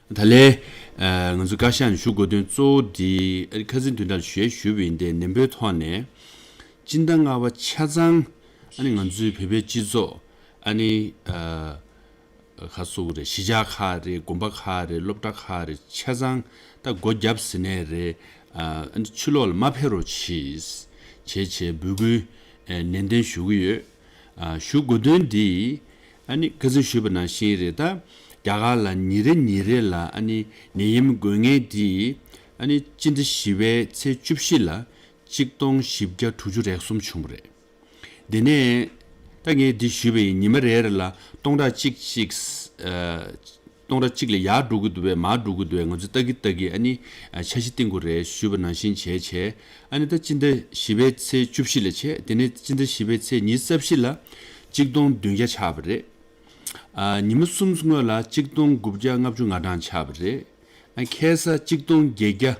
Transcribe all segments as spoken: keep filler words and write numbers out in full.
ད་ལན། ཨ། ང་ཚོ་བཀའ་ཤག་ནས་ཞུ་དགོས་དོན་གཙོ་བོ་འདི་ཨ་ནི་ཁ་སང་བདུན་ཕྲག་ཞུ་ཡས་ཞུས་པ་ཡིན་ཏེ། ནན་པོའི་ཐོག་ནས་སྤྱི་ཟླ་ལྔ་པ་ཆ་ཚང་ཨ་ནི་ང་ཚོའི་བོད་པའི་སྤྱི་ཚོགས་ཨ་ནི་ཨ་ག་སོགས་རེད། གཞིས་ཆགས་ཁག་རེད། དགོན་པ་ཁག་རེད། སློབ་གྲྭ་ཁག་རེད། ཆ་ཚང་ད་སྒོ་བརྒྱབ་ཟིན་ནས་རེད། ཨ་ནི་ཕྱི་ལོགས་ལ་མ་ཕེབས་རོགས་གྱིས་བྱས་བྱས་འབོད་སྐུལ་ཨ་ནན་ཏན་ཞུ་གི་ཡོད། ཨ་ཞུ་དགོས་དོན་འདི་ཨ་ནི་ཁ་སང་ཞུས་པ་ནང་བཞིན་རེད། ད་རྒྱ་གར་ལ་ཉིན་རེ་ཉིན་རེ་ལ་ཨ་ནི་ནད་ཡམས་འགོས་མཁན་འདི་ཨ་ནི་སྤྱི་ཟླ་བཞི་པའི་ཚེས་བཅུ་བཞི་ལ་གཅིག་སྟོང་བཞི་བརྒྱ་དྲུག་ཅུ་རེ་གསུམ་བྱུང་བ་རེད། དེ་ནས་ད་ངས་འདི་ཞུས་པ་ཡིན། ཉི་མ་རེ་རེ་ལ་སྟོང་ཕྲག་གཅིག་གཅིག་ཨ་སྟོང་ཕྲག་གཅིག་ལ་ཡར་འགྲོ་གི་འདུག་པས་མར་འགྲོ་གི་འདུག་པས། ང་ཚོས་ལྟ་གི་ལྟ་གི་ཨ་ནི་ཨ་འཆར་གཞི་བཏིང་དགོས་རེད་ཞུས་པ་ནང་བཞིན་བྱས་བྱས། ཨ་ནི་ད་སྤྱི་ཟླ་བཞི་པའི་ཚེས་བཅུ་བཞི་ལ་བྱས། དེ་ནས་སྤྱི་ཟླ་བཞི་པའི་ཚེས་ཉི་ཤུ་རྩ་བཞི་ལ་གཅིག་སྟོང་བདུན་བརྒྱ་ཆགས་པ་རེད། ཨ་ཉི་མ་གསུམ་སྔོན་ལ་གཅིག་སྟོང་དགུ་བརྒྱ་ལྔ་བཅུ་ང་གྲངས་ཆགས་པ་རེད། ཨ་ཁ་སང་གཅིག་སྟོང་བརྒྱད་བརྒྱ་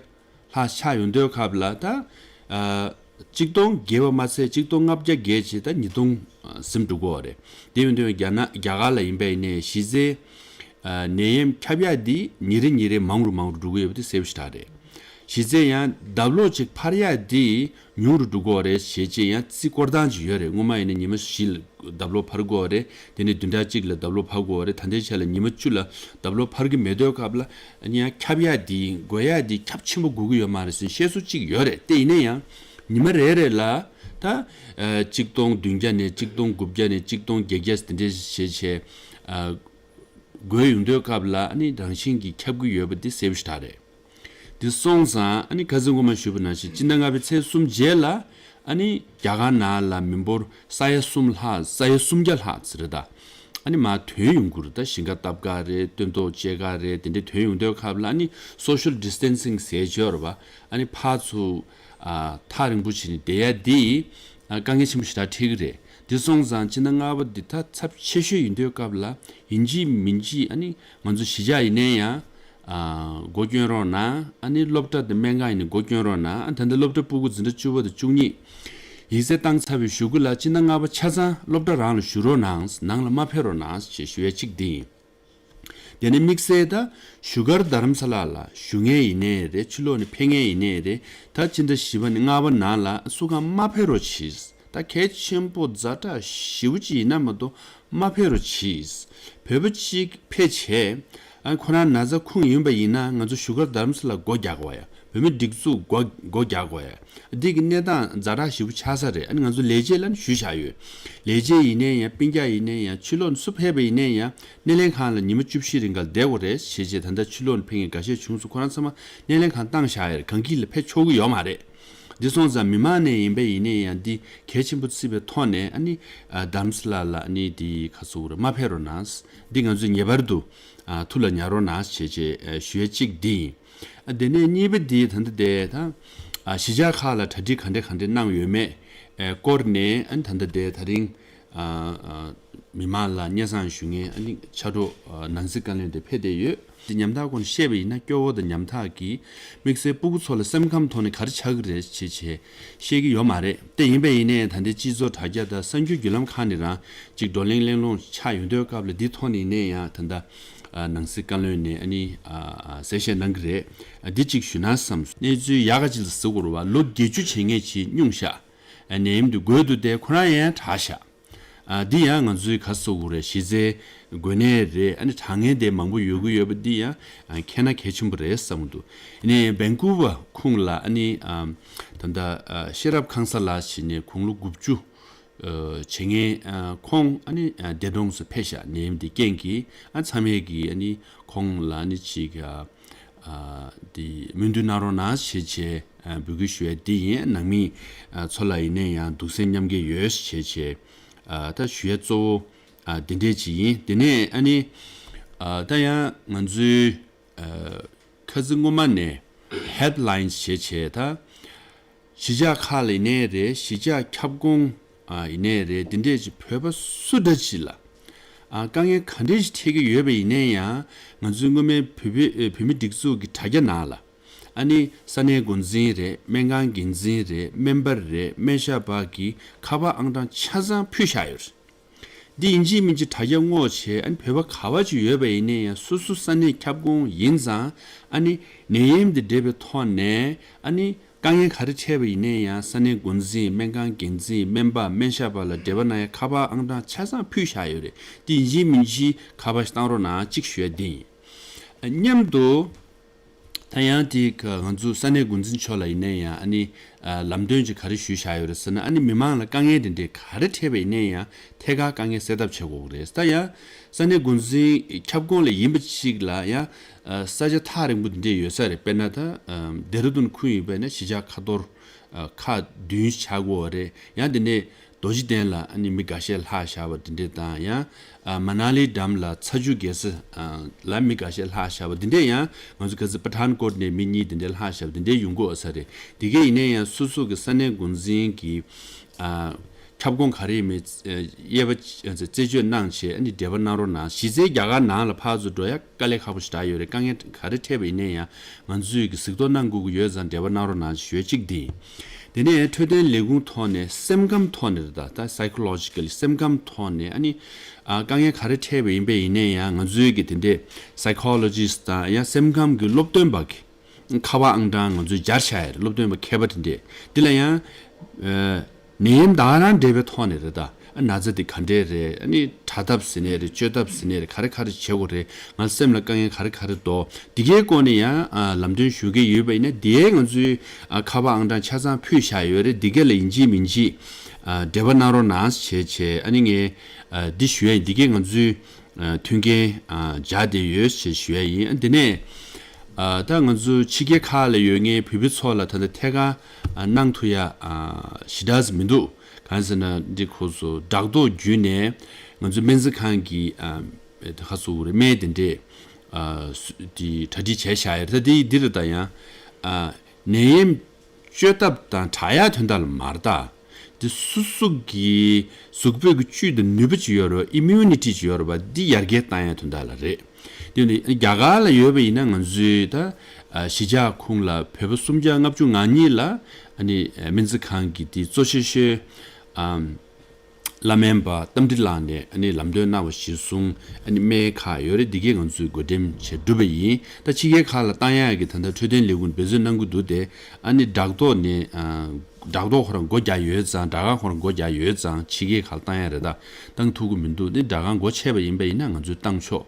ལྷག་ཆགས་ཡོང་དུས་སྐབས་ལ་ད་ཨ་གཅིག་སྟོང་བརྒལ་བ་མ་ཚད་གཅིག་སྟོང་ལྔ་བརྒྱ་བརྒལ་བྱས། ད་ཉིས་སྟོང་ཟིན་འགྲོ་གི་ཡོད་རེད། དེ་ཡིན་དུས་རྒྱ་ནག་རྒྱ་གར་ལ་ཡིན་པ་ཡིན་ནའི་གཞི་རྩའི་ཨ་ནད་ཡམས་ཁྱབ་ཡག་འདི་ཉིན་རེ་ཉིན་རེ་མང་རུ་མང་རུ་འགྲོ་གི་ཡོད་པ་དེ་གསལ་པོ་ཞེ་དྲག་རེད། གཞི་རྩའི་ཡང་ལྡབ་ལོག་ཅིག་འཕར་ཡག་འདི་ཉུང་རུ་འགྲོ་གི་ཡོད་རེད་ཞེས་བྱས་ཡང་རྩིས་སྐོར་སྟངས་ཅིག་ཡོད་རེད། སྔོན་མ་ཡིན་ན་ཉི་མ་བཞི་ལ་ལྡབ་ལོག་འཕར་གི་ཡོད་རེད། དེ་ནས་བདུན་ཕྲག་གཅིག་ལ་ལྡབ་ལོག་འཕར་གི་ཡོད་རེད། ད་ལྟའི་ཆ་ལ་ཉི་མ་བཅུ་ལ་ལྡབ་ལོག་འཕར་གི་མེད་དུས་སྐབས་ལ་ཡང་ཁྱབ་ཡག་འདི་འགོས་ཡག་འདི་ཁྱབ་ཆེན་པོ་འགོས་གི་ཡོད་མ་རེད་ཟེར་བཤད་སྲོལ་ཅིག་ཡོད་རེད། དེ་ཡིན་ན་ཡང་ཉི་མ་རེ་རེ་ལ་ད་ཨ་གཅིག་སྟོང་བདུན་བརྒྱ་ནས་གཅིག་སྟོང་དགུ་བརྒྱ་ནས་གཅིག་སྟོང་བརྒྱད་བརྒྱ་དེ་འདྲ་བྱས་བྱས་ཨ་འགོས་ཡོང་དུས་སྐབས་ལ་ཨ་ནི་རང་བཞིན་གྱིས་ཁྱབ་གི་ཡོད་པ་འདི་གསལ་པོ་ཞེ་དྲག་རེད། འདི་སོང་ཙང་ཨ་ནི་ཁ་སང་སྔོན་མ་ཞུས་པ་ནང་བཞིན་སྤྱི་ཟླ་ལྔ་པའི་ཚེས་གསུམ་རྗེས་ལ་ཨ་ནི་རྒྱ་གར་ནང་ལ་མི་འབོར་ས་ཡ་གསུམ་ལྷག་ས་ཡ་སུམ་བརྒྱ་ལྷག་ཙམ་རེད། ད་ཨ་ནི་མར་ཐོན་ཡོང་གི་རེད། ད་ཞིང་ཁ་བཏབ་ག་རེད། སྟོན་ཐོག་བཅད་ག་རེད། དེ་འདྲ་ཐོན་ཡོང་དུས་སྐབས་ལ་ཨ་ནི་social distancing་ཟེར་གྱི་ཡོད་རེད་པ། ཨ་ནི་ཕར་ཚུར་ཨ་ཐག་རིང་པོ་བྱས་ནས་བསྡད་ཡ་འདི་ཨ་དཀའ་ངལ་ཆེན་པོ་ཞེ་དྲག་འཕྲད་ཀྱི་རེད། འདི་སོང་ཙང་སྤྱི་ཟླ་ལྔ་པ་འདི་ད་ཚབས་ཆེ་ཤོས་ཡིན་དུས་སྐབས་ལ་ཡིན་གཅིག་མིན་གཅིག་ཨ་ནི་ང་ཚོ་གཞིས་ཆགས་ཡིན་ནའི་ཡང་ཨ་སྒོ་སྐྱོན་རོགས་གནང་། ཨ་ནི་སློབ་གྲྭ་དང་སྨན་ཁང་ཡིན་ནའི་སྒོ་སྐྱོན་རོགས་གནང་། ཨ་ད་ལྟ་སློབ་གྲྭ་ཕྲུ་གུ་འཛིན་གྲྭ་བཅུ་པ་དང་བཅུ་གཉིས་ཡིག་ཚད་བཏང་ཚར་བའི་གཞུག་གུ་ལ་སྤྱི་ཟླ་ལྔ་པ་ཆ་ཚང་སློབ་གྲྭ་རང་ལ་བཞུགས་རོགས་གནང་། ནང་ལ་མ་ཕེབས་རོགས་གནང་ཞེས་ཞུ་ཡ་གཅིག་འདི་ཡིན། དེ་ནས་དམིགས་བསལ་ད་བཞུགས་སྒར་རྡ་རམ་ས་ལ་ལ་བཞུགས་མཁན་ཡིན་ནའི་རེད། ཕྱི་ལོགས་ནས་ཕེབས་མཁན་ཡིན་ནའི་རེད། ད་སྤྱི་ཟླ་བཞི་པ་ནས་ལྔ་པ་ནང་ལ་སུ་གང་མ་ཕེབས་རོགས་གྱིས། ད་གལ་ཆེན་པོ་ཛ་དྲག་ཞེ་པོ་ཅིག་ཡིན་ན་མ་གཏོགས་མ་ཕེབས་རོགས་གྱིས། བོད་པ་གཅིག་ཕེབས་བྱས་ཨ་ཁོ་རང་ན་ཚ་ཁུངས་ཡིན་པ་ཡིན་ན་ང་ཚོ་བཞུགས་སྒར་རྡ་རམ་ས་ལ་སྒོ་རྒྱག་དགོས་ཡ། བོད་མི་སྒྲིག་འཛུགས་སྒོ་སྒོ་རྒྱག་དགོས་ཡ། འདི་གི་གནས་སྟངས་ཛ་དྲག་ཞེ་པོ་ཆགས་ས་རེད། ཨ་ནི་ང་ཚོ་ལས་བྱེད་ལ་ནི་ཞུས་བཞག་ཡོད། ལས་བྱེད་ཡིན་ནའི་ཡང་སྤུན་ཀྱག་ཡིན་ནའི་ཡང་ཕྱི་ལོགས་ནས་སུ་ཕེབས་པ་ཡིན་ནའི་ཡང་སྣེ་ལེན་ཁང་ལ་ཉི་མ་བཅུ་བཞི་རིང་ག་ལ་བསྡད་དགོས་རེད་ཞེས་བྱས། ད་ལྟ་ཕྱི་ལོགས་ནས་ཕེབས་མཁན་འགའ་ཤས་བྱུང་སོང་། ཁོ་རང་ཚང་མ་སྣེ་ལེན་ཁང་བཏང་བཞག་ཡོད་རེད། གང་གི་ལ་ཕེབས་ཆོག་གི་ཡོད་མ་རེད། འདི་སོང་ཙང་མི་མང་ནས་ཡིན་པ་ཡིན་ནའི་ཡང་འདི་གལ་ཆེན་པོ་བརྩིས་པའི་ཐོག་ནས་ཨ་ནི་ཨ་རྡ་རམ་ས་ལ་ལ་ཨ་ནི་འདི་ག་ཚོད་རེད་མ་ཕེབས་རོགས་གནང་། འདི་ང་ཚོས་ངེས་པར་དུ་ཨ་ཐུགས་ལ་ཉར་རོགས་གནང་ཞེས་བྱས་ཨ་ཞུ་ཡ་གཅིག་འདི་ཡིན། ཨ་དེ་ནས་གཉིས་པ་འདི་ད་ལྟ་དེ་ད་ཨ་གཞིས་ཆགས་ཁག་ལ་གྲ་སྒྲིག་ག་འདྲ་ག་འདྲ་གནང་ཡོད་མེད་ཨ་སྐོར་ནས་ཨ་ནི་ད་ལྟ་དེ་ད་རིང་ཨ་ཨ་མི་མང་ལ་སྙན་སེང་ཞུ་མཁན་ཨ་ནི་ཕྱག་རོགས་ཨ་ནང་སྲིད་བཀའ་བློན་དེ་ཕེབས་བསྡད་ཡོད། དེ་ཉམ་ཐག་སྐོར་ནས་བཤད་པ་ཡིན་ན་སྐྱོ་བོ་དང་ཉམ་ཐག་གིས་དམིགས་བསལ་སྤུ་གུ་ཚོ་ལ་སེམས་ཁམས་ཐོག་ནས་ག་རེ་ཆགས་ཀྱི་རེད་ཅེས་བྱས་ཤེས་ཀྱི་ཡོད་མ་རེད། དེ་ཡིན་པ་ཡིན་ནའི་ད་ལྟའི་སྤྱི་ཚོགས་དྲ་རྒྱ་དང་གསར་འགྱུར་བརྒྱུད་ལམ་ཁག་ནས་རང་ཅིག་བགྲོ་གླེང་གླེང་སློང་ཆགས་ཡོང་དུས་སྐབས་ལ་འདི་ཐོག་ནས་ཡིན་ནའི་ཡང་ད་ལྟ་ཨ་ནང་སྲིད་བཀའ་བློན་ནས་ཨ་ནི་ཨ་ཨ་གསལ་བཤད་གནང་གི་རེད། ཨ་འདི་གཅིག་ཞུས་ན་བསམ། གནས་ཚུལ་ཡག་ག་ཅིག་ལ་ཟེར་དགོས་རེད་བ། ལོ་བརྒྱད་ཅུ་བྱེད་མཁན་ཅིག་སྙུང་བཞག་ཨ་ནད་ཡམས་འདི་འགོས་འདུག་སྟེ་ཁོ་རང་ཡང་དྲག་བཞག་ཨ་འདི་ཡང་ང་ཚོའི་ག་ཟེར་དགོས་རེད། གཞི་རྩའི་འགོས་ནད་རེད། ཨ་ནི་དྲག་མཁན་དེ་མང་པོ་ཡོད་ཀྱི་ཡོད་པ་འདི་ཡང་ཨ་མཁྱེན་ན་གལ་ཆེན་པོ་རེད་བསམ་གྱི་འདུག་ཨ་ནི་བན་ཀུ་ཝར་ཁོངས་ལ་ཨ་ནི་ཨ་ད་ལྟ་ཨ་ཤེས་རབ་ཁང་གསར་ལགས་ཞེས་ནས་དགུང་ལོ་དགུ་བཅུ་ཨ་བྱེད་མཁན་ཨ་ཁོང་ཨ་ནི་ཨ་འདས་གྲོངས་སུ་ཕེབས་ཤག་ནད་ཡམས་འདི་རྐྱེན་གྱིས། ཨ་ཚང་མས་ཀྱིས་ཨ་ནི་ཁོང་ལ་ཨ་ནི་ཅིག་ཨ་ཨ་འདི་སྨོན་འདུན་གནང་རོགས་གནང་ཞེས་བྱས་ཨ་འབོད་སྐུལ་ཞུ་ཡ་འདི་ཡིན། ནང་མི་ཨ་ཚོ་ལ་ཡིན་ནའི་ཡང་གདུང་སེམས་མཉམ་སྐྱེད་ཡོད་ཞེས་བྱས་ཨ་ད་ཞུ་ཡ་གཙོ་བོ་ཨ་འདི་འདྲས་ཅིག་ཡིན། དེ་ནས་ཨ་ནི་ཨ་ད་ཡང་ང་ཚོའི་ཨ་ཁ་སང་སྔོན་མ་ནས་ཧེལ་པ་ལའིན་ཞེས་བྱས་ད་གཞིས་ཆགས་ཁག་ལ་ཡིན་ནའི་རེད། གཞིས་ཆགས་ཁྱབ་ཁོངས་ཨ་ཡིན་ནའི་རེད། འདི་འདྲས་ཅིག་བོད་པ་སུ་འདྲ་ཅིག་ལ་ཨ་དཀའ་ངལ་ག་འདྲས་ཤིག་འཕྲད་ཀྱི་ཡོད་པ་ཡིན་ནའི་ཡང་ང་ཚོའི་སྔོན་མའི་བོད་པའི་ཨ་བོད་མི་སྒྲིག་འཛུགས་ཀྱི་དྲ་རྒྱ་ནང་ལ་ཨ་ནི་ས་གནས་འགོ་འཛིན་རེད། སྨན་ཁང་འགན་འཛིན་རེད། སྨན་པ་རེད། སྨན་ཞབས་བར་གྱི་ཁ་པར་ཨང་གྲངས་ཆ་ཚང་ཕུལ་བཞག་ཡོད་རེད། འདི་ཡིན་གཅིག་མིན་གཅིག་དྲ་རྒྱ་སྔོག་བྱས། ཨ་ནི་བོད་པ་ག་བ་ཅིག་ཡོད་པ་ཡིན་ན་ཡང་སོ་སོ་ས་གནས་ཁྱབ་ཁོངས་ཡིན་ཙང་། ཨ་ནི་ནད་ཡམས་འདི་འདྲ་བའི་ཐོག་ནས་ཨ་ནི་དཀའ་ངལ་ག་རེ་འཕྲད་པ་ཡིན་ན་ཡང་ས་གནས་འགོ་འཛིན། སྨན་ཁང་འགན་འཛིན། སྨན་པ། སྨན་ཞབས་པ་ལ་འབྲེལ་བ་གནང་ཡ་ཁ་པར་ཨང་གྲངས་ཆ་ཚང་ཕུལ་བཞག་ཡོད་རེད། འདི་ཡིན་གཅིག་མིན་གཅིག་ཁ་པར་ཞིག་བཏང་རོགས་གནང་གཅིག་ཞུ་ཡ་འདི་ཡིན། ཨ་མཉམ་དུ། ད་ཡང་དེ་ག་ང་ཚོ་ས་གནས་འགོ་འཛིན་མཆོག་ལ་ཡིན་ན་ཡང་ཨ་ནི་ཨ་ལམ་སྟོན་ཅིག་ག་རེ་ཞུས་བཞག་ཡོད་རེད་ཟེར་ན། ཨ་ནི་མི་མང་ལ་དཀའ་ངལ་དེ་འདྲའི་ག་རེ་འཕྲད་པ་ཡིན་ན་ཡང་ཐད་ཀར་དཀའ་ངལ་སེལ་ཐབས་བྱེད་དགོས་ཀྱི་རེད། ད་ཡང་ས་གནས་འགོ་འཛིན་ཁྱབ་ཁོངས་ལ་ཡིན་པ་ཅིག་ལ་ཡང་ཨ་ས་ཆ་ཐག་རིང་པོ་དེ་འདྲས་ཡོད་ས་རེད། དཔེར་ན་ད་ཨ་ལྡེ་ར་ལྡུན་ཁུལ་ཡིན་པ་ཡིན་ན་གཞིས་ཆགས་ཁ་ཐོར་ཨ་ཁག་བདུན་ཆགས་ཀྱི་ཡོད་རེད། ཡང་དེ་ནས་རྡོ་རྗེ་གདན་ལ་ཨ་ནི་མི་འགའ་ཤས་ལྷག་བཞག་པ་འདི་འདྲས་དང་། ཡང་ཨ་མ་ན་ལི་འགྲམ་ལ་ཚ་ཆུ་རྒྱལ་ས་ཨ་ལ་མི་འགའ་ཤས་ལྷག་བཞག་པ་འདི་འདྲས། ཡང་ང་ཚོ་ག་ཚོད་པ་ཐན་ཀོཊ་ནས་མི་གཉིས་འདི་འདྲས་ལྷག་བཞག་པ་འདི་འདྲས་ཡོང་གི་ཡོད་ས་རེད། འདི་གས་ཡིན་ན་ཡང་སོ་སོ་གི་ས་གནས་འགོ་འཛིན་གྱི་ཨ་ཁྱབ་ཁོངས་ག་རེ་ཡིན་མིན་དབྱེ་བ་རྩད་གཅོད་གནང་བྱས་ཨ་ནི་འབྲེལ་བ་གནང་རོགས་གནང་། གཞི་རྩའི་རྒྱ་གར་ནང་ལ་ཕར་ཚུར་འགྲོ་ཡ་དཀའ་ལས་ཁག་པོ་ཞེ་དྲག་ཡོད་རེད། དཀའ་ངལ་ག་རེ་འཕྲད་པ་ཡིན་ན་ཡང་ང་ཚོས་ཀྱི་གཟིགས་རྟོག་གནང་དགོས་ཀྱི་ཡོད་ཙང་འབྲེལ་བ་གནང་རོགས་གནང་ཞུ་ཡ་གཅིག་འདི་ཡིན། དེ་ནས་འཕྲོད་བསྟེན་ལས་ཁུངས་ཐོག་ནས་སེམས་ཁམས་ཐོག་ནས་རེད། ད་ད་psychologically སེམས་ཁམས་ཐོག་ནས་ཨ་ནི་ཨ་དཀའ་ངལ་ག་རེ་འཕྲད་པ་ཡིན་པ་ཡིན་ན་ཡང་ང་ཚོའི་གི་དེ་འདྲས་psychologist་དང་ཡང་སེམས་ཁམས་ཀྱི་སློབ་སྟོན་པ་གི་ཁ་པར་ཨང་གྲངས་ང་ཚོས་སྦྱར་བཞག་ཡ་རེད། སློབ་སྟོན་པ་མཁས་པ་དེ་འདྲས་འདི་ལ་ཡང་ཨ་ནད་ཡམས་ད་ག་རང་འདྲ་བའི་ཐོག་ནས་རེད། ད་ཨ་ན་ཚ་འདི་ག་འདྲས་རེད། ཨ་ནི་དྲག་ཐབས་ཟེར་ནའི་རེད། བཅོས་ཐབས་ཟེར་ནའི་རེད། ག་རེ་ག་རེ་བྱེད་དགོས་རེད། ང་སེམས་ལ་དཀའ་ངལ་ག་རེ་ག་རེ་འདུག་འདི་གའི་སྐོར་ནས་ཡང་ཨ་ལམ་སྟོན་ཞུ་གི་ཡོད་པ་ཡིན་ན། དེའི་ང་ཚོའི་ཨ་ཁ་པར་ཨང་གྲངས་ཆ་ཚང་ཕུལ་བཞག་ཡོད་རེད། འདི་ག་ལ་ཡིན་གཅིག་མིན་གཅིག་ཨ་འབྲེལ་བ་གནང་རོགས་གནང་བྱས་བྱས། ཨ་ནི་ངས་ཨ་འདི་ཞུ་ཡ་ཡིན། འདི་གའི་ང་ཚོའི་ཨ་མཐུན་རྐྱེན་ཨ་སྦྱར་བསྡད་ཡོད་ཅེས་ཞུ་ཡ་ཡིན། ཨ་དེ་ནས་ཨ་ད་ང་ཚོ་ཕྱི་རྒྱལ་ཁག་ལ་ཡོད་མཁན་བོད་པའི་ཚོ་ལ་ད་ལྟ་ཐད་ཀར་ཨ་གནང་ཐུབ་ཡ་ཨ་ཞེ་དྲག་མི་འདུག་གང་ཟེར་ན་འདི་ཁོ་ཚོ་སྦྲག་ཐོག་བརྒྱུད་ནས་ང་ཚོའི་སྨན་རྩིས་ཁང་གི་ཨ་ཁ་སུ་རེ་སྨན་དེ་འདྲས་ཨ་སུ་དེ་གྲ་སྒྲིག་བྱས་བཞག་ཡོད་རེད། ད་དེ་འདི་རེད། ད་ཡང་ཨ་ནད་ཡམས་བཅོས་ཐབས་དང་དྲག་ཡག་དོན་དག་ལ་མ་རེད། ད་འདི་སོ་སོ་གི་གཟུགས་པོའི་གི་བཅུད་དང་ནུས་པ་ཅིག་ཡོད་རེད་པ། ཨི་མིའུ་ནི་ཊི་ཅིག་ཡོད་རེད་པ། འདི་ཡར་རྒྱས་བཏང་ཡག་དོན་དག་ལ་རེད། དེ་ནི་རྒྱ་གར་ལ་ཡོད་པ་ཡིན་ན་ང་ཚོའི་ད་ཨ་གཞིས་ཆགས་ཁོངས་ལ་བོད་པ་སུམ་བརྒྱ་ལྔ་བཅུ་ང་གཉིས་ལ་ཨ་ནི་སྨན་རྩིས་ཁང་གི་དེ་གཙོ་ཆེ་ཤོས་ཨམ་བླ་སྨན་པ་རྟ་མགྲིན་ལགས་ནས་ཨ་ནི་ལམ་སྟོན་གནང་བ་གཞིར་བཟུང་ཨ་ནི་སྨན་ཁག་ཡོད་རེད། འདི་གས་ང་ཚོས་བགོ་འགྲེམས་བྱས་གྲུབ་པ་ཡིན། ད་ཕྱི་རྒྱལ་ཁག་ལ་བཏང་ཡག་གི་ད་ལྟ་འཕྲོད་བསྟེན་ལས་ཁུངས་འབད་བརྩོན་གནང་གི་འདུག་དེ་ཨ་ནི་སྦྲག་ཐོག་ནས་ཨ་སྦྲག་ཐོག་ཁོ་རང་སྒོ་རྒྱག་ཡོད་ཙང་། སྦྲག་ཁང་ཁོ་རང་སྒོ་རྒྱག་ཡོད་ཙང་ཕྱི་རྒྱལ་ཁག་ལ་བཏང་ཡག་རེད། ད་བཏང་ཐུབ་ཀྱི་མི་འདུག་དེ་སྦྲག་ཁང་སྒོ་ཕྱེ་བ་ཡིན་པ་ཡིན་ན་ང་ཚོས་བཏང་ཆོག་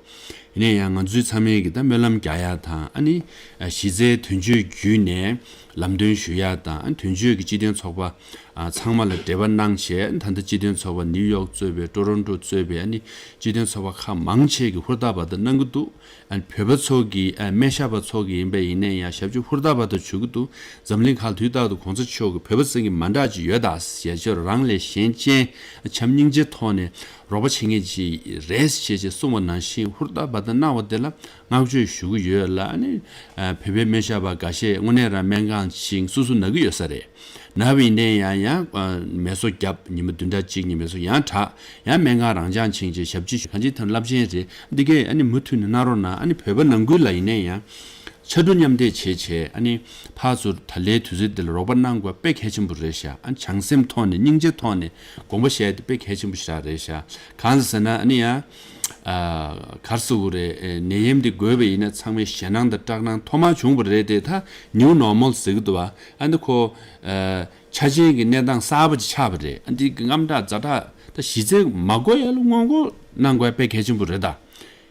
ཡིན་ན་ཡང་ང་ཚོའི་ཚང་མས་ཀྱི་ད་སྨོན་ལམ་རྒྱག་ཡག་དང་། ཨ་ནི་གཞི་རྩའི་དོན་གཅོད་བརྒྱུད་ནས་ལམ་སྟོན་ཞུ་ཡག་དང་། ཨ་ནི་དོན་གཅོད་ཀྱི་སྤྱི་མཐུན་ཚོགས་པ་ཨ་ཚང་མ་ལ་འབྲེལ་བ་གནང་བྱས། ད་ལྟ་སྤྱི་མཐུན་ཚོགས་པ་ནིའུ་ཡོག་གཙོས་པའི་ཀྲོ་རོན་ཀྲོ་གཙོས་པའི་ཨ་ནི་སྤྱི་མཐུན་ཚོགས་པ་ཁག་མང་ཆེ་གིས་ཧུར་ཐག་པ་ད་གནང་གི་འདུག་ཨ་ནི་བོད་པ་ཚོ་གི་ཨ་སྨན་ཞབས་པ་ཚོ་གི་ཡིན་པ་ཡིན་ན་ཡང་ཞབས་ཕྱི་ཧུར་ཐག་པ་ད་ཞུ་གི་འདུག་འཛམ་གླིང་ཁག་དུས་རྟག་ཏུ་གོང་ས་མཆོག་གིས་བོད་པ་ཚང་གི་མ་འདྲ་ཅིག་ཡོད་ད། ཞལ་ཆེར་རང་ལས་གཞན་ཅན་བྱམས་སྙིང་རྗེའི་ཐོག་ནས་རོགས་པ་བྱེད་མཁན་ཅིག་རེད་ཅེས་ཅེས་གསུངས་པ་ནང་བཞིན་ཧུར་ཐག་པ་ད་གནང་བ་དེ་ལ་བསྔགས་བརྗོད་ཞུ་གི་ཡོད་ལ། ཨ་ནི་ཨ་བོད་པའི་སྨན་ཞབས་པ་འགའ་ཤས་དངོས་གནས་རང་སྨན་ཁང་ཕྱིན་སོ་སོ་ན་གི་ཡོད་ས་རེད། ན་བ་ཡིན་ནའི་ཡང་ཡང་ཨ་མལ་གསོ་བརྒྱབ། ཉི་མ་བདུན་ཕྲག་གཅིག་གཉིས་མལ་གསོ་ཡང་དྲག་ཡང་སྨན་ཁང་རང་འཇགས་ཕྱིན་བྱས་ཞབས་ཕྱི་ཞུ། གང་ཅི་ཐོན་རླབས་ཆེན་རེད། འདི་གས་ཨ་ནི་མུ་མཐུད་ནས་གནང་རོགས་གནང་། ཨ་ནི་བོད་པ་ནང་ཁུལ་ལ་ཡིན་ནའི་ཡང་ཕྱར་གྲུ་མཉམ་འདེགས་བྱས་བྱས། ཨ་ནི་ཕར་ཚུར་ད་ལའི་དུས་ཚོད་འདི་ལ་རོགས་པ་གནང་དགོས་དཔེ་གལ་ཆེན་པོ་རེད་ཤག་ཨ་ནི་བྱམས་སེམས་ཐོག་ནས་སྙིང་རྗེ་ཐོག་ནས་དགོངས་པ་བཞེས་དེ་དཔེ་གལ་ཆེན་པོ་ཞིག་རེད་ཤག་གང་ཟེར་ན་ཨ་ནི་ཡང་ཨ་ག་རེ་ཟེར་དགོས་རེད། ཨེ་ནད་ཡམས་འདི་འགོས་པ་ཡིན་ན་ཚང་མས་ཞེད་སྣང་དང་སྐྲག་སྣང་ཐོག་མར་བྱུང་བ་རེད་དེ། ད་ནིའུ་ནོར་མལ་ཟེར་གི་འདུག་བ། ཨ་འདི་ཁོ་ཨ་ཆ་ཅན་གྱི་གནས་སྟངས་གསར་པ་ཅིག་ཆགས་པ་རེད། ཨ་འདི་གི་དངངས་སྐྲག་ཛ་དྲག་ད་གཞི་རྩའི་མ་འགོས་ཡ་ལ་སྔོན་འགོག་གནང་དགོས་ཡ་དཔེ་གལ་ཆེན་པོ་རེད་ད།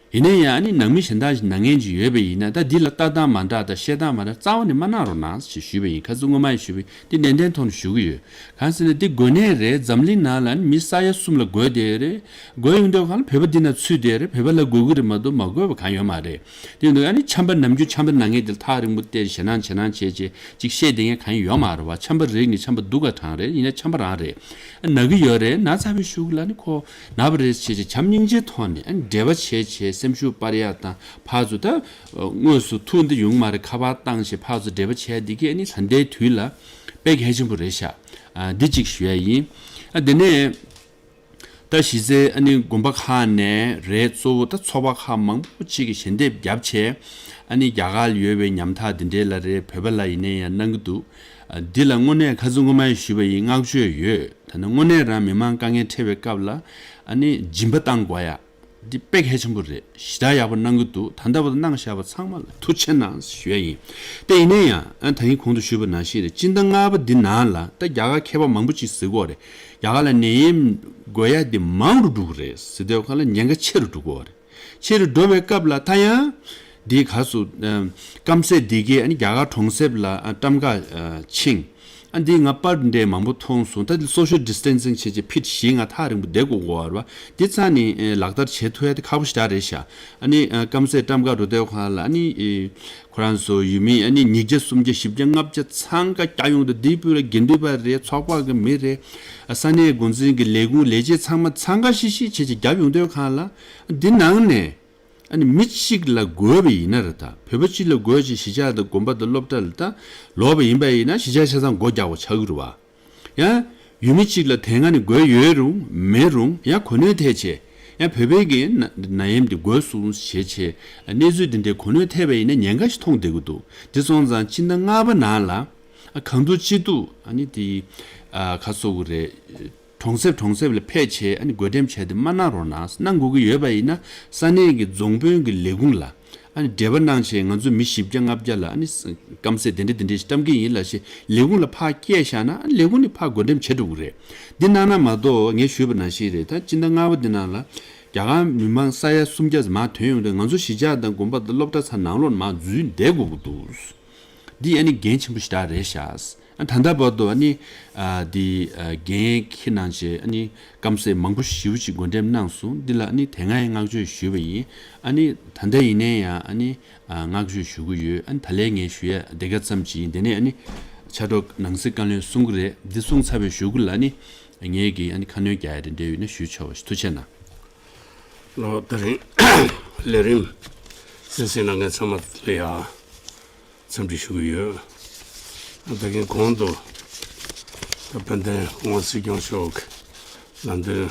ཡིན་ན་ཡང་ཨ་ནི་ནང་མི་གཞན་དག་ཞིག་ན་མཁན་ཅིག་ཡོད་པ་ཡིན་ན། ད་འདི་ལ་ལྟ་སྟངས་མ་འདྲ་དང་བཤད་སྟངས་མ་འདྲ་རྩ་བ་ནས་མ་གནང་རོགས་གནང་ཞེས་ཞུས་པ་ཡིན། ཁ་སང་སྔོན་མ་ཡང་ཞུས་པ་ཡིན། འདི་ནན་ཏན་ཐོག་ནས་ཞུ་གི་ཡོད། གང་ཟེར་ན་འདི་འགོས་ནའི་རེད། འཛམ་གླིང་ནང་ལ་ཨ་ནི་མི་ས་ཡ་གསུམ་ལ་འགོས་བསྡད་ཡོད་རེད། འགོས་ཡོང་དུས་གང་ལ་བོད་པ་འདི་ན་ཚུད་བསྡད་ཡོད་རེད། བོད་པ་ལ་འགོས་ཀྱི་རེད་མ་གཏོགས་མ་འགོས་པ་གང་ཡོད་མ་རེད། དེ་ཡིན་དུས་ཨ་ནི་ཆམ་པ་ནམ་རྒྱུན་ཆམ་པ་ན་མཁན་དེ་ལ་ཐག་རིང་པོ་བལྟས་ཞེད་སྣང་ཞེད་སྣང་བྱས་བྱས་ཅིག་བཤད་བསྡད་མཁན་གང་ཡང་ཡོད་མ་རེད་བ། ཆམ་པ་རེད་ནི་ཆམ་པ་སྡུག་ག་གྲང་རེད། ཡིན་ན་ཆམ་པ་རང་རེད། ན་གི་ཡོད་རེད། ན་ཚ་བའི་གཞུག་ལ་ནི་ཁོ་ན་བ་རེད་བྱས་བྱས་བྱམས་སྙིང་རྗེའི་ཐོག་ནས་ཨ་ནི་འབྲེལ་བ་བྱས་བྱས་སེམས་ཤུགས་སྤར་ཡག་དང་། ཕར་ཚུར་ད་དངོས་སུ་ཐུག་འདི་ཡོང་མ་རེད། ཁ་པར་བཏང་བྱས་ཕར་ཚུར་འབྲེལ་བ་བྱས་འདི་གས་ཨ་ནི་ད་ལྟའི་དུས་ལ་དཔེ་གལ་ཆེན་པོ་རེད་ཤག་ཨ་འདི་གཅིག་ཞུ་ཡ་ཡིན། ཨ་དེ་ནས། ད་གཞི་རྩའི་ཨ་ནི་དགོན་པ་ཁག་ནས་རེད། གཙོ་བོ་ད་ཚོགས་པ་ཁག་མང་པོ་ཅིག་གིས་ཞལ་འདེབས་བརྒྱབ་བྱས། ཨ་ནི་རྒྱ་གར་ལ་ཡོད་པའི་ཉམ་ཐག་འདི་འདྲའི་ལ་རེད། བོད་པ་ལ་ཡིན་ནའི་ཡང་གནང་གི་འདུག་འདི་ལ་དངོས་གནས་ཁ་རྩང་སྔོན་མ་ཡང་ཞུས་པ་ཡིན། བསྔགས་བརྗོད་ཡོད། ད་ནི་དངོས་གནས་རང་མི་མང་དཀའ་ངལ་འཕྲད་པའི་སྐབས་ལ་ཨ་ནི་སྦྱིན་པ་བཏང་དགོས་ཡ། འདི་དཔེ་གལ་ཆེན་པོ་རེད། ཞེ་དྲག་ཡག་པོ་གནང་གི་འདུག་ད་ལྟ་བར་དུ་གནང་བཞག་པ་ཚང་མ་ལ་ཐུགས་རྗེ་ཆེ་གནང་ཞུ་ཡ་ཡིན། དེ་ཡིན་ན་ཡང་ཨ་ད་ཡིན་གོང་དུ་ཞུས་པ་ནང་བཞིན་རེད། སྤྱི་ཟླ་ལྔ་པ་འདི་ནང་ལ་ད་རྒྱ་གར་མཁས་པ་མང་པོ་ཅིག་ཟེར་གོ་རེད། རྒྱ་གར་ལ་ནད་ཡམས་འགོས་ཡ་འདི་མང་རུ་འགྲོ་གི་རེད་ཟེར་དུས་སྒང་ལ་ཉེན་ཁ་ཆེ་རུ་འགྲོ་གི་རེད། ཆེ་རུ་འགྲོ་བའི་སྐབས་ལ་ད་ཡང་འདི་ག་སུ་སྐམ་སའི་འདི་གས་ཨ་ནི་རྒྱ་གར་གྲོང་གསེབ་ལ་ཨ་ཊམ་ཀ་ཨ་ཆིང་། ཨ་འདི་ང་པར་འདྲ་མང་པོ་མཐོང་སོང་། ད་འདི་སོ་ཤལ་ཌི་སི་ཊེན་སིང་བྱས་བྱས་ཕིཊ་བཞི་ལྔ་ཐག་རིང་པོ་བསྡད་དགོས་ཀྱི་ཡོད་རེད་པ། འདི་རྩ་ནས་ཨ་ལག་བསྟར་བྱེད་ཐུབ་ཡ་དེ་ཁག་པོ་ཞེ་དྲག་རེད་ཤག་ཨ་ནི་ཨ་སྐམ་སའི་ཊམ་ཀ་འགྲོ་དུས་སྒང་ལ་ཨ་ནི་ཨེ་ཁོ་རང་ཚོ་ཡུལ་མི་ཨ་ནི་ཉིས་བརྒྱ་སུམ་བརྒྱ་བཞི་བརྒྱ་ལྔ་བརྒྱ་ཚང་ཀ་བཀྱག་ཡོང་དུས། འདི་ཕུད་ལ་དགེ་འདུན་པ་རེད། ཚོགས་པ་གི་མི་རེད། ཨ་ས་གནས་འགོ་འཛིན་གྱི་ལས་ཁུངས་ལས་བྱེད་ཚང་མ་ཚང་ཀ་ཤི་ཤི་བྱས་བྱས་བརྒྱབ་ཡོང་དུས་སྒང་ལ། འདི་ནང་ནས་ཨ་ནི་མི་གཅིག་ལ་འགོས་པ་ཡིན་ན་རེད། ད་བོད་པ་གཅིག་ལ་འགོས་བྱས་གཞིས་ཆགས་དང་དགོན་པ་དང་སློབ་གྲྭ་ལ་ད་ལོག་པ་ཡིན་པ་ཡིན་ན་གཞིས་ཆགས་ཆ་ཚང་མགོ་རྒྱག་པ་ཆགས་ཀྱི་རེད་པ། ཡང་ཡུལ་མི་གཅིག་ལ་དེ་སྔ་ནས་འགོས་ཡོད་རུང་མེད་རུང་ཡང་གོ་གནོན་ཐེབས་བྱས། ཡང་བོད་པའི་གི་ན་ན་ཡམས་དེ་འགོས་སོང་བྱས་བྱས་གནས་ཚུལ་འདི་འདྲའི་གོ་གནོན་ཐེབས་པ་ཡིན་ན་ཉེན་ཁ་ཞིག་མཐོང་བསྡད་ཀྱི་འདུག་དེ་སོང་ཙང་ཕྱི་ཟླ་ལྔ་པ་ནང་ལ་ཨ་གང་ཐུབ་ཅི་ཐུབ་ཨ་ནི་དེ་ཨ་ག་རེ་ཟེར་དགོས་རེད། གྲོང་གསེབ་གྲོང་གསེབ་ལ་ཕེབས་བྱས་ཨ་ནི་བགོ་འགྲེམས་བྱས་ཏེ་མ་གནང་རོགས་གནང་། གནང་དགོས་ཀྱི་ཡོད་པ་ཡིན་ན་ས་གནས་ཀྱི་རྫོང་དཔོན་གྱི་ལས་ཁུངས་ལ་ཨ་ནི་འབྲེལ་བ་གནང་བྱས། ང་ཚོ་མི་བཞི་བརྒྱ་ལྔ་བརྒྱ་ལ་ཨ་ནི་སྐམ་སའི་དེ་འདྲ་དེ་འདྲ་ཞིག་བཀྲམ་གྱི་ཡིན་ལབ་བྱས་ལས་ཁུངས་ལ་ཕར་བསྐྱལ་བཞག་ན་ཨ་ནི་ལས་ཁུངས་ནས་ཕར་བགོ་འགྲེམས་བྱེད་འགྲོ་གི་རེད། འདི་གནང་ན་མ་གཏོགས་ངས་ཞུས་པ་ནང་བཞིན་རེད། ད་སྤྱི་ཟླ་ལྔ་པ་འདི་ནང་ལ་རྒྱ་གར་མི་མང་ས་ཡ་སུམ་བརྒྱ་ཙམ་མར་ཐོན་ཡོང་དུས། ང་ཚོ་གཞིས་ཆགས་དང་དགོན་པ་དང་སློབ་གྲྭ་ཚང་ནང་ལོགས་མར་འཛུལ་བསྡད་དགོས་ཀྱི་འདུག་འདི་ཨ་ནི་འགན་ཆེན་པོ་ཞེ་དྲག་རེད་ཤག་ཨ་ད་ལྟ་བར་དུ་ཨ་ནི་ཨ་འདི་ཨ་འགན་འཁྱེར་གནང་བྱས་ཨ་ནི་སྐམ་སའི་མང་པོ་ཞེ་པོ་ཅིག་བགོ་འགྲེམས་གནང་སོང་། འདི་ལ་ཨ་ནི་དེ་སྔ་ཡང་བསྔགས་བརྗོད་ཞུས་པ་ཡིན། ཨ་ནི་ད་ལྟ་ཡིན་ནའི་ཡང་ཨ་ནི་ཨ་བསྔགས་བརྗོད་ཞུ་གི་ཡོད། ཨ་ནི་ད་ལན་ངས་ཞུ་ཡ་དེ་ག་ཙམ་ཅིག་ཡིན། དེ་ནས་ཨ་ནི་ཕྱག་རོགས་ནང་སྲིད་བཀའ་བློན་གསུང་གི་རེད། འདི་གསུང་ཚར་བའི་གཞུག་གུ་ལ་ཨ་ནི་ངས་ཀྱིས་ཨ་ནི་ཁ་སྣོན་རྒྱག་ཡ་དེ་འདྲ་ཡོད་ན་ཞུས་ཆོག་པ་ཞིག་ཐུགས་རྗེ་གནང་། ལོ། ད་རིང་ལས་རིམ་གསན་གཟིགས་གནང་མཁན་ཚང་མ་ལ་ཡ་འཚམས་འདྲི་ཞུ་གི་ཡོད། ད་གིན་གོང་དུ་ད་དཔལ་ལྡན་སྐུ་ངོ་སྲིད་སྐྱོང་མཆོག་གི་ལམ་སྟོན་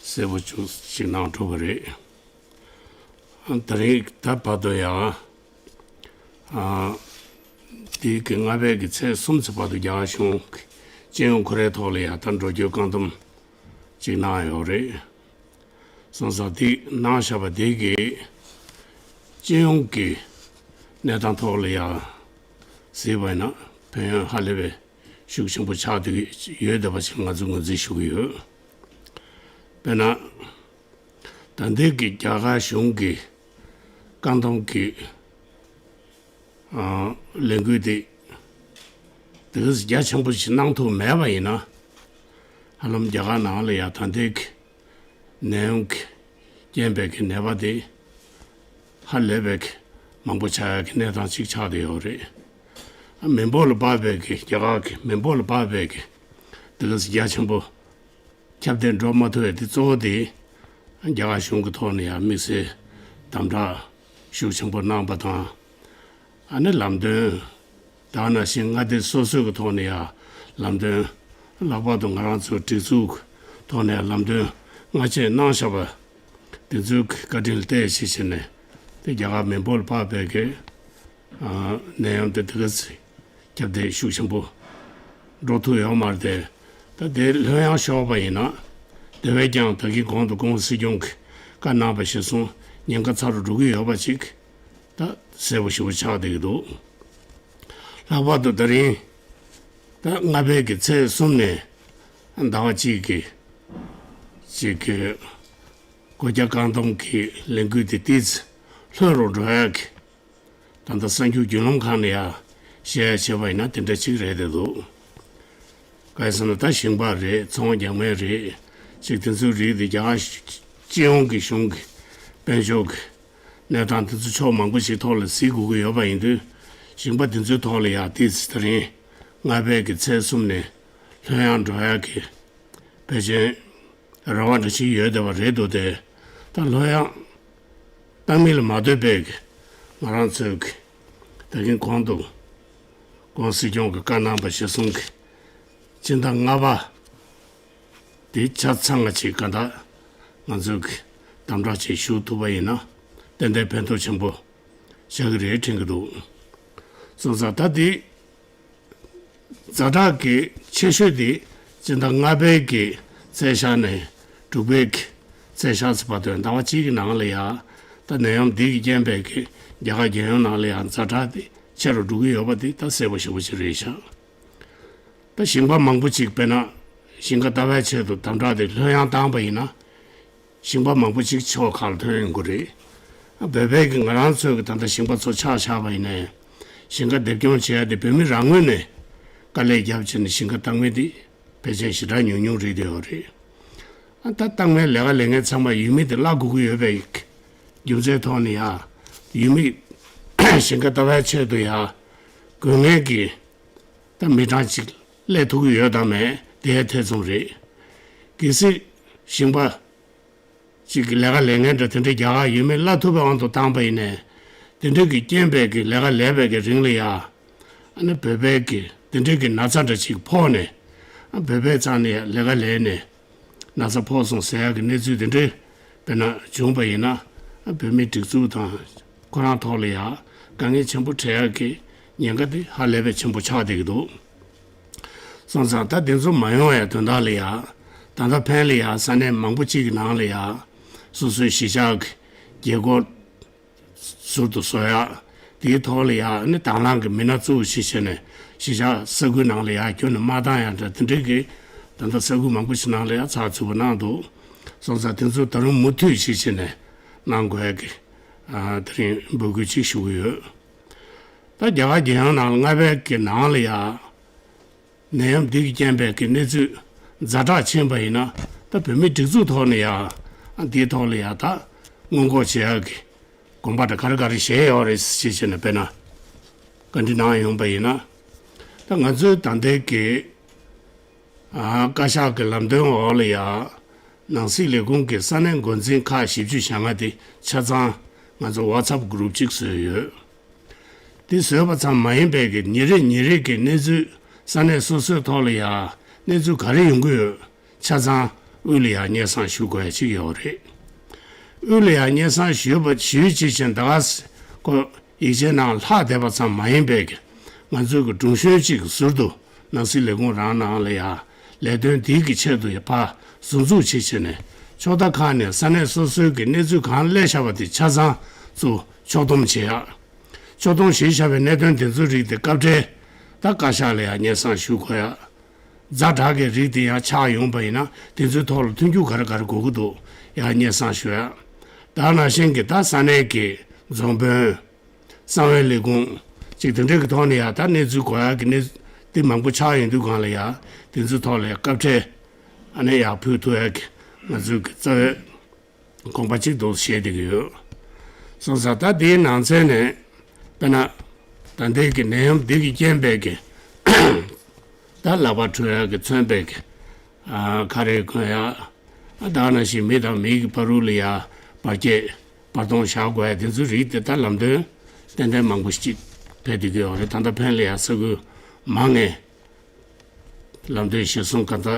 གསལ་པོ་ཅུང་ཞིག་གནང་གྲུབ་པ་རེད། ད་རིང་ད་བར་དུ་ཡང་ཨ་དེའི་གི་ལྔ་པའི་གི་ཚེས་གསུམ་ཙམ་བར་དུ་རྒྱ་གར་གཞུང་གི་སྤྱི་ཡོངས་ཁོ་རའི་ཐོག་ལ་ཡང་ད་འགྲོ་སྐྱོད་བཀག་སྡོམ་ཅིག་གནང་ཡོད་རེད། སོང་ཙང་དེ་གནང་བཞག་པ་དེ་གིས་སྤྱི་ཡོངས་ཀྱི་གནས་སྟངས་ཐོག་ལ་ཡང་གཟིགས་པ་ཡིན་ན་ཕན་ཡོན་ཧ་ལས་པའི་ཤུགས་ཆེན་པོ་ཆགས་བསྡད་ཀྱི་ཡོད་བསྡད་པ་ཞིག་ང་ཚོས་ངོས་འཛིན་ཞུ་གི་ཡོད། དཔེར་ན། ད་ལྟའི་གི་རྒྱ་གར་གཞུང་གི་བཀག་སྡོམ་གྱི་ཨ་ལས་འགུལ་དེ་དེ་ག་ཚོད་རྒྱ་ཆེན་པོ་ཞིག་གནང་ཐུབ་མེད་པ་ཡིན་ན། ཧ་ལམ་རྒྱ་གར་ནང་ལ་ཡང་ད་ལྟའི་གི་ནད་ཡམས་ཀྱི་རྐྱེན་པས་ཀྱི་ནད་པ་དེ་ཧ་ལས་པའི་གི་མང་པོ་ཆགས་ཡག་གི་གནས་སྟངས་ཅིག་ཆགས་བསྡད་ཡོད་རེད། ཨ་མི་འབོར་ལ་དཔག་པའི་གི་རྒྱ་གར་གི་མི་འབོར་ལ་དཔག་པའི་གི་དེ་ག་ཚོད་རྒྱ་ཆེན་པོ་ཁྱབ་གདལ་འགྲོ་མ་ཐུབ་པའི་དེ་གཙོ་བོ་དེ་རྒྱ་གར་གཞུང་གི་ཐོག་ནས་ཡང་དམིགས་བསལ་དམ་དྲག་ཤུགས་ཆེན་པོ་གནང་པ་དང་། ཨ་ནི་ལམ་སྟོན་དེ་ནང་བཞིན་མངའ་སྡེ་སོ་སོའི་གི་ཐོག་ནས་ཡང་ལམ་སྟོན། ལྷག་པར་དུ་ང་རང་ཚོའི་སྒྲིག་འཛུགས་ཐོག་ནས་ལམ་སྟོན་སྔ་རྗེས་གནང་བཞག་པ་དེ་ཚོའི་བཀའ་དྲིན་ལ་བརྟེན་བྱས་བྱས་ནས་དེ་རྒྱ་གར་མི་འབོར་ལ་དཔག་པའི་གི་ཨ་ནད་ཡམས་དེ་དེ་ག་ཚོད་ཁྱབ་གདལ་ཤུགས་ཆེན་པོ་འགྲོ་ཐུབ་ཡོད་མ་རེད་དེ། ད་དེ་ལྷོད་ཡངས་ཤོར་བ་ཡིན་ན་དེ་བས་ཀྱང་ད་གིན་གོང་དུ་སྐུ་ངོ་སྲིད་སྐྱོང་གིས་བཀའ་གནང་བ་གཞིར་བཟུང་ཉེན་ཁ་ཚ་རུ་འགྲོ་གི་ཡོད་པ་ཅིག་ད་གསལ་པོ་ཞེ་པོ་ཆགས་བསྡད་ཀྱི་འདུག་ལྷག་པར་དུ་ད་རིང་ད་ལྔ་པའི་གི་ཚེས་གསུམ་ནས་ཟླ་བ་གཅིག་གི་གཅིག་གི་སྒོ་རྒྱ་བཀག་སྡོམ་གྱི་ལས་འགུལ་དེ་ཏོག་ཙམ་ལྷོད་རུ་འགྲོ་ཡག་གི། ད་ལྟ་གསར་འགྱུར་བརྒྱུད་ལམ་ཁག་ནས་ཡང་བཤད་ཡ་བྱས་པ་ཡིན་ན་དེ་འདྲ་ཅིག་རེད་བསྡད་འདུག་གང་ཡིན་ཟེར་ན་ད་ཞིང་པ་རེད། ཚོང་རྒྱག་མཁན་རེད། ཅིག་དེ་ཚོའི་རིགས་དེ་རྒྱ་གར་སྤྱི་ཡོངས་ཀྱི་གཞུང་གི་དཔལ་འབྱོར་གྱི་གནས་སྟངས་དེ་ཚོ་ཕྱོགས་མང་པོ་ཞིག་ཐོག་ལ་གཟིགས་དགོས་ཀྱི་ཡོད་པ་ཡིན་དུས། ཞིང་པ་དེ་ཚོའི་ཐོག་ལ་ཡང་ཏོག་ཙམ་ད་རིང་ལྔ་པའི་གི་ཚེས་གསུམ་ནས་ལྷོད་ཡངས་འགྲོ་ཡག་གི་ཕལ་ཆེར་རེ་བ་འདྲ་ཞིག་ཡོད་བསྡད་པ་རེད་འདུག་སྟེ། ད་ལྷོད་ཡངས་བཏང་མིན་ལ་མ་ལྟོས་པའི་གི་ང་རང་ཚོའི་གི་ད་གིན་གོང་དུ་སྐུ་ངོ་སྲིད་སྐྱོང་གིས་བཀའ་གནང་བ་གཞིར་བཟུང་གི་སྤྱི་ཟླ་ལྔ་པ་དེ་ཆ་ཚང་བ་ཅིག་ག་ད་ང་ཚོས་གི་དམ་དྲག་ཅིག་ཞུ་ཐུབ་པ་ཡིན་ན་ཏན་ཏན་ཕན་ཐོགས་ཆེན་པོ་ཆགས་ཀྱི་རེད་དྲན་གྱི་འདུག་སོང་ཙང་ད་དེ། ཛ་དྲག་གི་ཆེ་ཤོས་དེ་སྤྱི་ཟླ་ལྔ་པའི་གི་ཚེས་ཤར་ནས་དྲུག་པའི་གི་ཚེས་ཤར་ཚེ་བར་དུ་ཟླ་བ་གཅིག་གི་ནང་ལ་ཡ། ད་ནད་ཡམས་འདི་གི་རྐྱེན་པས་གི་རྒྱ་གར་རྒྱལ་ཡོངས་ནང་ལ་ཡ་ཛ་དྲག་དེ་ཆེ་རུ་འགྲོ་གི་ཡོད་པ་དེ་ད་གསལ་པོ་ཞེ་པོ་ཅིག་རེད་ཤག་ད་ཞིང་པ་མང་པོ་ཅིག་དཔེར་ན་ཞིང་ཁ་ལྟ་བའི་ཆེད་དུ་དམ་དྲག་དེ་ལྷོད་ཡངས་བཏང་པ་ཡིན་ན། ཞིང་པ་མང་པོ་ཅིག་ཕྱོགས་ཁག་ལ་ཐོན་ཡོང་གི་རེད། བོད་པའི་གི་ང་རང་ཚོའི་གི་ད་ལྟ་ཞིང་པ་ཚོ་ཆ་བཞག་པ་ཡིན་ནའི། ཞིང་ཁ་འདེབས་སྐྱོང་བྱེད་ཡ་དེ་བོད་མི་རང་ངོས་ནས་དཀའ་ལས་བརྒྱབ་བྱས་ནས་ཞིང་ཁ་བཏང་མི་དེ་ཕལ་ཆེར་ཞེ་དྲག་ཉུང་ཉུང་རེད་དེ་ཡོད་རེད། ཨ་ད་བཏང་མའི་ལས་ཀ་ལས་མཁན་ཚང་མ་ཡུལ་མི་དེ་གླ་དགོས་ཀྱི་ཡོད་པའི་རྒྱུ་མཚན་ཐོག་ནས་ཡ། ཡུལ་མི་ཞིང་ཁ་ལྟ་བའི་ཆེད་དུ་ཡ། དགོས་ངེས་ཀྱི་ད་མི་གྲངས་ཅིག་སླེབས་ཐུབ་ཀྱི་ཡོད་དམ་མེད་དེ་ཐེ་ཚོམ་རེད། གལ་སྲིད་ཞིང་པ་ཅིག་གི་ལས་ཀ་ལས་མཁན་འདྲ་དེ་འདྲའི་རྒྱ་གར་ཡུལ་མི་གླ་ཐུབ་པའི་དབང་དུ་བཏང་པ་ཡིན་ནའི། དེ་འདྲའི་གི་རྐྱེན་པས་གི་ལས་ཀ་ལས་པའི་གི་རིང་ལ་ཡ། ཨ་ནི་བོད་པའི་གི་དེ་འདྲའི་གི་ན་ཚ་འདྲ་ཅིག་ཕོག་ནས། ཨ་བོད་པའི་རྩ་ནས་ལས་ཀ་ལས་ནས་ན་ཚ་ཕོག་སོང་ཟེར་ཡག་གི་གནས་ཚུལ་དེ་འདྲའི་དཔེར་ན་བྱུང་པ་ཡིན་ན། ཨ་བོད་མིའི་སྒྲིག་འཛུགས་དང་ཁོ་རང་ཐོག་ལ་ཡ་དཀའ་ངལ་ཆེན་པོ་འཕྲད་ཡག་གི་ཉེན་ཁ་དེ་ཧ་ལས་པའི་ཆེན་པོ་ཆགས་བསྡད་ཀྱི་འདུག་སོང་ཙང་ད་དེ་ཚོ་མ་ཡོང་བའི་དོན་དག་ལ་ཡ། ད་ལྟ་ཕན་ལ་ཡ་ས་གནས་མང་པོ་ཅིག་གི་ནང་ལ་ཡ། སོ་སོའི་གཞིས་ཆགས་ཀྱི་རྒྱལ་སྒོ་ཟུར་དུ་བཟོ་ཡག་དེའི་ཐོག་ལ་ཡ་ནི་དང་བླངས་ཀྱི་མི་སྣ་གཙོ་བོ་ཞིག་བྱས་ནས་གཞིས་ཆགས་ས་ཁུལ་ནང་ལ་ཡ་ཁྱོན་ནས་མ་བཏང་ཡག་འདྲ་དེ་འདྲའི་གི་ད་ལྟ་ས་ཁུལ་མང་པོ་ཞིག་ནང་ལ་ཡ་ཚགས་ཚུད་པོ་གནང་འདུག་སོང་ཙང་དེ་ཚོ་ད་རུང་མུ་མཐུད་ཞིག་བྱས་ནས་གནང་དགོས་ཡག་གི་ཨ་དེ་རིང་འབོད་སྐུལ་ཅིག་ཞུ་གི་ཡོད། ད་རྒྱ་གར་རྒྱལ་ཡོངས་ནང་ལ་ལྔ་པའི་གི་ནང་ལ་ཡ། ནད་ཡམས་འདི་གི་རྐྱེན་པས་ཀྱི་གནས་ཚུལ་ཛ་དྲག་ཕྱིན་པ་ཡིན་ན། ད་བོད་མིའི་སྒྲིག་འཛུགས་ཐོག་ནས་ཡ། འདིའི་ཐོག་ལ་ཡ་ད་སྔོན་འགོག་བྱེད་ཡག་གི་དགོངས་པ་དང་ག་རེ་ག་རེ་བཞེས་ཡོད་རེད་ཞེས་བྱས་ནས་དཔེར་ན་བཀའ་འདྲི་གནང་ཡོང་པ་ཡིན་ན། ད་ང་ཚོའི་ད་ལྟའི་གི་ཨ་བཀའ་ཤག་གི་ལམ་སྟོན་འོག་ལ་ཡ། ནང་སྲིད་ལས་ཁུངས་ཀྱི་ས་གནས་འགོ་འཛིན་ཁག་བཞི་བཅུ་ཞེ་ལྔ་དེ་ཆ་ཚང་ང་ཚོ་ཝ་ཚབ་གུ་རུབ་ཅིག་བཟོས་ཡོད། དེ་བཟོས་པ་ཙམ་མ་ཡིན་པའི་གི་ཉིན་རེ་ཉིན་རེ་གི་གནས་ཚུལ་ས་གནས་སོ་སོའི་ཐོག་ལ་ཡ་གནས་ཚུལ་ག་རེ་ཡོང་གི་ཡོད་ཆ་ཚང་དབུས་ལ་ཡ་སྙན་སེང་ཞུ་དགོས་ཡ་ཅིག་ཡོད་རེད། དབུས་ལ་ཡ་སྙན་སེང་ཞུས་པ་ཞུས་ཅིག་བྱས་ད་ག་ས་ཁོ་ཡིག་ཆའི་ནང་ལྷག་བསྡད་པ་ཙམ་མ་ཡིན་པའི་གི་ང་ཚོའི་གི་དྲུང་གཞོན་ཅིག་ཟུར་དུ་ནང་སྲིད་ལས་ཁུངས་རང་ནང་ལ་ཡ་ལས་དོན་དེའི་གི་ཆེད་དུ་ཡ་ཕར་ཟུར་འཛུགས་བྱེད་བྱས་ནས་ཕྱོགས་མཐའ་ཁག་ནས་ས་གནས་སོ་སོའི་གི་གནས་ཚུལ་གང་སླེབས་བཞག་པ་དེ་ཆ་ཚང་ཚུར་ཕྱོགས་བསྡོམས་བྱེད་ཡ། ཕྱོགས་བསྡོམས་བྱས་བཞག་པའི་གནད་དོན་དེ་ཚོའི་རིགས་དེ་སྐབས་འཕྲལ་ད་བཀའ་ཤག་ལ་ཡང་སྙན་སེང་ཞུ་དགོས་ཡ། ཛ་དྲག་གི་རིགས་དེ་ཡང་ཆགས་ཡོང་པ་ཡིན་ན་དེ་ཚོའི་ཐོག་ལ་མཐུན་འགྱུར་ག་རེ་ག་རེ་དགོས་ཀྱི་འདུག་ཡང་སྙན་སེང་ཞུ་ཡ། ད་ནང་བཞིན་གྱི་ད་ས་གནས་ཀྱི་རྫོང་དཔོན། གསང་བའི་ལས་ཁུངས་ཅིག་དེ་འདྲ་གི་ཐོག་ནས་ཡང་ད་གནས་ཚུལ་གོ་ཡ་གི་གནས་དེ་མང་པོ་ཆགས་ཡོང་དུས་སྒང་ལ་ཡང་དེ་ཚོའི་ཐོག་ལ་ཡང་སྐབས་འཕྲལ་ཨ་ནི་ཡར་ཕུལ་ཐུབ་ཡ་གི་ང་ཚོའི་གི་རྩ་བའི་དགོངས་པ་གཅིག་ཏུ་བཞེས་བསྡད་ཀྱི་ཡོད། སོང་ཙང་ད་དེའི་ནང་ཚན་ནས་དཔེར་ན་ད་ལྟའི་གི་ནད་ཡམས་འདི་གི་རྐྱེན་པས་ཀྱི་ད་ལག་པ་འཁྲུ་ཡག་གི་མཚོན་པས་ཀྱི་ཨ་ཁ་རས་གོན་ཡག་ཨ་ད་ནང་བཞིན་མི་དང་མི་གི་བར་རུ་ལ་ཡ་བར་ཆད་བར་སྟོང་བཞག་དགོས་ཡ་དེ་ཚོའི་རིགས་དེ་ད་ལམ་སྟོན་ཏན་ཏན་མང་པོ་ཞིག་ཕེབས་བསྡད་ཀྱི་ཡོད་རེད། ད་ལྟ་ཕན་ལ་ཡ་ས་ཁུལ་མང་ནས། ལམ་སྟོན་གཞིར་བཟུང་ག་ད་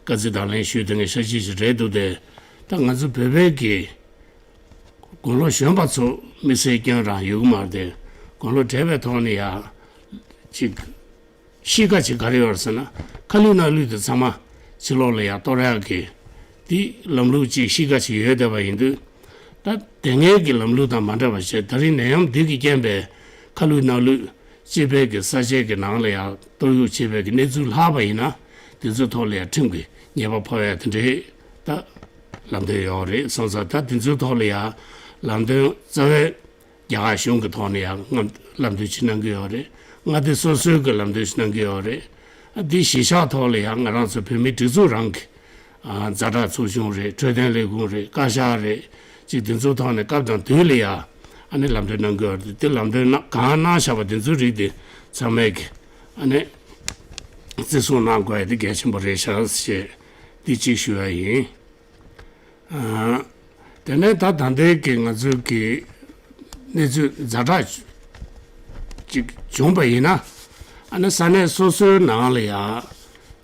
བཀའ་རྩི་དང་ལེན་ཞུས་དེ་ངས་ཤ་ཅིག་ཅིག་རེད་འདུག་སྟེ། ད་ང་ཚོ་བོད་པའི་གི་དགུང་ལོ་གཞོན་པ་ཚོ་དམིགས་བསལ་སྐྱོན་རང་ཡོད་ཀྱི་མ་རེད་དེ། དགུང་ལོ་བགྲེས་པའི་ཐོག་ནས་ཡ་ཅིག་གཤིས་ཀ་ཅིག་ག་རེ་ཡོད་རེད་ཟེར་ན། ཁ་ལུད་སྣ་ལུད་དེ་ཚང་མ་ཕྱི་ལོགས་ལ་ཡ་གཏོར་ཡག་གི་དེ་ལམ་ལུགས་ཅིག་གཤིས་ཀ་ཅིག་ཡོད་བསྡད་པ་ཡིན་དུས། ད་དེ་སྔའི་གི་ལམ་ལུགས་དང་མ་འདྲ་བ་བྱས་ད་རིང་ནད་ཡམས་འདི་གི་རྐྱེན་པས་ཁ་ལུད་སྣ་ལུད་སྤྱི་པའི་གི་ས་ཆའི་གི་ནང་ལ་ཡང་གཏོར་གཡུག་བྱས་པའི་གི་གནས་ཚུལ་ལྷག་པ་ཡིན་ན་དེ་ཚོའི་ཐོག་ལ་ཡང་ཁྲིམས་ཀྱི་ཉེས་པ་ཕོག་ཡ་དེ་འདྲའི་ད་ལམ་སྟོན་ཡོད་རེད། སོང་ཙང་ད་དེ་ཚོའི་ཐོག་ལ་ཡང་ལམ་སྟོན་རྩ་བའི་རྒྱ་གར་གཞུང་གི་ཐོག་ནས་ཡང་ལམ་སྟོན་ཅིག་གནང་གི་ཡོད་རེད། མངའ་སྡེ་སོ་སོའི་གི་ལམ་སྟོན་ཅིག་གནང་གི་ཡོད་རེད། འདི་གཞིས་ཆགས་ཐོག་ལ་ཡང་ང་རང་ཚོ་བོད་མིའི་སྒྲིག་འཛུགས་རང་གི་ཛ་དྲག་ཚོགས་ཆུང་རེད། འཕྲོད་བསྟེན་ལས་ཁུངས་རེད། བཀའ་ཤག་རེད། ཅིག་དེ་ཚོའི་ཐོག་ནས་སྐབས་དང་དུས་ལ་ཡ་ཨ་ནི་ལམ་སྟོན་གནང་དགོས་པ་རེད། དེ་ལམ་སྟོན་གནང་གང་གནང་བཞག་པ་དེ་ཚོའི་རིགས་དེ་ཚང་མས་ཀྱི་ཨ་ནི་བརྩི་སྲུང་གནང་དགོས་ཡ་དེ་གལ་ཆེན་པོ་རེད་ཤག་ཞེས་འདི་གཅིག་ཞུ་ཡ་ཡིན། ཨ་དེ་ནས་ད་ད་ལྟའི་གི་ང་ཚོའི་གི་གནས་ཚུལ་ཛ་དྲག་ཅིག་བྱུང་པ་ཡིན་ན་ཨ་ནི་ས་གནས་སོ་སོའི་ནང་ལ་ཡ་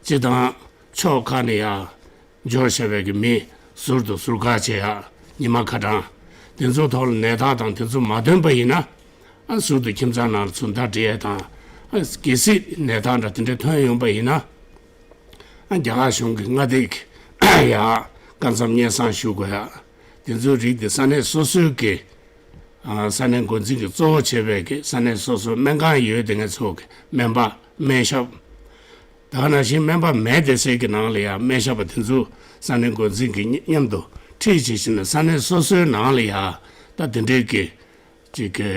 སྤྱི་དང་། ཕྱོགས་ཁག་ནས་ཡང་འབྱོར་བྱ་བའི་གི་མི་ཟུར་དུ་ཟུར་བཀག་བྱེད་ཡག་ཉི་མ་ཁ་གྲངས་དེ་ཚོ་ཐོག་ལ་ནད་རྟགས་དང་དེ་ཚོ་མ་ཐོན་པ་ཡིན་ན་ཨ་ཟུར་དུ་ཁྱིམ་ཚང་ནང་ལ་ཚུར་ཟླ་སྒྲིལ་ཡས་དང་ གལ་སྲིད་གནས་སྟངས་འདྲ་དེ་འདྲ་ཐོན་ཡོང་པ་ཡིན་ན། རྒྱ་གར་གཞུང་གི་མངའ་སྡེ་གི་ཡ་སྐབས་མཚམས་སྙན་སེང་ཞུ་དགོས་ཡ། དེ་ཚོའི་རིགས་དེ་ས་གནས་སོ་སོའི་གི་ས་གནས་འགོ་འཛིན་གྱི་གཙོ་བོ་བྱས་པའི་གི་ས་གནས་སོ་སོའི་སྨན་ཁང་ཡོད་དེ་ངས་ཚོ་གི་སྨན་པ་སྨན་ཞབས། ད་ག་ནང་བཞིན་སྨན་པ་མེད་དེ་སའི་གི་ནང་ལ་ཡ་སྨན་ཞབས་པ་དེ་ཚོ་ས་གནས་འགོ་འཛིན་གྱི་མཉམ་དུ་ཁྲིད་བྱེད་བཞིན་ནས་ས་གནས་སོ་སོའི་ནང་ལ་ཡ་ད་དེ་འདྲའི་གི་ཅིག་གི་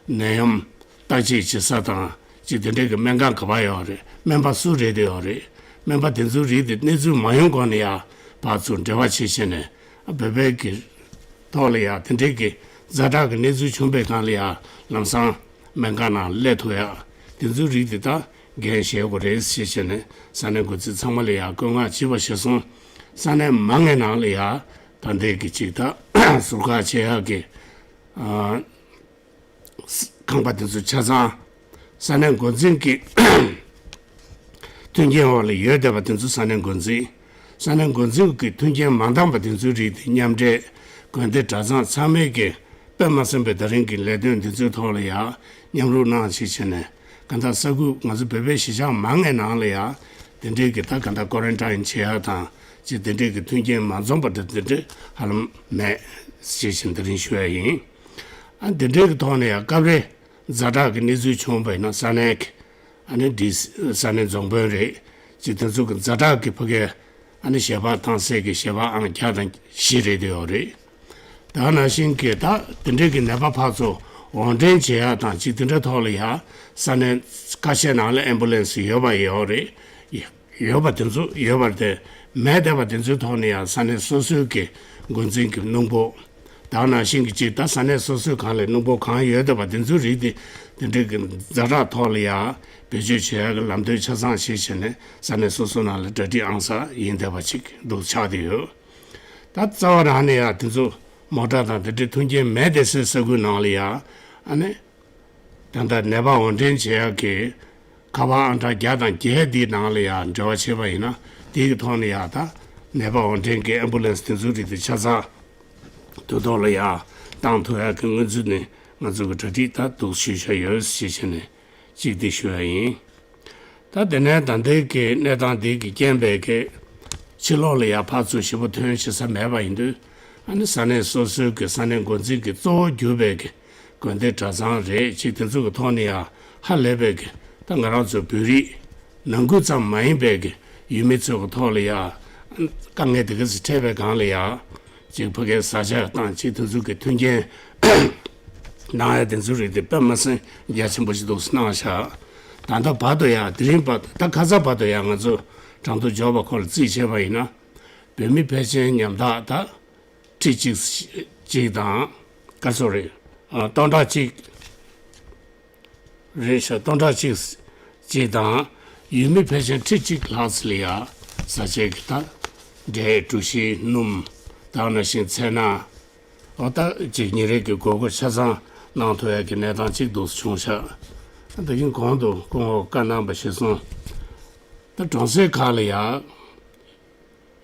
ནད་ཡམས་བརྟག་དཔྱད་བྱེད་ས་དང་ཅིག་དེ་འདྲའི་གི་སྨན་ཁང་ག་པར་ཡོད་རེད། སྨན་པ་སུ་རེད་དེ་ཡོད་རེད། སྨན་པ་དེ་ཚོའི་རིགས་དེ་གནས་ཚུལ་མ་ཡོང་གོང་ནས་ཡ་ཕར་ཚུར་འབྲེལ་བ་བྱེད་བྱས་ནས་བོད་པའི་གི་ཐོག་ལ་ཡ་དེ་འདྲའི་གི་ཛ་དྲག་གི་གནས་ཚུལ་བྱུང་པའི་སྒང་ལ་ཡ་ལམ་སང་སྨན་ཁང་ནང་སླེབས་ཐུབ་ཡ་དེ་ཚོའི་རིགས་དེ་ད་འགན་བཞེས་དགོས་རེད་ཞེས་བྱས་ནས་ས་གནས་འགོ་འཛིན་ཚང་མ་ལ་ཡ་བཀོད་མངགས་བྱས་པ་གཞིར་བཟུང་ས་གནས་མང་ངེས་ནང་ལ་ཡ་ད་འདྲའི་གི་ཅིག་ད་ཟུར་བཀག་བྱེད་ཡ་གི་ཁང་པ་དེ་ཚོ་ཆ་ཚང་ས་གནས་འགོ་འཛིན་གྱི་མཐུན་རྐྱེན་འོག་ལ་ཡོད་བསྡད་པ་དེ་ཚོ་ས་གནས་འགོ་འཛིན། ས་གནས་འགོ་འཛིན་གྱི་མཐུན་རྐྱེན་མ་འདང་པ་དེ་ཚོའི་རིགས་དེ་མཉམ་འབྲེལ་དགོན་སྡེ་གྲྭ་ཚང་ཚང་མས་ཀྱི་དཔེ་མ་སྲིད་པའི་ད་རིང་གི་ལས་དོན་དེ་ཚོའི་ཐོག་ལ་ཡང་མཉམ་རུབ་གནང་ཞེས་བྱས་ནས་གང་ལྟར་ས་ཁུལ་ང་ཚོ་བོད་པའི་གཞིས་ཆགས་མང་ངེས་ནང་ལ་ཡང་དེ་འདྲའི་གི་ད་གང་ལྟར་ཀོ་རན་ཊིན་བྱེད་ཡག་དང་ཅིག་དེ་འདྲའི་གི་མཐུན་རྐྱེན་མ་འཛོམས་པ་དེ་དེ་འདྲ་ཧ་ལམ་མེད་ཞེས་བྱས་ནས་དེ་རིང་ཞུ་ཡ་ཡིན། ཨ་འདི་འདྲའི་གི་ཐོག་ནས་ཡང་སྐབས་རེ་ཛ་དྲག་གི་གནས་ཚུལ་བྱུང་བ་ཡིན་ན་ས་གནས་ཀྱི་ཨ་ནི་ཌི་སི་ས་གནས་རྫོང་དཔོན་རེད་ཅིག་དེ་ཚོ་གི་ཛ་དྲག་གི་ཕ་གའི་ཨ་ནི་ཞལ་པར་བཏང་སའི་གི་ཞལ་པར་ཨང་བརྒྱ་དང་བཞི་རེད་དེ་ཡོད་རེད། ད་ནང་བཞིན་གི་ད་དེ་འདྲའི་གི་ནད་པ་ཕར་ཚུར་དབོར་འདྲེན་བྱེད་ཡག་དང་ཅིག་དེ་འདྲའི་ཐོག་ལ་ཡང་ས་གནས་ཁ་ཤས་ནང་ལ་ཨེམ་བུ་ལན་སི་ཡོད་པ་ཡོད་རེད། ཡོད་པ་དེ་ཚོ་ཡོད་པར་བརྟེན་མེད་བསྡད་པ་དེ་ཚོའི་ཐོག་ནས་ཡང་ས་གནས་སོ་སོའི་གི་འགོ་འཛིན་གྱི་སྣུམ་འཁོར་ད་ག་ནང་བཞིན་གྱི་ཅིག་ད་ས་གནས་སོ་སོའི་སྒང་ལ་སྣུམ་འཁོར་གང་ཡོད་བསྡད་པ་དེ་ཚོའི་རིགས་དེ་དེ་འདྲའི་གི་ཛ་དྲག་ཐོག་ལ་ཡང་བེད་སྤྱོད་བྱེད་ཡག་གི་ལམ་སྟོན་ཆ་ཚང་ཞིག་བྱས་ནས་ས་གནས་སོ་སོ་ནང་ལ་གྲ་སྒྲིག་ཨང་གསར་ཡིན་བསྡད་པ་ཅིག་འདུག་ཆགས་བསྡད་ཡོད། ད་རྩ་བ་རང་ནས་ཡང་དེ་ཚོ་མོ་ཊ་དང་དེ་འདྲའི་མཐུན་རྐྱེན་མེད་བསྡད་སའི་ས་ཁུལ་ནང་ལ་ཡང་ཨ་ནི། ད་ལྟ་ནད་པ་དབོར་འདྲེན་བྱེད་ཡག་གི་ཁ་པར་ཨང་གྲངས་བརྒྱ་དང་བརྒྱད་འདིའི་ནང་ལ་ཡང་འབྲེལ་བ་བྱས་པ་ཡིན་ན་དེའི་ཐོག་ནས་ཡང་ད་ནད་པ་དབོར་འདྲེན་གྱི་ཨེམ་བུ་ལན་སི་དེ་ཚོའི་རིགས་དེ་ཆ་ཚང་དུས་ཐོག་ལ་ཡང་བཏང་ཐུབ་ཡག་གི་སྔོན་ཚུད་ནས་ང་ཚོ་གི་གྲ་སྒྲིག་ད་འདུག་ཞུས་བཞག་ཡོད་ཞེས་བྱས་ནས་གཅིག་དེ་ཞུ་ཡ་ཡིན། ད་དེ་ནས་ད་ལྟའི་གི་གནས་སྟངས་འདི་གི་རྐྱེན་པས་གི་ཕྱི་ལོགས་ལ་ཡང་ཕར་ཚུར་ཞེ་པོ་ཐོན་ཤེས་ས་མེད་པ་ཡིན་དུས་ཨ་ནི་ས་གནས་སོ་སོའི་གི་ས་གནས་འགོ་འཛིན་གྱི་གཙོ་བོ་གྱུར་པའི་གི་དགོན་སྡེ་གྲྭ་ཚང་རེད་ཅིག་དེ་ཚོ་གི་ཐོག་ནས་ཡང་ཧ་ལས་པའི་གི་ད་ང་རང་ཚོ་བོད་རིགས་ནང་ཁུལ་ཙམ་མ་ཡིན་པའི་གི་ཡུལ་མི་ཚོ་གི་ཐོག་ལ་ཡང་དཀའ་ངལ་དེ་ག་ཚོད་འཕྲད་པའི་སྒང་ལ་ཡང་ཅིག་ཕ་གིའི་བཟའ་བཅའ་དང་ཅིག་དེ་ཚོ་གི་མཐུན་རྐྱེན་གནང་ཡ་དེ་ཚོ་རིགས་དེ་དཔེ་མ་སྲིད་རྒྱ་ཆེན་པོ་ཞིག་འདུག་གནང་བཞག་ད་ལྟ་བར་དུ་ཡང་དེ་རིང་བར་དུ་ད་ཁ་ས་བར་དུ་ཡང་ང་ཚོ་གྲངས་ཐོ་འབྱོར་བ་ཁོ་ལ་རྩིས་བྱས་པ་ཡིན་ན་བོད་མི་ཕལ་ཆེར་ཉམ་ཐག་ད་ཁྲི་གཅིག་གཅིག་དང་ཀ་སོ་རེད། སྟོང་ཕྲག་གཅིག་རེད་ཤག་སྟོང་ཕྲག་གཅིག་གཅིག་དང་ཡུལ་མི་ཕལ་ཆེར་ཁྲི་གཅིག་ལྷག་ཙམ་ལ་ཡ་བཟའ་བཅའ་གི་ད་འབྲས་གྲོ་ཞིབ་སྣུམ་ད་ག་ནང་བཞིན་ཚལ་སྣ་འོ་ད་ཅིག་ཉིན་རེ་གི་དགོས་མཁོ་ཆ་ཚང་གནང་ཐུབ་ཡ་གི་གནས་སྟངས་གཅིག་འདུག་བྱུང་ཤག་ད་གིན་གོང་དུ་སྐུ་ངོ་བཀའ་གནང་པ་གཞིར་བཟུང་ད་གྲོང་གསེབ་ཁག་ལ་ཡ།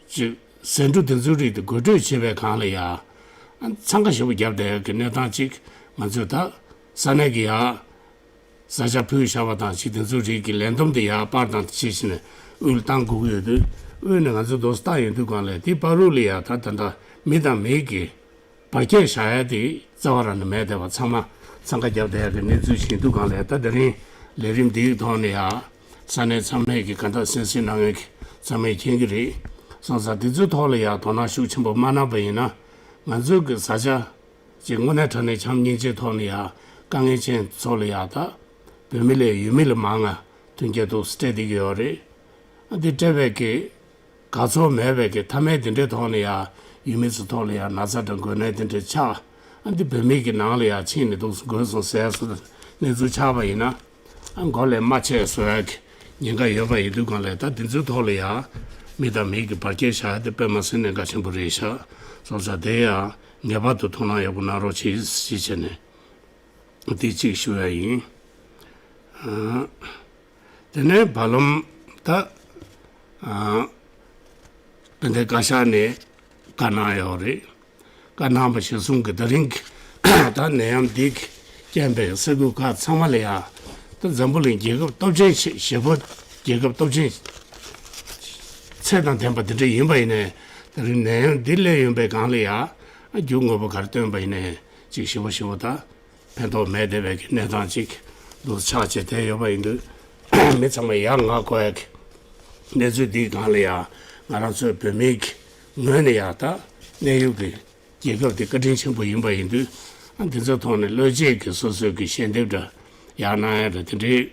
ཅིག་ཟད་འགྲོ་དེ་ཚོའི་རིགས་དེ་བགོ་སྤྲོད་བྱེད་པའི་སྒང་ལ་ཡ། འཚང་ཁ་ཞེ་པོ་བརྒྱབ་བསྡད་ཡོད་ཀྱི་གནས་སྟངས་ཅིག་ང་ཚོས་ད་ས་གནས་ཀྱི་ཡ། བཟའ་བཅའ་ཕུལ་བཞག་པ་དང་ཅིག་དེ་ཚོའི་རིགས་ཀྱི་ལས་བསྡོམས་དེ་ཡ་པར་དང་ཅིག་བྱས་ནས་དབུས་ལ་བཏང་དགོས་ཀྱི་ཡོད་དུས་དབུས་ནས་ང་ཚོས་རྡོ་སོལ་བཏང་ཡོང་དུས་སྒང་ལ་དེའི་བར་རུ་ལ་ཡ་ད་ད་ལྟ་མི་དང་མི་གི་བར་ཁྱད་བཞག་ཡ་དེ་རྩ་བ་རང་ནས་མེད་བསྡད་པ་ཚང་མ་འཚང་ཁ་བརྒྱབ་བསྡད་ཡ་གི་གནས་ཚུལ་ཞིག་འདུག་གང་ལས་ད་དེ་རིང་ལས་རིམ་འདིའི་ཐོག་ནས་ཡ་ས་གནས་ཚང་མས་ཀྱི་ག་འདྲ་གསན་གཟིགས་གནང་མཁན་གྱི་ཚང་མས་མཁྱེན་གྱི་རེད། སོང་ཙང་དེ་ཚོའི་ཐོག་ལ་ཡ་དོ་སྣང་ཤུགས་ཆེན་པོ་མ་གནང་པ་ཡིན་ན་ང་ཚོའི་གི་བཟའ་བཅའ་ཅིག་དངོས་གནས་དྲང་གནས་བྱམས་སྙིང་རྗེའི་ཐོག་ནས་ཡ་དཀའ་ངལ་ཅན་ཚོ་ལ་ཡ་ད་བོད་མི་ལས་ཡུལ་མི་ལ་མང་ང་མཐུན་རྐྱེན་འདུག་སྤྲད་བསྡད་ཀྱི་ཡོད་རེད། ཨ་འདི་སྤྲད་པའི་གི་དགའ་ཚོར་མེད་པའི་གི་མཐའ་མའི་དེ་འདྲའི་ཐོག་ནས་ཡང་ཡུལ་མི་ཚོའི་ཐོག་ལ་ཡང་ན་ཚ་དང་འགོས་ནད་དེ་འདྲ་ཆགས། ཨ་འདི་བོད་མི་གི་ནང་ལ་ཡང་ཕྱིན་ནས་འདུག་འགོས་སོང་ཟེར་སོགས་གནས་ཚུལ་ཆགས་པ་ཡིན་ན། ཨ་མགོ་ལས་མ་ཆད་བཟོ་ཡ་གི་ཉེན་ཁ་ཡོད་པ་ཡིན་དུས་གང་ལས་ད་དེ་ཚོའི་ཐོག་ལ་ཡང་མི་དང་མི་གི་བར་ཁྱད་བཞག་ཡ་དེ་དཔེ་མ་སྲིད་གནད་འགག་ཆེན་པོ་རེད་ཤག་སོང་ཙང་དེ་ཡང་ངེས་པར་དུ་ཐུགས་སྣང་ཡག་པོ་གནང་རོགས་གྱིས་ཞེས་བྱས་ནས་དེ་གཅིག་ཞུ་ཡ་ཡིན། ཨ། དེ་ནས་བར་ལམ་ད། ཨ། དཔལ་ལྡན་བཀའ་ཤག་ནས་བཀའ་གནང་ཡོད་རེད། བཀའ་གནང་བ་གཞིར་བཟུང་གི་ད་རིང་གི་ད་ནད་ཡམས་འདི་གི་རྐྱེན་པས་ས་ཁུལ་ཁག་ཚང་མ་ལ་ཡ་ ད་འཛམ་བུ་གླིང་རྒྱལ་ཁབ་སྟོབས་ཆེན་ཞེ་ཞེ་པོ། རྒྱལ་ཁབ་སྟོབས་ཆེན་ཚད་དང་ལྡན་པ་འདི་འདྲ་ཡིན་པ་ཡིན་ནའི། ད་རིང་ནད་ཡམས་འདི་སླེབས་ཡོང་པའི་སྒང་ལ་ཡ། རྒྱུ་དངོས་པོ་ག་རེ་བཏོན་པ་ཡིན་ནའི་ཅིག་ཞེ་པོ་ཞེ་པོ་ད་ཕན་ཐོགས་མེད་བསྡད་པའི་གི་གནས་སྟངས་ཅིག་འདུག་ཆགས་བྱས་བསྡད་ཡོད་པ་ཡིན་དུས། མི་ཚང་མས་ཡ་ང་དགོས་ཡ་གི་གནས་ཚུལ་འདིའི་སྒང་ལ་ཡ། ང་རང་ཚོའི་བོད་མིའི་གི་ངོས་ནས་ཡ། ད་གནས་ཡུལ་གི་རྒྱལ་ཁབ་དེ་བཀའ་དྲིན་ཆེན་པོ་ཡིན་པ་ཡིན་དུས། ཨ། འདི་ཚོའི་ཐོག་ནས་བློས་བཅད་ཀྱིས་སོ་སོའི་གི་ཞལ་འདེབས་འདྲ་ཡར་གནང་ཡ་འདྲ་དེ་འདྲའི་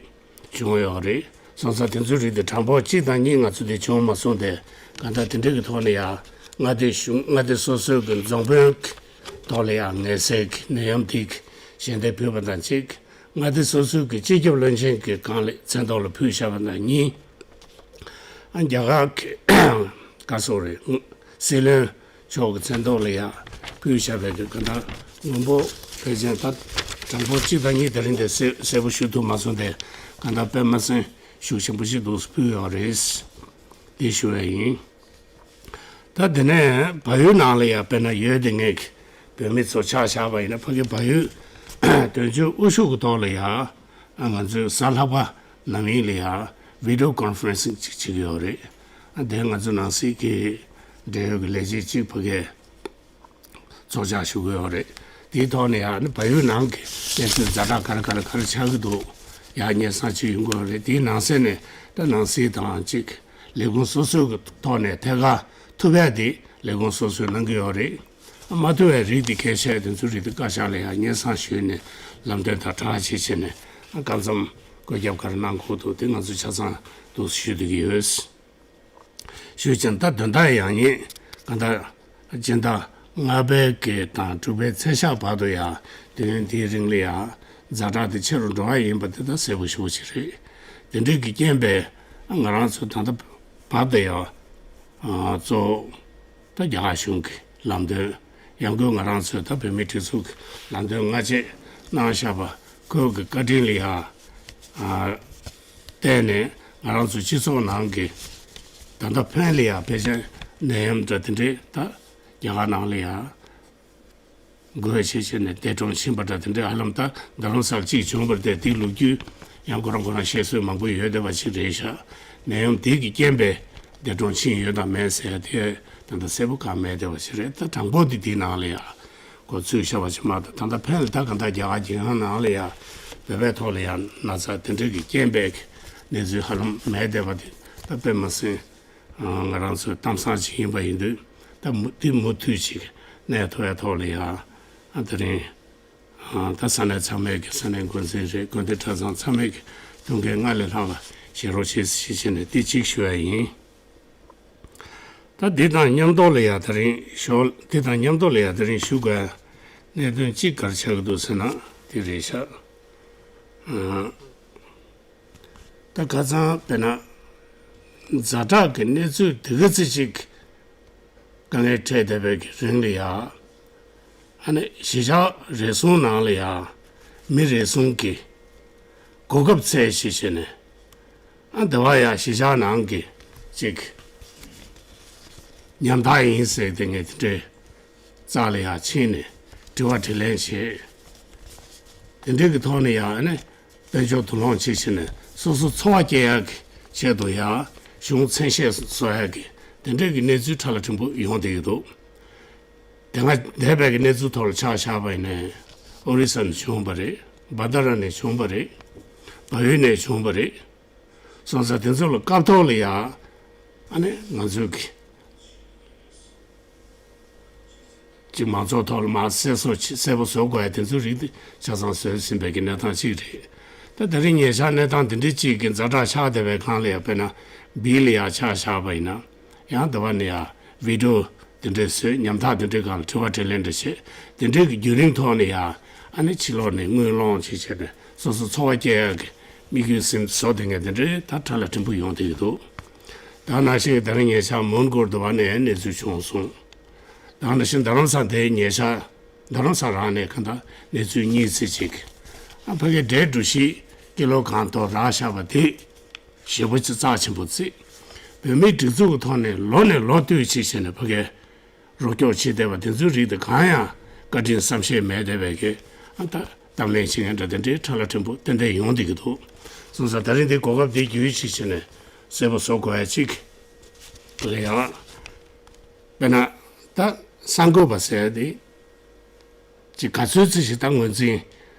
བྱུང་ཡོད་རེད། སོང་ཙང་དེ་ཚོའི་རིགས་དེ་གྲངས་འབོར་གཅིག་དང་གཉིས་ང་ཚོ་དེ་བྱུང་མ་སོང་སྟེ། གང་ལྟར་དེ་འདྲའི་གི་ཐོག་ནས་ཡ། མངའ་སྡེ་གཞུང་། མངའ་སྡེ་སོ་སོའི་གི་རྫོང་དཔོན་གྱི་ཐོག་ལ་ཡ་ངལ་སེལ་གྱི་ནད་ཡམས་དེ་གི་ཞལ་འདེབས་ཕུལ་བ་དང་གཅིག་མངའ་སྡེ་སོ་སོའི་གི་སྤྱི་ཁྱབ་བློན་ཆེན་གྱི་སྒང་ལ་མཚན་ཐོག་ལ་ཕུལ་བཞག་པ་དང་གཉིས། ཨ། རྒྱ་གར་གྱི་ག་སོགས་རེད། སྲིད་བློན་མཆོག་གི་མཚན་ཐོག་ལ་ཡ་ཕུལ་བཞག་པའི་གི་གང་ལྟར་མང་པོ་ཕལ་ཆེར་ད་གྲངས་འབོར་གཅིག་དང་གཉིས་དེ་རིང་དེ་གསལ་གསལ་པོ་ཞུ་ཐུབ་མ་སོང་སྟེ། གང་ལྟར་དཔེ་མ་སྲིད་ཤུགས་ཆེན་པོ་ཞིག་འདུག་ཕུལ་ཡོད་རེད། འདི་ཞུ་བ་ཡིན། ད་དེ་ནས་བལ་ཡུལ་ནང་ལ་ཡ་དཔེར་ན་ཡོད་དེ་ངེད་ཀྱི་བོད་མི་ཚོ་ཆ་བཞག་པ་ཡིན་ན། ཕ་གི་བལ་ཡུལ་དོན་གཅོད་དབུ་བཞུགས་ཀྱི་ཐོག་ལ་ཡ། ང་ཚོས་གཟའ་ལྷག་པ་ནམ་ཡིན་ལ་ཡ་བི་ཌི་ཡོ་ཀོན་ཕ་རེན་སིང་ཅིག་བྱེད་ཀྱི་ཡོད་རེད། དེ་ང་ཚོ་ནང་སྲིད་ཀྱི་འབྲེལ་ཡོད་ཀྱི་ལས་བྱེད་ཅིག་ཕ་གིར་ཚོགས་བཅར་ཞུ་གི་ཡོད་རེད། དེའི་ཐོག་ནས་ཡ་ནི་བལ་ཡུལ་ནང་གི་གནས་ཚུལ་ཛ་དྲག་ག་རེ་ག་རེ་ག་རེ་ཆགས་ཀྱི་འདུག་ཡ་སྙན་སེང་ཅིག་ཡོང་གི་ཡོད་རེད། དེའི་ནང་གསེས་ནས་ད་ནང་སྲིད་དང་ཅིག་ལས་ཁུངས་སོ་སོའི་གི་ཐོག་ནས་ཐད་ཀར་ཐུབ་ཡ་དེ་ལས་ཁུངས་སོ་སོས་གནང་གི་ཡོད་རེད། མ་ཐུབ་པའི་རིགས་དེ། གལ་ཆེ་དེ་ཚོའི་རིགས་དེ་བཀའ་ཤག་ལ་ཡང་སྙན་སེང་ཞུས་ནས་ལམ་སྟོན་དང་སྦྲགས་བྱས་བྱས་ནས། སྐབས་མཚམས་བཀོད་ཁྱབ་ག་རེ་གནང་དགོས་འདུག་དེ་ང་ཚོས་ཆ་ཚང་འདུག་ཞུ་བསྡད་ཀྱི་ཡོད། ཞུས་ཙང་ད་དོན་དག་ཡང་སྙིང་གང་ལྟར་སྤྱི་ཟླ་ལྔ་པའི་གི་དང་དྲུག་པའི་ཚེས་ཤར་བར་དུ་ཡང་དུས་ཡུན་དེའི་རིང་ལ་ཡང་ཛ་དྲག་དེ་ཆེ་རུ་འགྲོ་བ་ཡིན་པ་དེ་ད་གསལ་པོ་ཞེ་པོ་ཅིག་རེད། དེ་འདྲའི་གི་རྐྱེན་པས་ང་རང་ཚོ་ད་ལྟ་བར་དུ་ཡང་གཙོ་བོ་ད་རྒྱ་གར་གཞུང་གི་ལམ་སྟོན། ཡང་སྒོས་ང་རང་ཚོས་ད་བོད་མིའི་སྒྲིག་འཛུགས་ཀྱི་ལམ་སྟོན་སྔ་རྗེས་གནང་བཞག་པ། ཁོའི་གི་བཀའ་དྲིན་ལ་ཡང་བརྟེན་ནས་ང་རང་ཚོ་སྤྱི་ཚོགས་ནང་གི་ད་ལྟ་ཕན་ལ་ཡང་ཕལ་ཆེར་ནད་ཡམས་འདྲ་དེ་འདྲའི་ད་རྒྱ་གར་ནང་ལ་ཡང་འགོས་བྱས་བྱས་ནས་འདས་གྲོངས་ཕྱིན་པ་འདྲ་དེ་འདྲའི་ཧ་ལམ་ད་རྡ་རམ་ས་ལ་གཅིག་བྱུང་བ་རེད་དེ། དེའི་ལོ་རྒྱུས་ཡང་ཁོ་རང་ཁོ་རང་བཤད་སྲོལ་མང་པོ་ཡོད་བསྡད་པ་ཞིག་རེད་ཤག་ནད་ཡམས་དེ་གི་རྐྱེན་པས་འདས་གྲོངས་ཕྱིན་ཡོད་དམ་མེད་ཟེར་ཡ་དེ་ད་ལྟ་གསལ་པོ་གང་མེད་བསྡད་པ་ཞིག་རེད། ད་གྲངས་འབོར་དེ་དེའི་ནང་ལ་ཡང་འགོ་ཚུགས་བཞག་པ་ཞིག་མ་གཏོགས། ད་ལྟ་ཕན་ལ་ད་གང་ལྟར་རྒྱ་གར་རྒྱལ་ཡོངས་ནང་ལ་ཡང་བོད་པའི་ཐོག་ལ་ཡང་ན་ཚ་དེ་འདྲ་གི་རྐྱེན་པས་གནས་ཚུལ་ཧ་ལམ་མེད་བསྡད་པ་དེ་ད་དཔེ་མ་སྲིད་ང་རང་ཚོའི་གཏམ་བཟང་ཞིག་ཡིན་པ་ཡིན་དུས། ད་མུ་དེ་མུ་མཐུད་ཅིག་གནས་ཐུབ་ཡ་ཐོག་ལ་ཡང་ད་རིང་ད་ས་གནས་ཚང་མས་ཀྱི་ས་གནས་འགོ་འཛིན་རེད། དགོན་སྡེ་གྲྭ་ཚང་ཚང་མས་ཀྱི་ཐུགས་འགན་སྔར་ལས་ལྷག་པ་བཞེས་རོགས་བྱེད་ཞེས་བྱས་ནས་དེ་གཅིག་ཞུ་ཡ་ཡིན། ད་འདི་དང་མཉམ་དུ་ལ་ཡ་དེ་རིང་ཞོགས། འདི་དང་མཉམ་དུ་ལ་ཡ་དེ་རིང་ཞུ་དགོས་གནད་དོན་གཅིག་ག་རེ་ཆགས་ཀྱི་འདུག་ཟེར་ན་དེ་རེད་ཤག་ཨ། ད་ཁ་སང་དཔེར་ན་ཛ་དྲག་གི་གནས་ཚུལ་དེ་ག་ཚོད་ཅིག་དཀའ་ངལ་འཕྲད་བསྡད་པའི་གི་རིང་ལ་ཡ། ཨ་ནི་གཞིས་ཆགས་རེ་ཟུང་ནང་ལ་ཡ་མི་རེ་ཟུང་གི་གོ་སྐབས་བཙལ་ཞེས་བྱས་ནས། ཨ། འདི་བ་ཡ་གཞིས་ཆགས་ནང་གི་ཅིག་ཉམ་ཐག་ཡིན་ཟེར་དེ་ངས་དེ་འདྲའི་རྩ་ལ་ཡ་ཕྱིན་ནས་དྲི་བ་དྲིས་ལན་བྱས། དེ་འདྲའི་གི་ཐོག་ནས་ཡ་ཨ་ནི་དཔལ་འབྱོར་དུ་ལོང་བྱེད་བྱས་ནས་སོ་སོ་འཚོ་བ་སྐྱེལ་ཡག་གི་ཆེད་དུ་ཡ་གཞུང་མཚན་ཤས་བཟོ་ཡག་གི་དེ་འདྲའི་གི་གནས་ཚུལ་ཕྲ་ལ་ཕྲན་བུ་ཡོང་བསྡད་ཀྱི་འདུག་དེ་སྔ་འདས་པའི་གི་གནས་ཚུལ་ཐོག་ལ་ཆ་བཞག་པ་ཡིན་ན། ཨོ་རི་ས་ནས་བྱུང་བ་རེད། བྷ་དར་ནས་བྱུང་བ་རེད། བལ་ཡུལ་ནས་བྱུང་བ་རེད། སོང་ཙང་དེ་ཚོ་ལ་སྐབས་ཐོག་ལ་ཡ་ཨ་ནི་ང་ཚོས་གི་ཅིག་མང་ཚོགས་ཐོག་ལ་མར་གསལ་བཟོ་བྱེད། གསལ་པོ་བཟོ་དགོས་ཡ་དེ་ཚོའི་རིགས་དེ་ཆ་ཚང་བཟོས་ཟིན་པའི་གི་གནས་སྟངས་གཅིག་རེད། ད་དེ་རིང་ཉེ་ཆར་གནས་སྟངས་དེ་འདྲའི་གཅིག་གི་ཛ་དྲག་ཆགས་བསྡད་པའི་སྒང་ལ་ཡ། དཔེར་ན་སྦིས་ལ་ཡ་ཆ་བཞག་པ་ཡིན་ན་ཡང་། འདི་བ་ནས་ཡ་བི་ཌི་ཡོ་དེ་འདྲས་བཟོས། ཉམ་ཐག་དེ་འདྲའི་སྒང་ལ་དྲི་བ་དྲིས་ལན་འདྲ་བྱས། དེ་འདྲའི་གི་བརྒྱུད་རིམ་ཐོག་ནས་ཡ་ཨ་ནི་ཕྱི་ལོགས་ནས་དངུལ་སློང་བྱས་བྱས་ནས་སོ་སོ་འཚོ་བ་སྐྱེལ་ཡག་གི་དམིགས་ཡུལ་ཟིན་བཟོ་བསྡད་མཁན་དེ་འདྲའི་ད་ཕྲ་ལ་ཕྲན་བུ་ཡོང་བསྡད་ཀྱི་འདུག་ད་ནང་བཞིན་ད་རིང་ཉེ་ཆར་མོན་གྷོ་འདི་བ་ནས་གནས་ཚུལ་བྱུང་སོང་། ད་ནང་བཞིན་རྡ་རམ་ས་དེའི་ཉེ་ཆར་རྡ་རམ་ས་རང་ནས་གང་ལྟར་གནས་ཚུལ་གཉིས་ཙམ་ཅིག་ཨ། ཕ་གིའི་འབྲེལ་འགྲོ་གཞི་ཀི་ལོ་གང་ཐོག་རག་བཞག་པ་དེ་ཞེ་པོ་ཅིག་རྩ་ཆེན་པོ་བརྩིས། བོད་མིའི་སྒྲིག་འཛུགས་ཀྱི་ཐོག་ནས་ལོ་ནས་ལོ་བསྟུད་ཅིག་བྱས་ནས་ཕ་གིར་རོགས་སྐྱོར་བྱེད་བསྡད་པ་དེ་ཚོའི་རིགས་དེ་གང་ཡང་བཀའ་དྲིན་བསམ་ཤེས་མེད་བསྡད་པའི་གི་ཨ། ད་ གཏམ་གླེང་བྱེད་མཁན་འདྲ་དེ་འདྲའི་ཁྲ་ལ་ཕྲན་བུ་ཏན་ཏན་ཡོང་བསྡད་ཀྱི་འདུག་སོང་ཙང་ད་རིང་འདི་གོ་སྐབས་འདི་བརྒྱུད་ཅིག་བྱས་ནས་གསལ་པོ་བཟོ་དགོས་ཡ་གཅིག་ལ་ཡང་། དཔེར་ན་ད་གསར་འགོད་པ་ཟེར་ཡ་དེ་ཅིག་ག་ཚོད་ཙམ་ཞིག་ད་ངོས་འཛིན་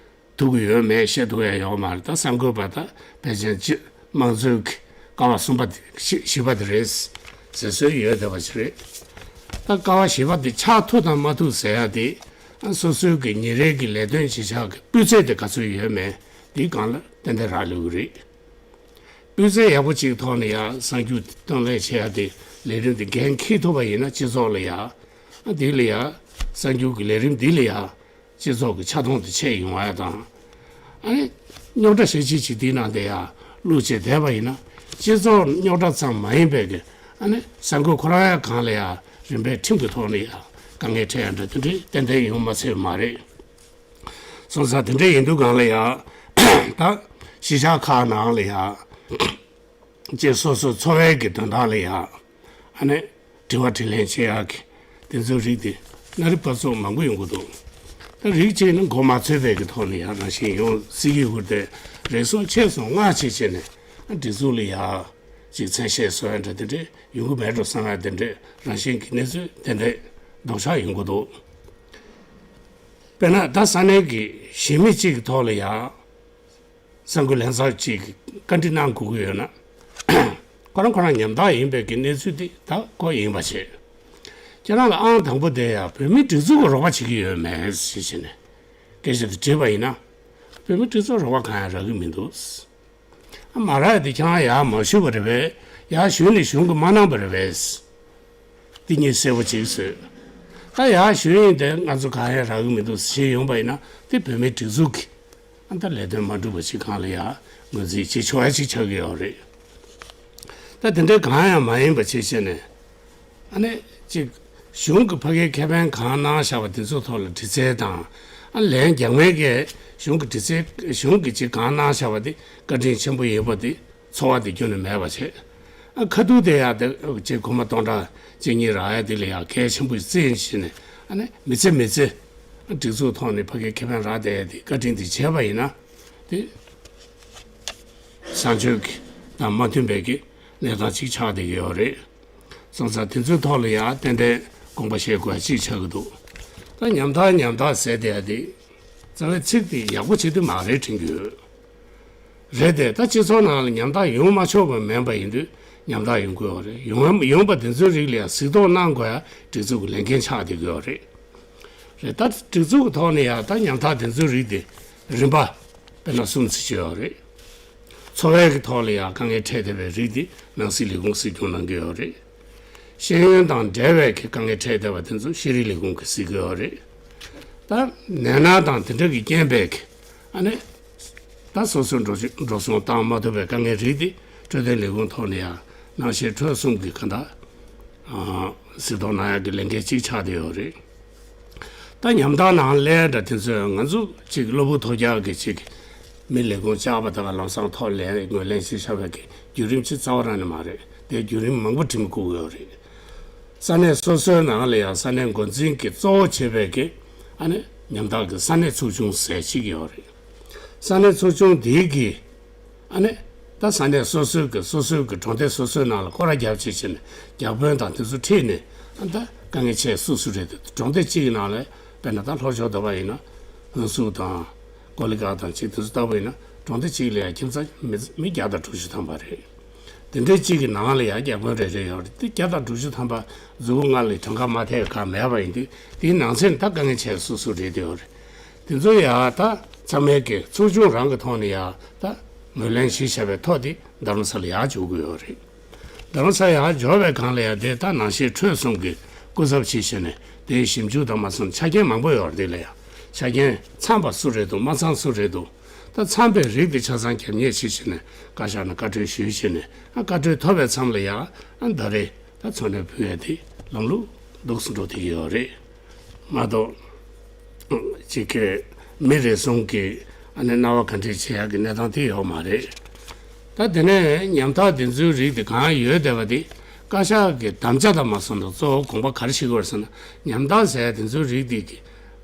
ཐུབ་ཀྱི་ཡོད་མེད་བཤད་ཐུབ་ཡ་ཡོད་མ་རེད། ད་གསར་འགོད་པ་ད་ཕལ་ཆེར་སྤྱི་དམངས་གཙོའི་གི་ཀ་བ་གསུམ་པ་དེ་བཞི་བཞི་པ་དེ་རེད་ཟེར་སྲོལ་ཡོད་བསྡད་པ་ཞིག་རེད། ད་ཀ་བ་བཞི་པ་དེ་ཆགས་ཐུབ་དང་མ་ཐུབ་ཟེར་ཡ་དེ་ཨ་སོ་སོའི་གི་ཉིན་རེའི་གི་ལས་དོན་བྱེད་ཕྱོགས་ཀྱི་སྤུས་ཚད་དེ་ག་ཚོད་ཡོད་མེད་འདིའི་སྒང་ལ་ཏན་ཏན་རག་ལས་ཀྱི་རེད། སྤུས་ཚད་ཡག་པོ་ཅིག་ཐོག་ནས་ཡ་གསར་འགྱུར་གཏོང་ལེན་བྱེད་ཡ་དེ་ལས་རིམ་དེ་འགན་འཁྱེར་ཐུབ་པ་ཡིན་ན་སྤྱི་ཚོགས་ལ་ཡ་ཨ་འདི་ལ་ཡ་གསར་འགྱུར་གྱི་ལས་རིམ་འདི་ལ་ཡ་སྤྱི་ཚོགས་ཀྱི་ཆ་མཐོང་དེ་ཆེ་ཡོང་བ་དང་། ཨ་ནི་རྙོག་དྲ་ཤས་ཆེ་ཅིག་དེའི་ནང་དེ་ཡ་བླུགས་བྱས་བསྡད་པ་ཡིན་ན་སྤྱི་ཚོགས་རྙོག་དྲ་ཙམ་མ་ཡིན་པའི་གི་ཨ་ནི་གསར་འགོད་ཁོ་རང་ཡ་སྒང་ལ་ཡ་རིམ་པས་ཁྲིམས་ཀྱི་ཐོག་ནས་ཡ་དཀའ་ངལ་འཕྲད་ཡ་འདྲ་དེ་འདྲའི་ཏན་ཏན་ཡོང་མ་སྲིད་པ་མ་རེད། སོང་ཙང་དེ་འདྲ་ཡིན་དུས་སྒང་ལ་ཡ་ད་གཞིས་ཆགས་ཁག་ནང་ལ་ཡ་ཅེས་སོ་སོའི་འཚོ་བའི་གི་དོན་དག་ལ་ཡ་ཨ་ནི་དྲི་བ་དྲིས་ལན་བྱེད་ཡག་གི་དེ་ཚོའི་རིགས་དེ་སྣ་རིགས་པ་ཚོ་མང་པོ་ཡོང་གི་འདུག་ད་རིགས་གཅིག་ནི་མགོ་མ་ཚོས་པའི་གི་ཐོག་ནས་ཡང་རང་བཞིན་ཡོང་སྲིད་ཀྱི་ཡོད་དེ་རེ་ཟུང་ཆེ་སོང་སྔགས་ཆེ་བྱས་ནས་སྒྲིག་འཛུགས་ལ་ཡ་ཅིག་མཚན་ཤས་བཟོ་ཡ་འདྲ་དེ་འདྲས་ཡོང་གི་མེད་འགྲོ་བསམ་ཡ་དེ་འདྲས་རང་བཞིན་གྱི་གནས་ཚུལ་དེ་འདྲས་ལྡོག་ཆགས་ཡོང་གི་འདུག་དཔེར་ན་ད་ས་གནས་ཀྱི་གཞིས་མི་གཅིག་གི་ཐོག་ལ་ཡ། གསར་འགོད་ལྷན་ཚོགས་ཅིག་གིས་བཀའ་འདྲི་གནང་དགོས་ཀྱི་ཡོད་ན། ཁོ་རང་ཁོ་རང་ཉམ་ཐག་ཡིན་པའི་གི་གནས་ཚུལ་འདི་ད་ཁོ་ཡིན་པ་བྱས། ཁྱེད་རང་ལ་ཨང་དང་པོ་དེ་ཡང་བོད་མིའི་སྒྲིག་འཛུགས་ཀྱིས་རོགས་པ་བྱེད་ཀྱི་ཡོད་མེད་ཞེས་བྱས་ནས་སྐད་ཆ་དེ་དྲིས་པ་ཡིན་ན། བོད་མིའི་སྒྲིག་འཛུགས་རོགས་པ་གང་ཡང་རག་གི་མི་འདུག་ཨ་མ་རག་ཡ་དེ་ཁྱེད་རང་ཡར་མ་ཞུས་པ་རེད་པས། ཡར་ཞུས་ནས་གཞུང་གིས་མ་གནང་པ་རེད་པས། འདི་གཉིས་གསལ་པོ་ཅིག་བཟོས། ད་ཡར་ཞུས་ཡིན་དེ་ང་ཚོ་གང་ཡང་རག་གི་མི་འདུག་ཞེས་ཡོང་པ་ཡིན་ན་དེ་བོད་མིའི་སྒྲིག་འཛུགས་ཀྱི་ཨ་ད་ལས་དོན་མ་འགྲུབ་པ་ཞིག་སྒང་ལ་ཡ་ངོས་འཛིན་བྱེད་ཆོག་ཡ་ཅིག་ཆགས་ཀྱི་ཡོད་རེད། ད་དེ་འདྲའི་གང་ཡང་མ་ཡིན་པ་བྱེད་བྱས་ནས་ཨ་ནི་ཅིག་གཞུང་གི་ཕ་གིའི་ཁེ་ཕན་གང་གནང་བཞག་པ་དེ་ཚོའི་ཐོག་ལ་དྲི་རྩད་དང་ཨ་ལན་རྒྱག་མཁན་གྱི་གཞུང་གི་དྲི་རྩད་གཞུང་གི་ཅིག་གང་གནང་བཞག་པ་དེ་བཀའ་དྲིན་ཆེན་པོ་ཡོད་པ་དེ་ཚོར་བ་དེ་ཁྱོན་ནས་མེད་པ་བྱས། ཨ་ཁ་ཐུག་དེ་ཡང་དེ་ཅིག་སྒོར་མོ་སྟོང་ཕྲག་གཅིག་གཉིས་རག་ཡ་དེ་ལ་ཡང་གལ་ཆེན་པོ་བརྩིས་ནས་ཨ་ནི་མི་ཚེ་མི་ཚེ་སྒྲིག་འཛུགས་ཐོག་ནས་ཕ་གིའི་ཁེ་ཕན་རག་བསྡད་ཡ་དེ་བཀའ་དྲིན་དེ་བྱས་པ་ཡིན་ན་དེ་བཟང་སྤྱོད་ཀྱི་དང་མ་མཐུན་པའི་གི་གནས་སྟངས་ཅིག་ཆགས་བསྡད་ཀྱི་ཡོད་རེད། སོང་ཙང་དེ་ཚོའི་ཐོག་ལ་ཡང་ཏན་ཏན་དགོངས་པ་བཞེས་དགོས་ཡ་ཅིག་ཆགས་ཀྱི་འདུག་ད་ཉམ་ཐག་ཉམ་ཐག་ཟེར་བསྡད་ཡ་དེ་རྩ་བའི་ཚིག་དེ་ཡག་པོ་བྱེད་དུས་མ་རེད་དྲན་གྱི་ཡོད། རེད་དེ་ད་སྤྱི་ཚོགས་ནང་ལ་ཉམ་ཐག་ཡོང་མ་ཆོག་པ་མིན་པ་ཡིན་དུས་ཉམ་ཐག་ཡོང་གི་ཡོད་རེད། ཡོང་ཡོང་པ་དེ་ཚོའི་རིགས་ལ་ཡང་གཟིགས་རྟོག་གནང་དགོས་ཡ་སྒྲིག་འཛུགས་ཀྱི་ལས་འགན་ཆགས་བསྡད་ཀྱི་ཡོད་རེད། རེད་ད་སྒྲིག་འཛུགས་ཀྱི་ཐོག་ནས་ཡང་ད་ཉམ་ཐག་དེ་ཚོའི་རིགས་དེ་རིམ་པ་དཔེར་ན་གསུམ་ཙམ་ཅིག་ཡོད་རེད། འཚོ་བའི་གི་ཐོག་ལ་ཡང་དཀའ་ངལ་འཕྲད་བསྡད་པའི་རིགས་དེ་ནང་སྲིད་ལས་ཁུངས་གཟིགས་སྐྱོང་གནང་གི་ཡོད་རེད། ཤེས་ཡོན་དང་འབྲེལ་བའི་གི་དཀའ་ངལ་འཕྲད་བསྡད་པ་དེ་ཚོ་ཤེས་རིག་ལས་ཁུངས་གིས་གཟིགས་ཀྱི་ཡོད་རེད། ད་ནད་མནར་དང་དེ་འདྲ་གི་རྐྱེན་པས་གི་ཨ་ནི་ད་སོ་སོའི་འགྲོ་འགྲོ་སོང་བཏང་མ་ཐུབ་པའི་དཀའ་ངལ་རིགས་དེ་འཕྲོད་བསྟེན་ལས་ཁུངས་ཐོག་ནས་ཡང་ནང་ཆེན་འཕྲོད་གསུམ་གི་ག་འདྲ་གཟིགས་རྟོག་གནང་ཡག་གི་ལས་འགན་གཅིག་ཆགས་བསྡད་ཡོད་རེད། ད་ཉམ་ཐག་ནང་སླེབས་འདྲ་དེ་ཚོས་ང་ཚོ་ཅིག་གློ་བུར་ཐོལ་རྒྱག་གི་ཅིག་མི་ལས་ཁུངས་བཅག་པ་དང་ལམ་སང་ཐོག་ལེན་ངོས་ལེན་བྱེད་བཞག་པའི་གི་བརྒྱུད་རིམ་ཅིག་རྩ་བ་རང་ནས་མ་རེད་དེ་བརྒྱུད་རིམ་མང་པོ་འགྲིམ་དགོས་ཀྱི་ཡོད་རེད། ས་གནས་སོ་སོའི་ནང་ལ་ཡང་ས་གནས་འགོ་འཛིན་གྱིས་གཙོ་བོ་བྱེད་པའི་གི་ཨ་ནི་ཉམ་ཐག་གི་ས་གནས་ཚོགས་ཆུང་ཟེར་ཅིག་ཡོད་རེད། ས་གནས་ཚོགས་ཆུང་དེའི་གི་ཨ་ནི་ད་ས་གནས་སོ་སོའི་གི་སོ་སོའི་གི་གྲོང་སྡེ་སོ་སོའི་ནང་ལ་སྐོར་ར་རྒྱབ་བྱས་བྱས་ནས་བརྒྱ་དཔོན་དང་དེ་ཚོ་ཁྲིད་ནས་ཨ་ད་དཀའ་ངལ་ཆེ་སུ་སུ་རེད་དེ་གྲོང་སྡེ་གཅིག་གི་ནང་ལ་དཔེར་ན་ད་ལྷོ་ཕྱོགས་དེ་བ་ཡིན་ན་ཧུན་སུར་དང་ཀོ་ལི་གྷལ་དང་ཅིག་དེ་ཚོ་ལྟ་བུ་ཡིན་ན་གྲོང་སྡེ་གཅིག་ལ་ཡང་ཁྱིམ་ཚང་མི་མི་བརྒྱ་དང་དྲུག་ཅུ་ཐམ་པ་རེད། དེ་འདྲའི་གཅིག་གི་ནང་ལ་ཡང་བརྒྱ་དཔོན་རེ་རེ་ཡོད་རེད་དེ་བརྒྱ་དང་དྲུག་ཅུ་ཐམ་པ་མཛུབ་གུ་ལྔ་ལ་གྲངས་ཀ་མ་ཐེབས་ག་མེད་པ་ཡིན་དུས་དེའི་ནང་ཚན་ད་དཀའ་ངལ་ཆེ་སུ་སུ་རེད་དེ་ཡོད་རེད། དེ་ཚོ་ཡང་ད་ཚང་མའི་གི་ཚོགས་ཆུང་རང་གི་ཐོག་ནས་ཡང་ད་ངོས་ལེན་ཞིག་བྱས་པའི་ཐོག་དེ་རྡ་རམ་ས་ལ་ཡང་འབྱོར་དགོས་ཡོད་རེད། རྡ་རམ་ས་ལ་ཡང་འབྱོར་བའི་སྒང་ལ་ཡང་དེ་ད་ནང་ཆེན་འཕྲོད་གསུམ་གི་སྐུ་ཚབ་ཅིག་བྱས་ནས་དེའི་ཞིབ་འཇུག་དང་མ་སོང་ཆ་རྐྱེན་མང་པོ་ཡོད་རེད་དེ་ལ་ཡང་ཆ་རྐྱེན་འཚམས་པ་སུ་རེད་འདུག་མ་འཚམས་སུ་རེད་འདུག་ད་འཚམས་པའི་རིགས་དེ་ཆ་ཚང་རྒྱབ་གཉེར་ཅིག་བྱས་ནས་བཀའ་ཤག་ནས་བཀའ་འཁྲོལ་ཞུས་བྱས་ནས་ཨ་བཀའ་འཁྲོལ་ཐོབ་པའི་མཚམས་ལ་ཡང་ཨ་ད་རེས་ད་འཚོ་གནས་ཕུལ་ཡ་དེ་ལམ་ལུགས་འདུག་སེ་འགྲོ་བསྡད་ཀྱི་ཡོད་རེད། མ་གཏོགས། གཅིག་གི་མི་རེ་ཟུང་གིས་ཨ་ནི་སྣང་བ་ག་འདྲས་བྱེད་ཡག་གི་གནས་སྟངས་དེ་ཡོད་མ་རེད། ད་དེ་ནས་ཉམ་ཐག་དེ་ཚོའི་རིགས་དེ་གང་ཡོད་བསྡད་པ་དེ་བཀའ་ཤག་གི་དམ་བཅའ་དང་མ་སོང་དུ་གཙོ་བོ་དགོངས་པ་ག་རེ་བཞེས་དགོས་རེད་ཟེར་ན་ཉམ་ཐག་ཟེར་ཡ་དེ་ཚོའི་རིགས་དེ་གི་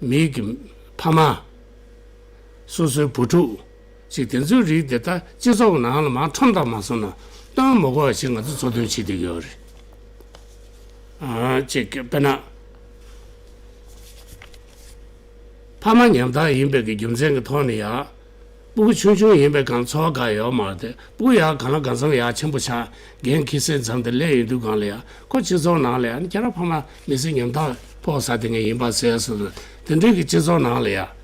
མི་གི་ཕ་མ། སོ་སོའི་བུ་ཕྲུག་ཅིག་དེ་ཚོའི་རིགས་དེ་ད་སྤྱི་ཚོགས་ནང་ལ་མར་ཁྲོམ་དང་མ་སོང་ན་སྟོན་མི་དགོས་པ་ཞིག་ང་ཚོ་གཙོ་འདོན་བྱེད་བསྡད་ཀྱི་ཡོད་རེད། ཨ་ཅིག་དཔེར་ན། ཕ་མ་ཉམ་ཐག་ཡིན་པའི་གི་རྒྱུ་མཚན་གྱི་ཐོག་ནས་ཡ། སྤུ་གུ་ཆུང་ཆུང་ཡིན་པའི་གང་འཚོ་བ་གང་ཡོད་མ་རེད་དེ། སྤུ་གུ་ཡ་གང་ལ་གང་འཚམ་ཡ་ཆེན་པོ་ཆགས་འགན་འཁྱེར་སའི་མཚམས་དེ་སླེབས་ཡོང་དུས་གང་ལ་ཡ། ཁོ་སྤྱི་ཚོགས་ནང་ལ་ཡ་ཁྱེད་རང་ཕ་མ་མི་ཚེ་ཉམ་ཐག་ཕོག་ས་དེ་ངས་ཡིན་པ་ཟེར་སོང་། དེ་འདྲའི་གི་སྤྱི་ཚོགས་ནང་ལ་ཡ།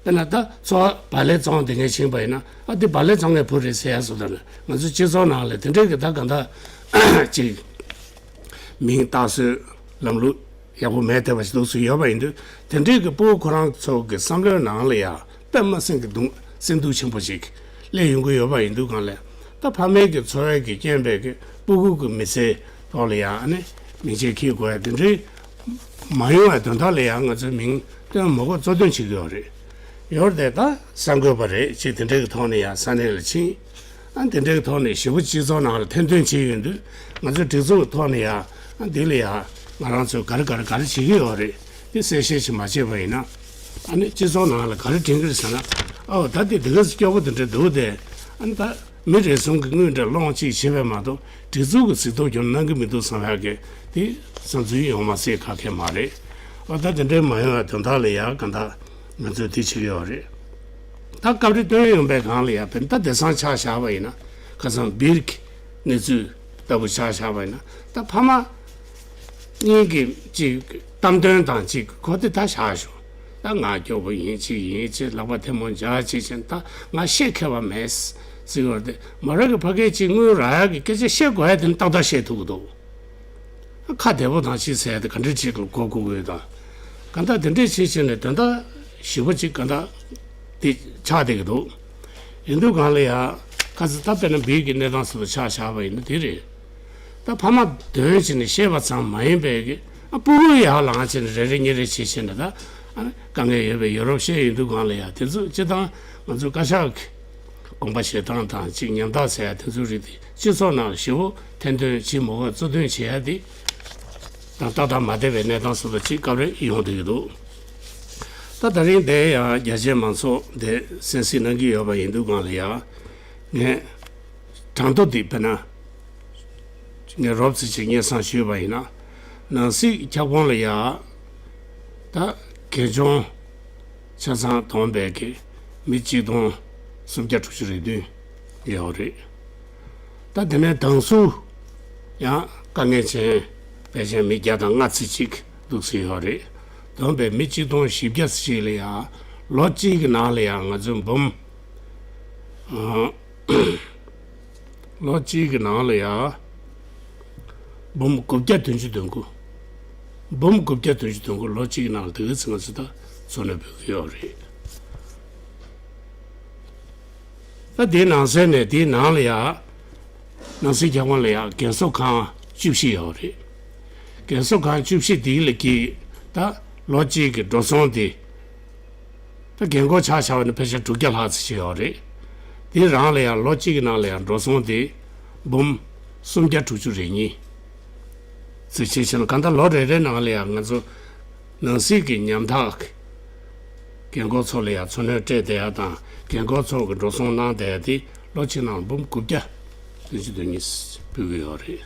དཔེར་ན་ད་འཚོ་བ་བག་ལེབ་བཙོང་དེ་ངས་ཕྱིན་པ་ཡིན་ན། ཨ་དེ་བག་ལེབ་བཙོང་མཁན་བུ་རེད་ཟེར་ཡ་སོང་། ད་ནི་ང་ཚོའི་སྤྱི་ཚོགས་ནང་ལ་དེ་འདྲའི་གི་ད་གང་ད་ཅིག་མིང་བཏགས་སྲོལ་ལམ་ལུགས་ཡག་པོ་མེད་བསྡད་པ་ཞིག་འདུག་སེ་ཡོད་པ་ཡིན་དུས། དེ་འདྲའི་གི་སྤུ་གུ་ཁོ་རང་ཚོ་གི་བསམ་བློའི་ནང་ལ་ཡ་དཔེ་མ་སྲིད་ཀྱི་གདུང་སེམས་སྡུག་ཆེན་པོ་ཞིག་སླེབས་ཡོང་གི་ཡོད་པ་ཡིན་དུས་གང་ལ། ད་ཕ་མའི་གི་འཚོ་བའི་གི་རྐྱེན་པས་གི་སྤུ་གུ་གི་མི་ཚེའི་ཐོག་ལ་ཡ་ཨ་ནི་མིང་ཆད་འཁྱེར་དགོས་ཡ་དེ་འདྲའི་མ་ཡོང་བའི་དོན་དག་ལ་ཡ་ང་ཚོས་མིང་སྟོན་མི་དགོས་གཙོ་འདོན་བྱེད་ཀྱི་ཡོད་རེད། ཡོད་རེད་དེ་ད་གསར་འགོད་པ་རེད་ཅེས་དེ་འདྲའི་གི་ཐོག་ནས་ཡ་ས་གནས་ལ་ཕྱིན། ཨ་དེ་འདྲའི་གི་ཐོག་ནས་ཞེ་པོ་སྤྱི་ཚོགས་ནང་ལ་ཐེར་འདོན་བྱས་ཡོང་དུས། ང་ཚོའི་སྒྲིག་འཛུགས་ཀྱི་ཐོག་ནས་ཡ་ཨ་འདི་ལ་ཡ་ང་རང་ཚོས་ག་རེ་ག་རེ་ག་རེ་བྱེད་ཀྱི་ཡོད་རེད། དེ་གསལ་བཤད་ཅིག་མ་བྱས་པ་ཡིན་ན། ཨ་ནི་སྤྱི་ཚོགས་ནང་ལ་ག་རེ་དྲན་གྱི་རེད་ཟེར་ན། ཨའོ་ད་དེ་དེ་ག་ཚོད་སྐྱོ་པོ་དེ་འདྲ་འདུག་སྟེ། ཨ་ནི་ད་མི་རེ་ཟུང་གིས་དངུལ་འདྲ་སློང་ཅིག་བྱེད་པས་མ་གཏོགས་སྒྲིག་འཛུགས་ཀྱི་གཟིགས་རྟོག་ཀྱང་གནང་གི་མི་འདུག་བསམ་ཡག་གི་དེ་བསམ་ཚུལ་ཡོང་མ་སྲིད་ཁག་ཁག་མ་རེད། ཨ་ད་དེ་འདྲའི་མ་ཡོང་བའི་དོན་དག་ལ་ཡ་ག་འདྲ་ང་ཚོས་དེ་བྱེད་ཀྱི་ཡོད་རེད། ད་སྐབས་རེ་སྟོན་ཡོང་པའི་སྒང་ལ་ཡ་དཔེར་ན་ད་དེང་སང་ཆ་བཞག་པ་ཡིན་ན། ཁ་སང་སྦིར་གྱི་གནས་ཚུལ་ལྟ་བུ་ཆ་བཞག་པ་ཡིན་ན། ད་ཕ་མ་གཉིས་ཀྱིས་ཅིག་གཏམ་དོན་དང་ཅིག་གོ་དེ་ད་བཞག་ཞོག་ད་ང་སྐྱོ་པོ་ཡིན་ཅིག་ཡིན་ཅིག་ལག་པ་ཐལ་མོ་སྦྱར་ཅིག་བྱས་ད་ང་བཤད་མཁས་པ་མེད་ཟེར་བ་དེ། མོ་རང་གི་ཕ་སྐད་ཅིག་དངུལ་རག་ཡག་གི་སྐད་ཆ་བཤད་དགོས་ཡ་དེ་ནི་ཏག་ཏག་བཤད་ཐུབ་ཀྱི་འདུག་ཁ་བདེ་པོ་དང་ཅིག་ཟེར་ཏེ་ག་འདྲ་ཅིག་ལ་གོ་དགོས་དགོས་དང་། གང་ལྟར་དེ་འདྲས་བྱེད་བྱས་ནས་དོན་དག་ཞིབ་པོ་ཅིག་གང་ལྟར་དེ་ཆགས་བསྡད་ཀྱི་འདུག་ཡིན་དུས་གང་ལ་ཡ་ཁ་ཚ་ད་དཔེར་ན་སྦིར་གྱི་གནས་སྟངས་སུ་ཆ་བཞག་པ་ཡིན་ན་དེ་རེད། ད་ཕ་མ་དོན་བྱས་ནས་བཤད་པ་ཙམ་མ་ཡིན་པའི་གི་ཨ་སྤུ་གུ་ཡར་ལངས་བྱས་ནས་རེ་རེ་གཉིས་རེ་བྱེད་བྱས་ནས་ད་ཨ་དཀའ་ངལ་ཡོད་པའི་ཡོ་རོབ་བཤད་ཡིན་དུས་གང་ལ་ཡ་དེ་ཚོ་སྤྱིར་བཏང་ང་ཚོ་བཀའ་ཤག་གི་དགོངས་པ་བཞེས་སྟངས་དང་ཅིག་ཉམ་ཐག་ཟེར་ཡ་དེ་ཚོའི་རིགས་དེ་སྤྱི་ཚོགས་ནང་ལ་ཞེ་པོ་ཐེར་འདོན་བྱེད་མི་དགོས་གཙོ་འདོན་བྱེད་ཡ་དེ་དང་ཏག་ཏག་མ་བསྡད་པའི་གནས་སྟངས་སུ་ཅིག་སྐབས་རེ་ཡོང་བསྡད་ཀྱི་འདུག་ད་ད་རིང་དེ་ཡང་རྒྱ་ཆེའི་མང་ཚོགས་དེ་གསན་གཟིགས་གནང་གི་ཡོད་པ་ཡིན་དུས་གང་ལ་ཡ་ངས་གྲངས་ཐོ་འདི་དཔེར་ན་ངས་རོབ་ཙམ་ཅིག་སྙན་སེང་ཞུས་པ་ཡིན་ན། ནང་སྲིད་ཁྱབ་ཁོངས་ལ་ཡ་ད་གལ་འཇོན་ཆ་ཚང་བསྡོམས་པས་ཀྱི་མི་གཅིག་སྟོང་སུམ་བརྒྱ་དྲུག་ཅུ་རེ་བདུན་ཡོད་རེད། ད་དེ་ནས་དྭངས་སུ་ཡང་དཀའ་ངལ་ཅན་ཕལ་ཆེར་མི་བརྒྱ་དང་ལྔ་ཙམ་ཅིག་འདུག་སེ་ཡོད་རེད། བསྡོམས་པས་མི་གཅིག་སྟོང་བཞི་བརྒྱ་ཙམ་ཅིག་ལ་ཡང་ལོ་གཅིག་གི་ནང་ལ་ཡང་ང་ཚོའི་འབུམ། ཨ། ལོ་གཅིག་གི་ནང་ལ་ཡང་འབུམ་དགུ་བརྒྱ་བདུན་ཅུ་དོན་དགུ། འབུམ་དགུ་བརྒྱ་བདུན་ཅུ་དོན་དགུ་ལོ་གཅིག་གི་ནང་ལ་དེ་ག་ཚོད་ང་ཚོ་ད་འཚོ་སྣོན་ཕུལ་གྱི་ཡོད་རེད། ད་དེའི་ནང་གསེས་ནས་དེའི་ནང་ལ་ཡང་ནང་སྲིད་ཁྱབ་ཁོངས་ལ་ཡང་རྒན་གསོ་ཁང་བཅུ་བཞི་ཡོད་རེད། རྒན་གསོ་ཁང་བཅུ་བཞི་དེའི་ལ་གི་ད་ལོ་གཅིག་གི་འགྲོ་སོང་དེ། ད་རྒན་འཁོགས་ཆ་བཞག་པ་ན་ཕལ་ཆེར་དྲུག་བརྒྱ་ལྷག་ཙམ་ཞིག་ཡོད་རེད། དེ་རང་ལ་ཡང་ལོ་གཅིག་གི་ནང་ལ་ཡང་འགྲོ་སོང་དེ་འབུམ་སུམ་བརྒྱ་དྲུག་ཅུ་རེ་གཉིས་ཙམ་བྱས་ཕྱིན་ན། གང་ལྟར་ལོ་རེ་རེའི་ནང་ལ་ཡང་ང་ཚོ་ནང་སྲིད་ཀྱི་ཉམ་ཐག་རྒན་འཁོགས་ཚོ་ལ་ཡང་འཚོ་སྣོན་སྤྲད་བསྡད་ཡ་དང་རྒན་འཁོགས་ཚོ་གི་འགྲོ་སོང་གནང་བསྡད་ཡ་དེ་ལོ་གཅིག་ནང་ལ་འབུམ་དགུ་བརྒྱ་བདུན་ཅུ་དོན་གཉིས་ཕུལ་གྱི་ཡོད་རེད།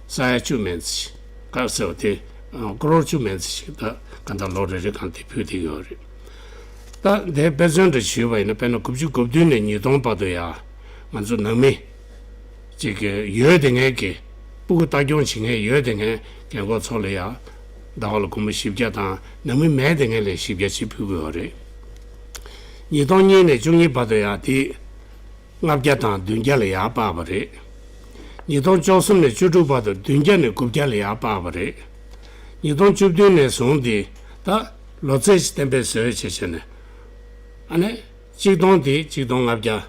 ས་ཡ་བཅུ་མན་ཙམ་ཞིག་ག་ཟེར་བ་དེ་ཀོ་རོར་བཅུ་མན་ཙམ་ཞིག་ད་ག་འདྲ་ལོ་རེ་རེ་གང་དེ་ཕུལ་བསྡད་ཡོད་རེད། ད་དེ་དཔེ་མཚོན་འདྲ་ཞུས་པ་ཡིན་ན། དཔེར་ན་དགུ་བཅུ་གོ་བདུན་ནས་ཉིས་སྟོང་བར་དུ་ཡ་ང་ཚོ་ནང་མི་ཅིག་གི་ཡོད་དེ་ངན་གྱི་སྤུ་གུ་ལྟ་སྐྱོང་བྱེད་མཁན་ཡོད་དེ་ངན་རྒན་འཁོགས་ཚོ་ལ་ཡ་ཟླ་བ་ལ་སྒོར་མོ་བཞི་བརྒྱ་དང་ནང་མི་མེད་དེ་ངན་ལ་བཞི་བརྒྱ་ཅིག་ཕུལ་གྱི་ཡོད་རེད། ཉིས་སྟོང་གཉིས་ནས་བཅུ་གཉིས་བར་དུ་ཡ་དེ། ལྔ་བརྒྱ་དང་བདུན་བརྒྱ་ལ་ཡར་སྤར་བ་རེད། ཉིས་སྟོང་བཅུ་གསུམ་ནས་བཅུ་དྲུག་བར་དུ་བདུན་བརྒྱ་ནས་དགུ་བརྒྱ་ལ་ཡར་སྤར་བ་རེད། ཉིས་སྟོང་བཅུ་བདུན་ནས་བཟུང་སྟེ་ད་ལོ་ཚད་ཅིག་གཏན་འབེབས་བཟོས་བྱས་བྱས་ནས། ཨ་ནི་གཅིག་སྟོང་དེ་གཅིག་སྟོང་ལྔ་བརྒྱ།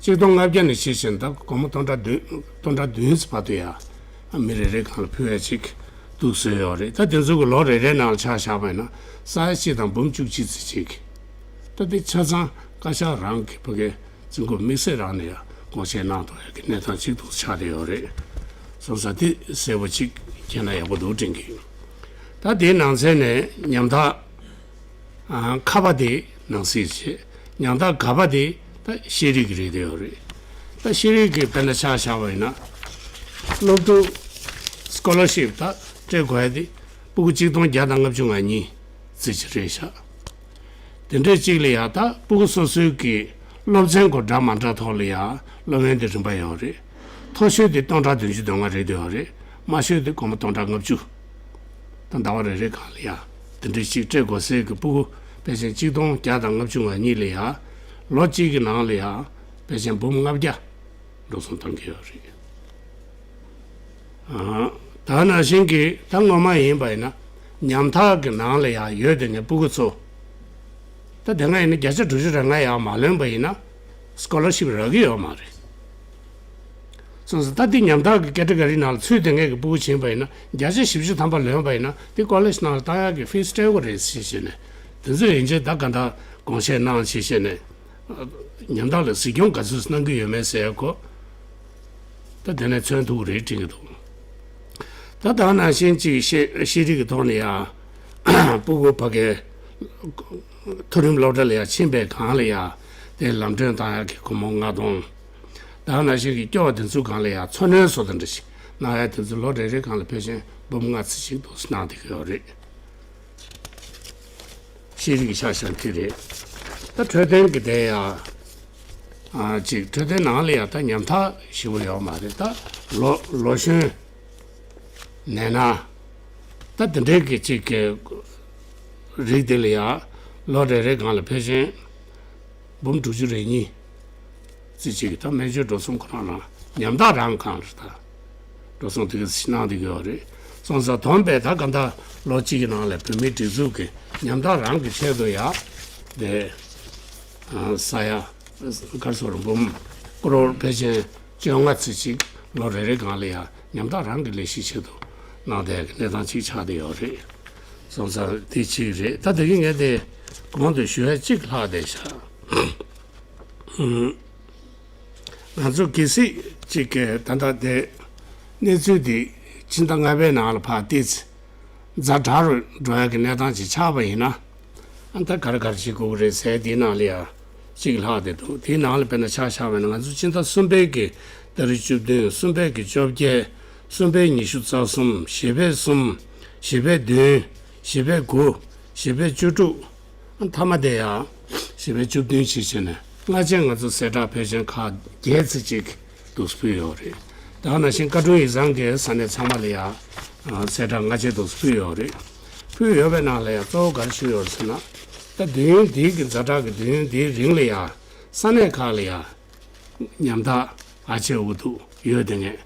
གཅིག་སྟོང་ལྔ་བརྒྱ་ནས་བྱས་བྱས་ནས་ད་སྒོར་མོ་སྟོང་ཕྲག་བདུན་སྟོང་ཕྲག་བདུན་ཙམ་བར་དུ་ཡ། ཨ་མི་རེ་རེ་གང་ལ་ཕུལ་བ་ཅིག་འདུག་བཟོས་ཡོད་རེད། ད་དེ་ཚོ་གི་ལོ་རེ་རེའི་ནང་ལ་ཆ་བཞག་པ་ཡིན་ན་ས་ཡ་གཅིག་དང་འབུམ་བཅུ་གཅིག་ཙམ་ཅིག་ད་དེ་ཆ་ཚང་བཀའ་ཤག་རང་གི་ཕ་གིའི་རྩིས་འགོ་དམིགས་བསལ་རང་ནས་ཡང་དགོངས་བཞེས་གནང་ཐུབ་ཡག་གི་གནས་སྟངས་གཅིག་ཏུ་ཆགས་བསྡད་ཡོད་རེད། སོང་ཙང་དེ་གསལ་པོ་གཅིག་མཁྱེན་ན་ཡག་པོ་འདུག་དྲན་གྱི་ཡོད། ད་དེའི་ནང་ཚན་ནས་ཉམ་ཐག་ཨ་ཁ་པ་དེ་ནང་སྲིད་བྱས། ཉམ་ཐག་ག་པ་དེ་ད་ཤེས་རིག་གི་རིགས་དེ་ཡོད་རེད། ད་ཤེས་རིག་གི་དཔེར་ན་ཆ་བཞག་པ་ཡིན་ན། སློབ་ཕྲུག་སི་ཀོ་ལར་ཤིབ་ད་སྤྲད་དགོས་ཡ་དེ་སྤུ་གུ་གཅིག་སྟོང་བརྒྱ་དང་ལྔ་བཅུ་ང་གཉིས་ཙམ་ཅིག་རེད་ཤག་དེ་འདྲའི་གཅིག་ལ་ཡ་ད་སྤུ་གུ་སོ་སོའི་གི་སློབ་ཚན་ཁོ་འདྲ་མ་འདྲ་ཐོག་ལ་ཡ་སློབ་ཡོན་དེ་རིམ་པ་ཡོད་རེད། མཐོ་ཤོས་དེ་སྟོང་ཕྲག་བདུན་ཅུ་དོན་ལྔ་རེད་དེ་ཡོད་རེད། དམའ་ཤོས་དེ་སྒོར་མོ་སྟོང་ཕྲག་ལྔ་བཅུ། ད་ཟླ་བ་རེ་རེ་གང་ལ་ཡ། དེ་འདྲའི་ཞིག་སྤྲད་དགོས་སའི་གི་སྤུ་གུ་ཕལ་ཆེར་གཅིག་སྟོང་བརྒྱ་དང་ལྔ་བཅུ་ང་གཉིས་ལ་ཡ། ལོ་གཅིག་གི་ནང་ལ་ཡ། ཕལ་ཆེར་འབུམ་ལྔ་བརྒྱ་འགྲོ་སོང་གཏོང་གི་ཡོད་རེད། ཨ། ད་ནང་བཞིན་གྱི་ད་སྔོན་མ་ཡིན་པ་ཡིན་ན་ཉམ་ཐག་གི་ནང་ལ་ཡ་ཡོད་དེ་ངའི་སྤུ་གུ་ཚོ། ད་དེ་སྔ་ཡིན་ན་བརྒྱ་ཆ་དྲུག་ཅུ་རེ་ལྔ་ཡར་མ་ལོན་པ་ཡིན་ན་སི་ཀོ་ལར་ཤིབ་རག་གི་ཡོད་མ་རེད། སོང་ཙང་ད་འདི་ཉམ་ཐག་གི་ཀེ་ཊི་གོ་རི་ནང་ལ་ཚུད་དེ་ངེད་ཀྱི་སྤུ་གུ་ཕྱིན་པ་ཡིན་ན་བརྒྱ་ཆ་བཞི་བཅུ་ཐམ་པ་ལོན་པ་ཡིན་ན་འདི་ཀོ་ལེཇ་ནང་ལ་བཏང་ཡག་གི་ཕིས་སྤྲད་དགོས་རེད་ཞེས་བཤད་ནས། དེ་ཚོ་ཡིན་ཕྱིན་ད་ག་འདྲ་དགོངས་བཞེས་གནང་ཞེས་བཤད་ནས། ཉམ་ཐག་ལ་གཟིགས་སྐྱོང་ག་ཚོད་གནང་གི་ཡོད་མེད་ཟེར་གོ། ད་དེ་ནས་མཚོན་ཐུག་རེད་དྲན་གྱི་འདུག་ད་ད་ནང་བཞིན་གཅིག་ཤེས་ཤེས་རིག་གི་ཐོག་ནས་ཡང་སྤུ་གུ་ཕ་གའི་མཐོ་རིམ་སློབ་གྲྭ་ལ་ཡང་ཕྱིན་པའི་སྒང་ལ་ཡང་དེ་ལམ་གྲོན་བཏང་ཡག་གི་སྒོར་མོ་ལྔ་སྟོང་། ད་ནང་བཞིན་གྱི་སྐྱོ་བ་དེ་ཚོའི་སྒང་ལ་ཡང་འཚོ་སྣོན་བཟོ་ལྟ་འདྲ་ཞིག་གནང་ཡག་དེ་ཚོ་ལོ་རེ་རེའི་སྒང་ལ་ཕལ་ཆེར་འབུམ་ལྔ་ཙམ་ཞིག་འདུག་གནང་བསྡད་ཀྱི་ཡོད་རེད། ཤེས་རིག་གི་ཆ་བཞག་དེ་རེད། ད་འཕྲོད་བསྟེན་གྱི་དེ་ཡང་ཨ་ཅིག་འཕྲོད་བསྟེན་ནང་ལ་ཡང་ད་ཉམ་ཐག་ཞེ་པོ་ཡོད་མ་རེད། ད་ལོ་ལོ་གཞོན་ནད་ན་ད་དེ་འདྲའི་གི་ཅིག་གི་རིགས་དེ་ལ་ཡང་ལོ་རེ་རེའི་སྒང་ལ་ཕལ་ཆེར་འབུམ་དྲུག་ཅུ་རེ་གཉིས་ཙམ་ཅིག་གི་ད་སྨན་བཅོས་འགྲོ་སོང་ཁོ་རང་ལ་ཉམ་ཐག་རང་གང་རེད་ད། འགྲོ་སོང་དེ་ག་ཚོད་གནང་བསྡད་ཀྱི་ཡོད་རེད། སོང་ཙང་བསྡོམས་པས་ད་ག་འདྲ་ལོ་གཅིག་གི་ནང་ལ་བོད་མིའི་སྒྲིག་འཛུགས་ཀྱི་ཉམ་ཐག་རང་གི་ཆེད་དུ་ཡ་དེ་ས་ཡ་གར་སོ་རུ་འབུམ་ཀོ་རོར་ཕལ་ཆེར་བཅོ་ལྔ་ཙམ་ཅིག་ལོ་རེ་རེ་སྒང་ལ་ཡ་ཉམ་ཐག་རང་གི་ལས་གཞིའི་ཆེད་དུ་གནང་བསྡད་ཀྱི་གནས་སྟངས་ཅིག་ཆགས་བསྡད་ཡོད་རེད། སོང་ཙང་དེ་གཅིག་རེད། ད་དེ་གི་ངས་དེ་གོང་དུ་ཞུ་ཡ་གཅིག་ལྷག་བསྡད་ཤག་ང་ཚོ་གལ་སྲིད་ཅིག་གི་ད་ལྟ་དེ་གནས་ཚུལ་འདི་ཕྱི་ཟླ་ལྔ་པའི་ནང་ལ་ཕར་ཏོག་ཙམ་ཛ་དྲག་རུ་འགྲོ་ཡག་གི་གནས་སྟངས་ཅིག་ཆགས་པ་ཡིན་ན། ཨ་ད་ག་རེ་ག་རེ་བྱེད་དགོས་ཀྱི་རེད་ཟེར་དེའི་ནང་ལ་ཡང་གཅིག་ལྷག་བསྡད་འདུག་དེའི་ནང་ལ་དཔེར་ན་ཆ་བཞག་པ་ཡིན་ན་ང་ཚོ་ཕྱི་ཟླ་གསུམ་པའི་གི་ཏ་རིག་བཅུ་བདུན། གསུམ་པའི་གི་བཅོ་བརྒྱད། གསུམ་པའི་ཉི་ཤུ་རྩ་གསུམ། བཞི་པའི་གསུམ། བཞི་པའི་བདུན། བཞི་པའི་དགུ། བཞི་པའི་བཅུ་དྲུག་མཐའ་མ་དེ་ཡང་བཞི་པའི་བཅུ་བདུན་ཞིག་བྱས་ནས་སྔ་རྗེས་ང་ཚོ་གསལ་བསྒྲགས་ཕལ་ཆེར་ཁག་བརྒྱད་ཙམ་ཅིག་འདུག་ཕུལ་ཡོད་རེད། ད་ག་ནང་བཞིན་བཀའ་དྲུང་ཡིག་ཚང་གི་ས་གནས་ཚང་མ་ལ་ཡང་གསལ་བསྒྲགས་སྔ་རྗེས་འདུག་ཕུལ་ཡོད་རེད། ཕུལ་ཡོད་པའི་ནང་ལ་ཡང་གཙོ་བོ་ག་རེ་ཞུས་ཡོད་ཟེར་ན། ད་དུས་ཡུན་འདི་གི་ཛ་དྲག་གི་དུས་ཡུན་འདིའི་རིང་ལ་ཡང་ས་གནས་ཁག་ལ་ཡང་ཉམ་ཐག་ཨ་ཆེ་འུ་ཐུག་ཡོད་དེ་ངས་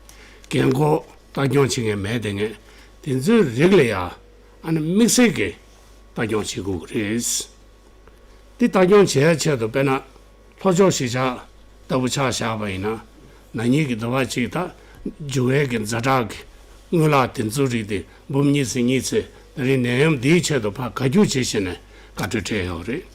རྒན་འཁོགས་ལྟ་སྐྱོང་བྱེད་མཁན་མེད་དེ་ངས་དེ་ཚོའི་རིགས་ལ་ཡང་ཨ་ནི་དམིགས་བསལ་གྱི་ལྟ་སྐྱོང་བྱེད་དགོས་ཀྱི་རེད། འདི་ལྟ་སྐྱོང་བྱེད་ཡ་ཆེད་དུ་དཔེར་ན་ལྷོ་ཕྱོགས་གཞིས་ཆགས་ལྟ་བུ་ཆ་བཞག་པ་ཡིན་ན། ན་ནིང་གི་ཟླ་བ་གཅིག་ད་འབྱུང་བའི་གི་ཛ་དྲག་གི་དངུལ་ལག་དེ་ཚོ་རིགས་དེ་འབུམ་གཉིས་ཚེ་གཉིས་ཚེ་ད་རིང་ནད་ཡམས་འདིའི་ཆེད་དུ་ཕར་བཀའ་བཀྱོན་བྱེད་བཞིན་ནས་བཀའ་འཁྲོལ་སྤྲད་ཡོད་རེད།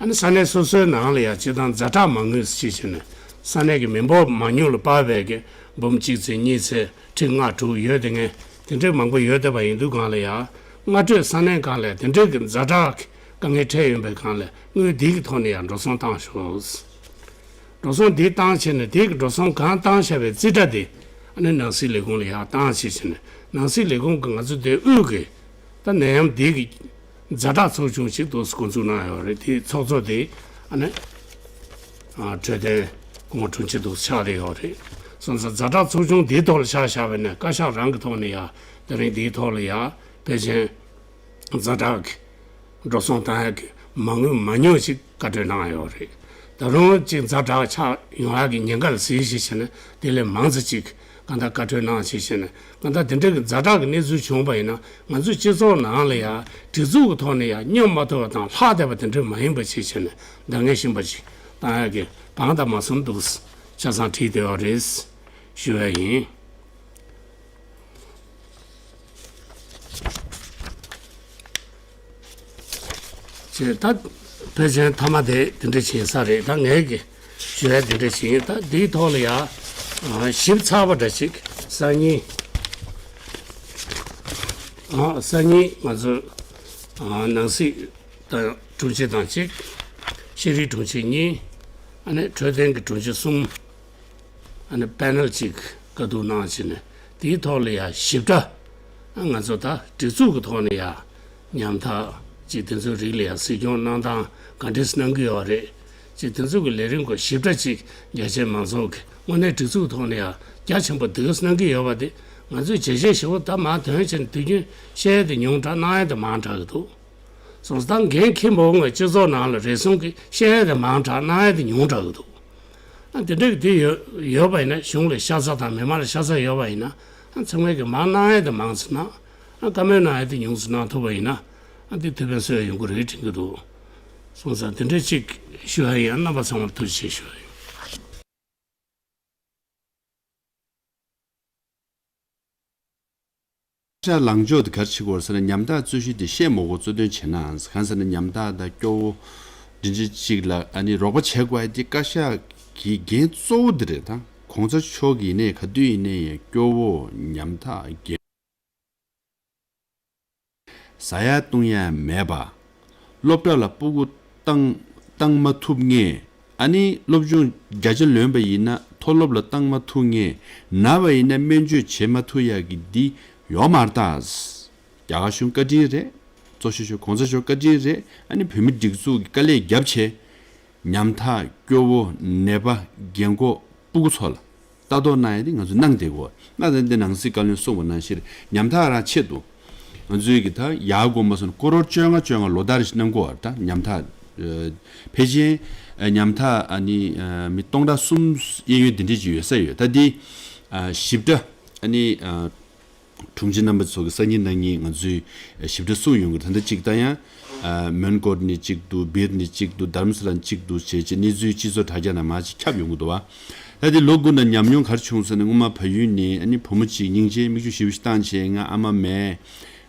ཨ་ནི་ས་གནས་སོ་སོའི་ནང་ལ་ཡང་སྤྱི་བཏང་ཛ་དྲག་མང་ཉུང་བྱེད་བཞིན་ནས་ས་གནས་ཀྱི་མི་འབོར་མང་ཉུང་ལ་དཔག་པའི་གི་འབུམ་གཅིག་ཚེ་གཉིས་ཚེ་ཁྲི་ལྔ་དྲུག་ཡོད་དེ་ངས་དེ་འདྲའི་མང་པོ་ཡོད་བསྡད་པ་ཡིན་དུས་སྒང་ལ་ཡང་སྔ་དྲོས་ས་གནས་སྒང་ལ་དེ་འདྲའི་གི་ཛ་དྲག་གི་དཀའ་ངལ་འཕྲད་ཡོད་པའི་སྒང་ལ་དངུལ་འདི་གི་ཐོག་ནས་ཡང་འགྲོ་སོང་བཏང་ཤོག་འགྲོ་སོང་འདི་བཏང་བྱས་ནས་དེ་གི་འགྲོ་སོང་གང་བཏང་བྱས་པའི་རྩིས་ཁྲ་དེ་ཨ་ནི་ནང་སྲིད་ལས་ཁུངས་ལ་ཡར་བཏང་བྱས་བྱས་ནས་ནང་སྲིད་ལས་ཁུངས་ཀྱི་ང་ཚོ་དེ་དབུས་ཀྱི་ད་ནད་ཡམས་འདི་གི་ཛ་དྲག་ཚོགས་ཆུང་ཞིག་འདུག་འགོ་འཛུགས་གནང་ཡོད་རེད། དེ་ཚོགས་གཙོ་དེ་ཨ་ནི་འཕྲོད་བསྟེན་སྐུ་ངོ་དྲུང་ཆེ་འདུག་ཆགས་བསྡད་ཡོད་རེད། སོང་ཙང་ཛ་དྲག་ཚོགས་ཆུང་འདིའི་ཐོག་ལ་ཆ་བཞག་པ་ཡིན་ན་བཀའ་ཤག་རང་གི་ཐོག་ནས་ཡ་དེ་རིང་འདིའི་ཐོག་ལ་ཡ་ཕལ་ཆེར་ཛ་དྲག་གི་འགྲོ་སོང་བཏང་ཡག་གི་མ་དངུལ་མང་ཉུང་ཞིག་བཀའ་འཁྲོལ་གནང་ཡོད་རེད། ད་རུང་གཅིག་ཛ་དྲག་ཆགས་ཡོང་ཡག་གི་ཉེན་ཁ་ལ་གཟིགས་ཞིག་བྱས་ན་དེ་ལས་མང་ཙམ་ཅིག་གང་ལྟར་བཀའ་འཁྲོལ་གནང་ཞིག་བྱས་ན་གང་ལྟར་དེ་འདྲ་གི་ཛ་དྲག་གི་གནས་ཚུལ་བྱུང་བ་ཡིན་ན་ང་ཚོའི་སྤྱི་ཚོགས་ནང་ལ་ཡང་སྒྲིག་འཛུགས་ཀྱི་ཐོག་ནས་ཡང་སྙོབ་མ་ཐུབ་པ་དང་ལྷག་བསྡད་པ་དེ་འདྲ་མ་ཡིན་པ་ཞིག་བྱས་ན་འདང་ངེས་ཤིང་པ་ཞིག་བཏང་ཡག་གི་དང་དང་མ་སོམ་འདུག་ཆ་ཚང་བྲིས་བསྡད་པ་རེད་ཞུ་ཡ་ཡིན། ཅེས་ད་ཕལ་ཆེར་མཐའ་མ་དེ་དེ་འདྲ་བྱིན་ས་རེད། ད་ངས་ཀྱི་ཞུ་ཡ་དེ་འདྲ་བྱིན། ད་འདིའི་ཐོག་ལ་ཡ་ཞིབ་ཚགས་པ་འདྲ་ཞིག་སང་ཉིན་སང་ཉིན་ང་ཚོ་ནང་སྲིད་དང་དྲུང་ཆེ་དང་གཅིག་ ཤེས་རིག་དྲུང་ཆེ་གཉིས། ཨ་ནི་འཕྲོད་བསྟེན་གྱི་དྲུང་ཆེ་གསུམ། ཨ་ནི་པེ་ནལ་གཅིག་བཀའ་བསྡུར་གནང་བྱས་ནས་དེའི་ཐོག་ལ་ཡང་ཞིབ་ཕྲ། ང་ཚོ་ད་སྒྲིག་འཛུགས་ཀྱི་ཐོག་ནས་ཡང་ཉམ་ཐག་ཅིག་དེ་ཚོའི་རིགས་ལ་ཡང་གཟིགས་སྐྱོང་གནང་སྟངས་ག་འདྲས་གནང་གི་ཡོད་རེད། ཅིག་དེ་ཚོ་གི་ལས་རིམ་སྐོར་ཞིབ་ཕྲ་ཅིག་རྒྱ་ཆེའི་མང་ཚོགས་ཀྱི་དངོས་གནས་སྒྲིག་འཛུགས་ཐོག་ནས་ཡང་རྒྱ་ཆེན་པོ་འདུག་གནང་གི་ཡོད་པ་དེ་ང་ཚོས་བྱས་རྗེས་ཞེ་པོ་ད་མར་དོན་བྱས་ནས་དུས་རྒྱུན་བཤད་ཡས་དེ་ཉུང་དྲགས་གནང་ཡས་དེ་མང་དྲགས་ཀྱི་འདུག་སོང་ཙང་ད་འགན་འཁྱེར་མ་འོང་བའི་སྤྱི་ཚོགས་ནང་ལ་རེ་ཟུང་གིས་བཤད་ཡས་དེ་མང་དྲགས་གནང་ཡས་དེ་ཉུང་དྲགས་ཀྱི་འདུག་ཨ་དེ་འདྲ་གི་དེ་ཡོད་ཡོད་པ་ཡིན་ན་གཞུང་ལ་ཤ་ཚ་དང་མི་མང་ལ་ཤ་ཚ་ཡོད་པ་ཡིན་ན་ཨ་ཚང་མས་གི་མར་གནང་ཡས་དེ་མང་ཙམ་གནང་། ཨ་བཀའ་མོལ་གནང་ཡས་དེ་ཉུང་ཙམ་གནང་ཐུབ་པ་ཡིན་ན་ཨ་དེ་ཐུགས་ཕན་གསོས་ཡོང་གི་རེད་དྲན་གྱི་འདུག་སོང་ཙང་དེ་འདྲ་ཅིག་ཞུ་ཡ་ཡིན། ཨ་རྣམ་པ་ཚང་མར་ཐུགས་རྗེ་ཆེ་ཞུ་ཡ་ཡིན། བཀའ་ཤག་ལངས་ཕྱོགས་དེ་ག་རེ་བྱེད་དགོས་རེད་ཟེར་ན། ཉམ་ཐག་རྩོད་གཞི་དེ་བཤད་མ་དགོས་གཙོ་དོན་བྱས་ནའང་། གང་ཟེར་ན་ཉམ་ཐག་དང་སྐྱོ་བོ་འདི་འདྲ་ཅིག་ལ་ཨ་ནི་རོགས་པ་བྱེད་དགོས་ཡ་དེ་བཀའ་ཤག་གི་འགན་གཙོ་བོ་དེ་རེད། ད་གོང་ས་མཆོག་གི་ཡིན་ནའི་ག་དུས་ཡིན་ནའི་ཡང་སྐྱོ་བོ་ཉམ་ཐག་རྒན་ཟ་ཡ་བཏུང་ཡ་མེད་པ། སློབ་གྲྭ་ལ་སྤུ་གུ་བཏང་བཏང་མ་ཐུབ་མཁན། ཨ་ནི་སློབ་སྦྱོང་བརྒྱ་ཆ་ལོན་པ་ཡིན་ན་མཐོ་སློབ་ལ་བཏང་མ་ཐུབ་མཁན། ན་བ་ཡིན་ན་སྨན་བཅོས་བྱེད་མ་ཐུབ་ཡ་གི་འདི་ཡོག་མ་རེད་ད། རྒྱ་གར་གཞུང་བཀའ་དྲིན་རེད། གཙོ་ཤོས་ཤོས་གོང་ས་མཆོག་བཀའ་དྲིན་རེད། ཨ་ནི་བོད་མི་སྒྲིག་འཛུགས་ཀྱི་དཀའ་ལས་རྒྱབ་བྱས། ཉམ་ཐག་སྐྱོ་བོ་ནད་པ་རྒན་འཁོགས་སྤུ་གུ་ཚོ་ལ་ལྟ་རྟོག་གནང་ཡ་དེ་ང་ཚོ་གནང་བསྡད་དགོས། ང་ཚོ་འདི་ནང་སྲིད་བཀའ་བློན་གསུངས་པ་ནང་བཞིན་ཉམ་ཐག་རང་ཆེད་དུ་ང་ཚོའི་གི་ད་ཡར་དགོངས་པ་སོང་ཀོ་རོར་བཅོ་ལྔ་བཅོ་ལྔ་ལོ་ལྟར་ཞིག་གནང་དགོས་པ་རེད། ད་ཉམ་ཐག་ཨ་ཕལ་ཆེར་ཨ་ཉམ་ཐག་ཨ་ནི་ཨ་མི་སྟོང་ཕྲག་གསུམ་གཡས་གཡོན་དེ་འདྲས་ཅིག་ཡོད་ས་ཡོད། ད་འདི་ཨ་ཞིབ་ཕྲ་ཨ་ནི་ཨ་དྲུང་ཆེ་རྣམ་པ་ཚོ་གི་སང་ཉིན་གནངས་ཉིན་ང་ཚོས་ཞིབ་ཕྲ་གསུངས་ཡོང་གི་རེད། ད་ལྟ་གཅིག་ད་ཡང་ཨ་མོན་གྷོ་ནས་གཅིག་འདུག་སྦིར་ནས་གཅིག་འདུག་རྡ་རམ་ས་ལ་ནས་གཅིག་འདུག་བྱས་བྱས་གནས་ཚུལ་སྤྱི་ཚོགས་དྲ་རྒྱ་ནང་མར་ཅིག་ཁྱབ་ཡོང་གི་འདུག་བ། ད་དེ་ལོ་དགུ་ནང་ཉམས་མྱོང་ག་རེ་བྱུང་ཟེར་ན། སྔོན་མ་བལ་ཡུལ་ནས་ཨ་ནི་བུ་མོ་གཅིག་སྙིང་རྗེ་མིག་ཆུ་ཞེ་པོ་ཞིག་བཏང་བྱས། ང་ཨ་མ་མེད།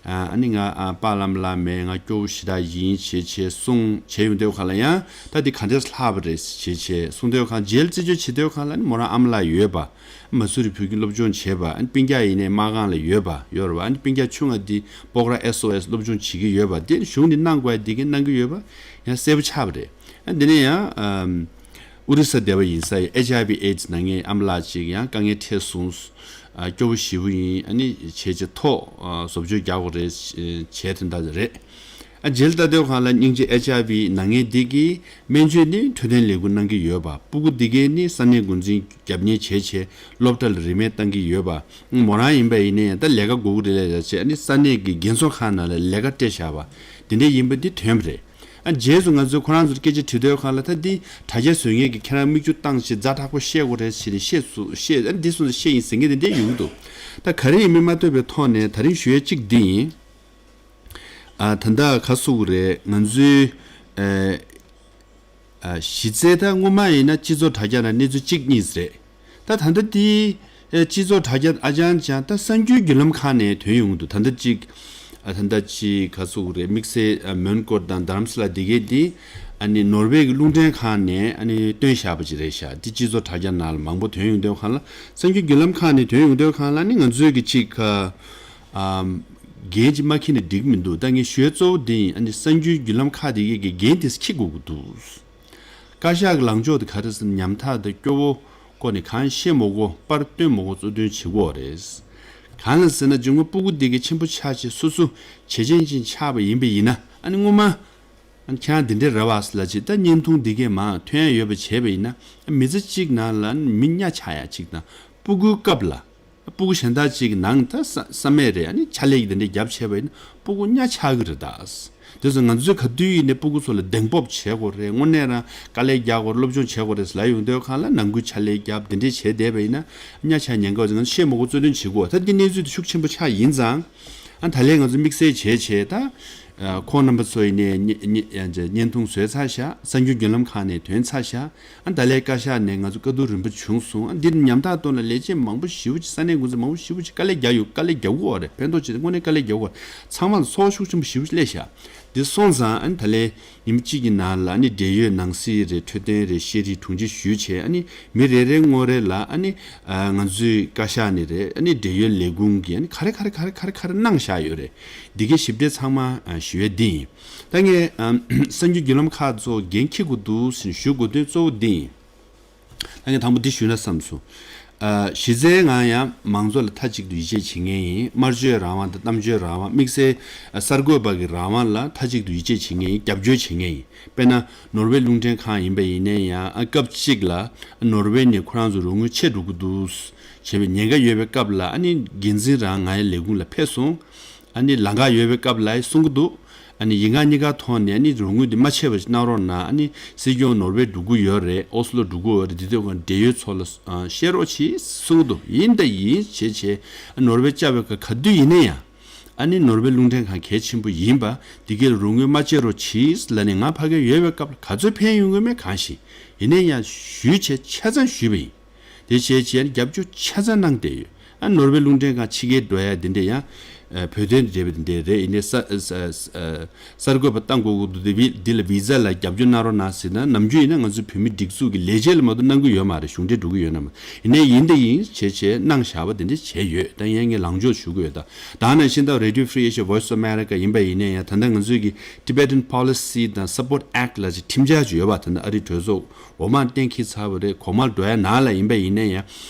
ཨ་ནི་ང་ཨ་པཱ་ལགས་མ་ལགས་མེད། ང་སྐྱོ་བོ་ཞེ་དྲག་ཡིན་བྱས་བྱས་གསུངས་བྱས་ཡོང་དུས་སྒང་ལ་ཡང་ད་འདི་ག་འདྲས་ལྷག་པ་རེད་བྱས་བྱས་གསུངས་དུས་སྒང་རྗེས་ལ་རྩད་གཅོད་བྱེད་དུས་སྒང་ལ་ཨ་ནི་མོ་རང་ཨ་མ་ལགས་ཡོད་པ། མ་སུ་རི་བོད་ཁྱིམ་སློབ་སྦྱོང་བྱས་པ། ཨ་ནི་སྤུན་ཀྱག་ཡིན་ནའི་མ་གང་ལ་ཡོད་པ་ཡོད་རེད་བ། ཨ་ནི་སྤུན་ཀྱག་ཆུང་ང་འདི་སྤོག་ར་ཨེས་ཨོ་ཨེས་སློབ་སྦྱོང་བྱེད་ཀྱི་ཡོད་པ། དེ་གཞུང་ནས་གནང་དགོས་ཡ་འདི་གས་གནང་གི་ཡོད་པ་ཡང་གསལ་པོ་ཆགས་པ་རེད། ཨ་འདི་ནས་ཡང་ཨམ་ཨོ་རི་ས་སྡེ་བ་ཡིན་ས་ཡི་ཨེཆ་ཨའི་ཝི་ཨེ་ཌི་སི་ནད་ངའི་ཨ་མ་ལགས་ཅིག་ཡང་དཀའ་ངལ་འཕྲད་སོང་། ཨ་སྐྱོ་བོ་ཞེ་པོ་ཡིན། ཨ་ནི་བྱས་བྱས་ཐོག་ཨ་བཟོ་བཅོས་རྒྱག་དགོས་རེད། བྱས་དོན་དག་རེད། ཨ་རྗེས་ལ་ལྟ་དུས་སྒང་ལ་སྙིང་རྗེ་ཨེཆ་ཨའི་ཝི་ནད་ངན་འདི་གི་སྨན་བཅོས་ནི་འཕྲོད་བསྟེན་ལས་ཁུངས་གནང་གི་ཡོད་པ། སྤུ་གུ་འདི་གས་ནི་ས་གནས་འགོ་འཛིན་རྒྱབ་གཉེར་བྱས་བྱས་སློབ་གྲྭ་ལ་རིན་མེད་བཏང་གི་ཡོད་པ། མོ་རང་ཡིན་པ་ཡིན་ནའི་ད་ལས་ཀ་དགོས་ཀྱི་རེད་ལབ་བྱས། ཨ་ནི་ས་གནས་ཀྱི་རྒན་གསོ་ཁང་ནང་ལ་ལས་ཀ་སྤྲད་བཞག་པ་འདི་འདྲ་ཡིན་པ་འདི་ཐོན་པ་རེད། ཨ་རྗེས་སུ་ང་ཚོས་ཁོ་རང་ཚོར་སྐད་ཆ་དྲི་དུས་སྒང་ལ་ད་འདི་དྲ་རྒྱ་བཟོ་མཁན་གྱིས་ཁྱེད་རང་མིག་ཆུ་བཏང་བྱས་ཛ་དྲག་པོ་བཤད་དགོས་རེད་ཟེར་ནས་བཤད་སུ་བཤད། ཨ་འདི་སོང་ཙང་བཤད་ཡིན་ཟེར་མཁན་དེ་འདྲ་ཡོང་གི་འདུག་ད་ག་རེ་ཡིན་མིན་མ་ལྟོས་པའི་ཐོག་ནས་ད་རིང་ཞུ་ཡས་གཅིག་འདི་ཡིན། ཨ་ད་ལྟ་ག་སུ་གི་རེད། ང་ཚོའི་ཨ་ཨ་གཞི་རྩའི་ད་སྔོན་མ་ཡིན་ན་སྤྱི་ཚོགས་དྲ་རྒྱ་ནང་གནས་ཚུལ་གཅིག་གཉིས་རེད། ད་ད་ལྟ་དེ་ཨ་སྤྱི་ཚོགས་དྲ་རྒྱ་ཨ་ཅང་ཅང་ད་གསར་འགྱུར་བརྒྱུད་ལམ་ཁག་ནས་ཐོན་ཡོང་གི་འདུག་ད་ལྟ་གཅིག་ཨ་ད་ལྟ་གཅིག་ག་སུ་གི་རེད། དམིགས་བསལ་ཨ་མོན་གྷོ་དང་རྡ་རམ་ས་ལ་འདི་གས་འདི་ཨ་ནི་ནོར་ཝེ་གི་རླུང་འཕྲིན་ཁང་ནས་ཨ་ནི་བཏོན་བཞག་པ་ཅིག་རེད་ཤག་འདི་སྤྱི་ཚོགས་དྲ་རྒྱ་ནང་ལ་མང་པོ་ཐོན་ཡོང་དུས་སྒང་ལ། གསར་འགྱུར་བརྒྱུད་ལམ་ཁག་ནས་ཐོན་ཡོང་དུས་སྒང་ལ་ནི་ང་ཚོའི་གི་གཅིག་ཨ་ཨམ་འགན་ཅིག་མ་འཁྱེར་ན་འགྲིག་མི་འདུག་ད་ངས་ཞུ་ཡ་གཙོ་བོ་འདི་ཡིན། ཨ་ནི་གསར་འགྱུར་བརྒྱུད་ལམ་ཁག་དེ་གས་ཀྱི་འགན་དེ་འཁྱེར་དགོས་ཀྱི་འདུག་བཀའ་ཤག་གི་ལངས་ཕྱོགས་དེ་ག་རེ་ཟེར་ན། ཉམ་ཐག་དང་སྐྱོ་བོ་སྐོར་ནས་གང་བཤད་མ་དགོས། པར་སྟོན་མ་དགོས། གཙོ་འདོན་བྱེད་དགོས་རེད། གང་ལ་ཟེར་ན་སྦྱོང་བ་སྤུ་གུ་དེ་གས་ཆེན་པོ་ཆགས་བྱས་སོ་སོ་བྱེད་ཅན་ཅིག་ཆགས་པ་ཡིན་པ་ཡིན་ན། ཨ་ནི་སྔོན་མ་ཨ་ནི་ཁྱེད་རང་འདི་འདྲས་རེད་བ་ཟེར་ལབ་བྱས་ད་བརྙན་ཐུང་འདི་གས་མར་ཐོན་ཡ་ཡོད་པ་བྱས་པ་ཡིན་ན། མི་ཚེ་གཅིག་ནང་ལ་མི་གཉའ་ཆག་ཡ་གཅིག་དང་། སྤུ་གུའི་སྐབས་ལ་སྤུ་གུ་གཞན་དག་ཅིག་གི་ནང་ད་ས་ས་མེད་རེད། ཨ་ནི་ཕྱག་ལས་ཀྱི་དེ་འདྲས་རྒྱབ་བྱས་པ་ཡིན་ན་སྤུ་གུ་གཉའ་ཆག་གི་རེད་ད། དེ་ཚོ་ང་ཚོས་ག་དུས་ཡིན་ནའི་སྤུ་གུ་ཚོ་ལ་གདེང་སྤོབས་བྱེད་དགོས་རེད། དངོས་གནས་རང་དཀའ་ལས་རྒྱག་དགོས་རེད། སློབ་སྦྱོང་བྱེད་དགོས་རེད་ཟེར་ལབ་ཡོང་དུས་སྒང་ལ་ནང་ཁུལ་ཕྱག་ལས་རྒྱབ་དེ་འདྲས་བྱས་བསྡད་པ་ཡིན་ན་གཉའ་ཆག་ཉེན་ཁ་ཡོད་ཙང་ང་ཚོས་བཤད་མ་དགོས། གཙོ་དོན་བྱེད་དགོས། ད་འདི་གནས་ཚུལ་དེ་ཤུགས་ཆེན་པོ་ཆགས་ཡིན་ཙང་། ཨ་ད་ལན་ང་ཚོ་དམིགས་བསལ་བྱས་བྱས་ད། ཨ་ཁོང་རྣམ་པ་ཚོ་ཡིན་ནའི་བརྙན་བརྙན་བརྙན་ཐུང་བཟོས་ཚར་ཤག་གསར་འགྱུར་བརྒྱུད་ལམ་ཁག་ནས་ཐོན་ཚར་ཤག་ཨ་ད་ལན་བཀའ་ཤག་ནས་ང་ཚོ་བཀའ་བསྡུར་རིམ་པ་བྱུང་སོང་། ཨ་འདིར་ཉམ་ཐག་ཐོག་ལ་ལས་བྱེད་མང་པོ་ཞེ་པོ་ཅིག་ས་གནས་འགོ་འཛིན་མང་པོ་ཞེ་པོ་ཅིག་དཀའ་ལས་རྒྱག་ཡོད། དཀའ་ལས་རྒྱག་དགོས་པ་རེད། ཕན་ཐོགས་ཆེ་དངོས་གནས་དཀའ་ལས་རྒྱག་དགོས་པ་རེད། ཚང་མ་ལ་ཚོར་བ་ཤུགས་ཆེན་པོ་ཞེ་པོ་ཅིག་སླེབས་ཤག་འདི་སོང་ཙང་ཨ་ནི་ད་ལན་ཉིན་གཅིག་གི་ནང་ལ་ཨ་ནི་འབྲེལ་ཡོད་ནང་སྲིད་རེད། འཕྲོད་བསྟེན་རེད། ཤེས་རིག་དྲུང་ཆེ་ཞུས་བྱས། ཨ་ནི་མི་རེ་རེ་ངོ་རེ་ལ་ཨ་ནི་ཨ་ང་ཚོའི་བཀའ་ཤག་ནས་རེད། ཨ་ནི་འབྲེལ་ཡོད་ལས་ཁུངས་ཀྱིས་ཨ་ནི་ག་རེ་ག་རེ་ག་རེ་ག་རེ་ག་རེ་གནང་བཞག་ཡོད་རེད། འདི་གའི་ཞིབ་ཕྲ་ཚང་མ་ཨ་ཞུ་ཡས་འདི་ཡིན། ད་ངས་ཨ་གསར་འགྱུར་བརྒྱུད་ལམ་ཁག་ཚོ་འགན་འཁྱེར་དགོས་འདུག་ཟེར་ཞུ་དགོས་དོན་གཙོ་བོ་འདི་ཡིན། ད་ངས་དང་པོ་འདི་ཞུས་ན་བསམ་སོང་། ཨ་གཞི་རྩའི་ངང་ཡང་མང་གཙོ་ལ་མཐའ་གཅིག་ཏུ་ཡིད་ཆེས་བྱེད་མཁན་ཡིན། སྨྲ་བརྗོད་རང་དབང་དང་གཏམ་བརྗོད་རང་དབང་། དམིགས་བསལ་གསར་འགོད་པ་གི་རང་དབང་ལ་མཐའ་གཅིག་ཏུ་ཡིད་ཆེས་བྱེད་མཁན་ཡིན། རྒྱབ་སྐྱོར་བྱེད་མཁན་ཡིན། དཔེར་ན་ནོར་ཝེ་རླུང་འཕྲིན་ཁང་ཡིན་པ་ཡིན་ན་ཡང་། ཨ་སྐབས་གཅིག་ལ་ནོར་ཝེ་ནས་ཁོ་རང་ཚོ་རོགས་དངུལ་ཆད་འགྲོ་གི་འདུག་བྱས་པའི་ཉེན་ཁ་ཡོད་པའི་སྐབས་ལ། ཨ་ནི་འགན་འཛིན་རང་ང་ཡི་ལས་ཁུངས་ལ་ཕེབས་སོང་། ཨ་ནི་ལམ་ཁ་ཡོད་པའི་སྐབས་ལ་གསུང་གི་འདུག་ཨ་ནི་ཡིག་ངག་གཉིས་ཀ་ཐོག་ནས་ཨ་ནི་རོགས་དངུལ་འདི་མ་ཆད་པ་ཞིག་གནང་རོགས་གནང་། ཨ་ནི་སྲིད་སྐྱོང་ནོར་ཝེ་འགྲོ་གི་ཡོད་རེད། ཨོ་སི་ལོ་འགྲོ་གི་ཡོད་རེད། འདི་དུས་ཀྱང་འབྲེལ་ཡོད་ཚོ་ལ་ཨ་བཤད་རོགས་གྱིས་གསུང་གི་འདུག་ཡིན་ད་ཡིན་བྱས་བྱས་ནོར་ཝེ་བཅར་བའི་སྐབས་ག་དུས་ཡིན་ན་ཡང་། ཨ་ནི་ནོར་ཝེ་རླུང་འཕྲིན་ཁང་གལ་ཆེན་པོ་ཡིན་པ། འདི་གའི་རོགས་དངུལ་མ་ཆད་རོགས་གྱིས་ལབ་ནས་ང་ཕ་གིར་ཡོད་པའི་སྐབས་ལ་ག་ཚོད་ཕན་ཡོང་གི་མེད་གང་ཤེས། ཡིན་ན་ཡང་ཞུས་བྱས་ཆ་ཚང་ཞུས་པ་ཡིན། དེ་བྱས་བྱས་རྒྱབ་སྐྱོར་ཆ་ཚང་གནང་བསྡད་ཡོད། ཨ་ནོར་ཝེ་རླུང་འཕྲིན་ཁང་ཕྱི་རྒྱལ་འགྲོ་ཡ་དེ་འདྲ་ཡང་ཨ་བོད་དོན་དེ་འདྲ་བ་དེ་འདྲ་རེད། ཡིན་ནའི་ས་ས་ས་གསར་འགོད་པ་བཏང་དགོས་ཀྱི་འདུག་དེ་བི་འདི་ལ་བི་ཛ་ལ་རྒྱབ་སྐྱོར་གནང་རོགས་གནང་ཟེར་ན། ནམ་རྒྱུན་ཡིན་ན་ང་ཚོའི་བོད་མི་སྒྲིག་འཛུགས་ཀྱི་ལས་བྱེད་ལ་མ་གཏོགས་གནང་གི་ཡོད་མ་རེད། གཞུང་འབྲེལ་འགྲོ་གི་ཡོད་ན་མ། ཡིན་ནའི་ཡིན་དེ་ཡིན་བྱས་བྱས་གནང་བཞག་པ་དེ་འདྲ་བྱས་ཡོད། ད་ཡང་ངས་ལངས་ཕྱོགས་ཞུ་གི་ཡོད། ད་ད་ནང་བཞིན་ད་Radio Free Asia Voice of America ཡིན་པ་ཡིན་ནའི་ཡང་། ད་ལྟ་ང་ཚོའི་གི་Tibetan Policy དང་Support Act ལ་ཅིག་ཁྲིམས་འཆར་ཅིག་ཡོད་པ། ད་ནི་ཨ་རིའི་གྲོས་ཚོགས་འོག་མར་གཏན་འཁེལ་ཚར་བ་རེད། གོང་མར་འགྲོ་ཡ་ནང་ལ་ཡིན་པ་ཡིན་ན་ཡང་།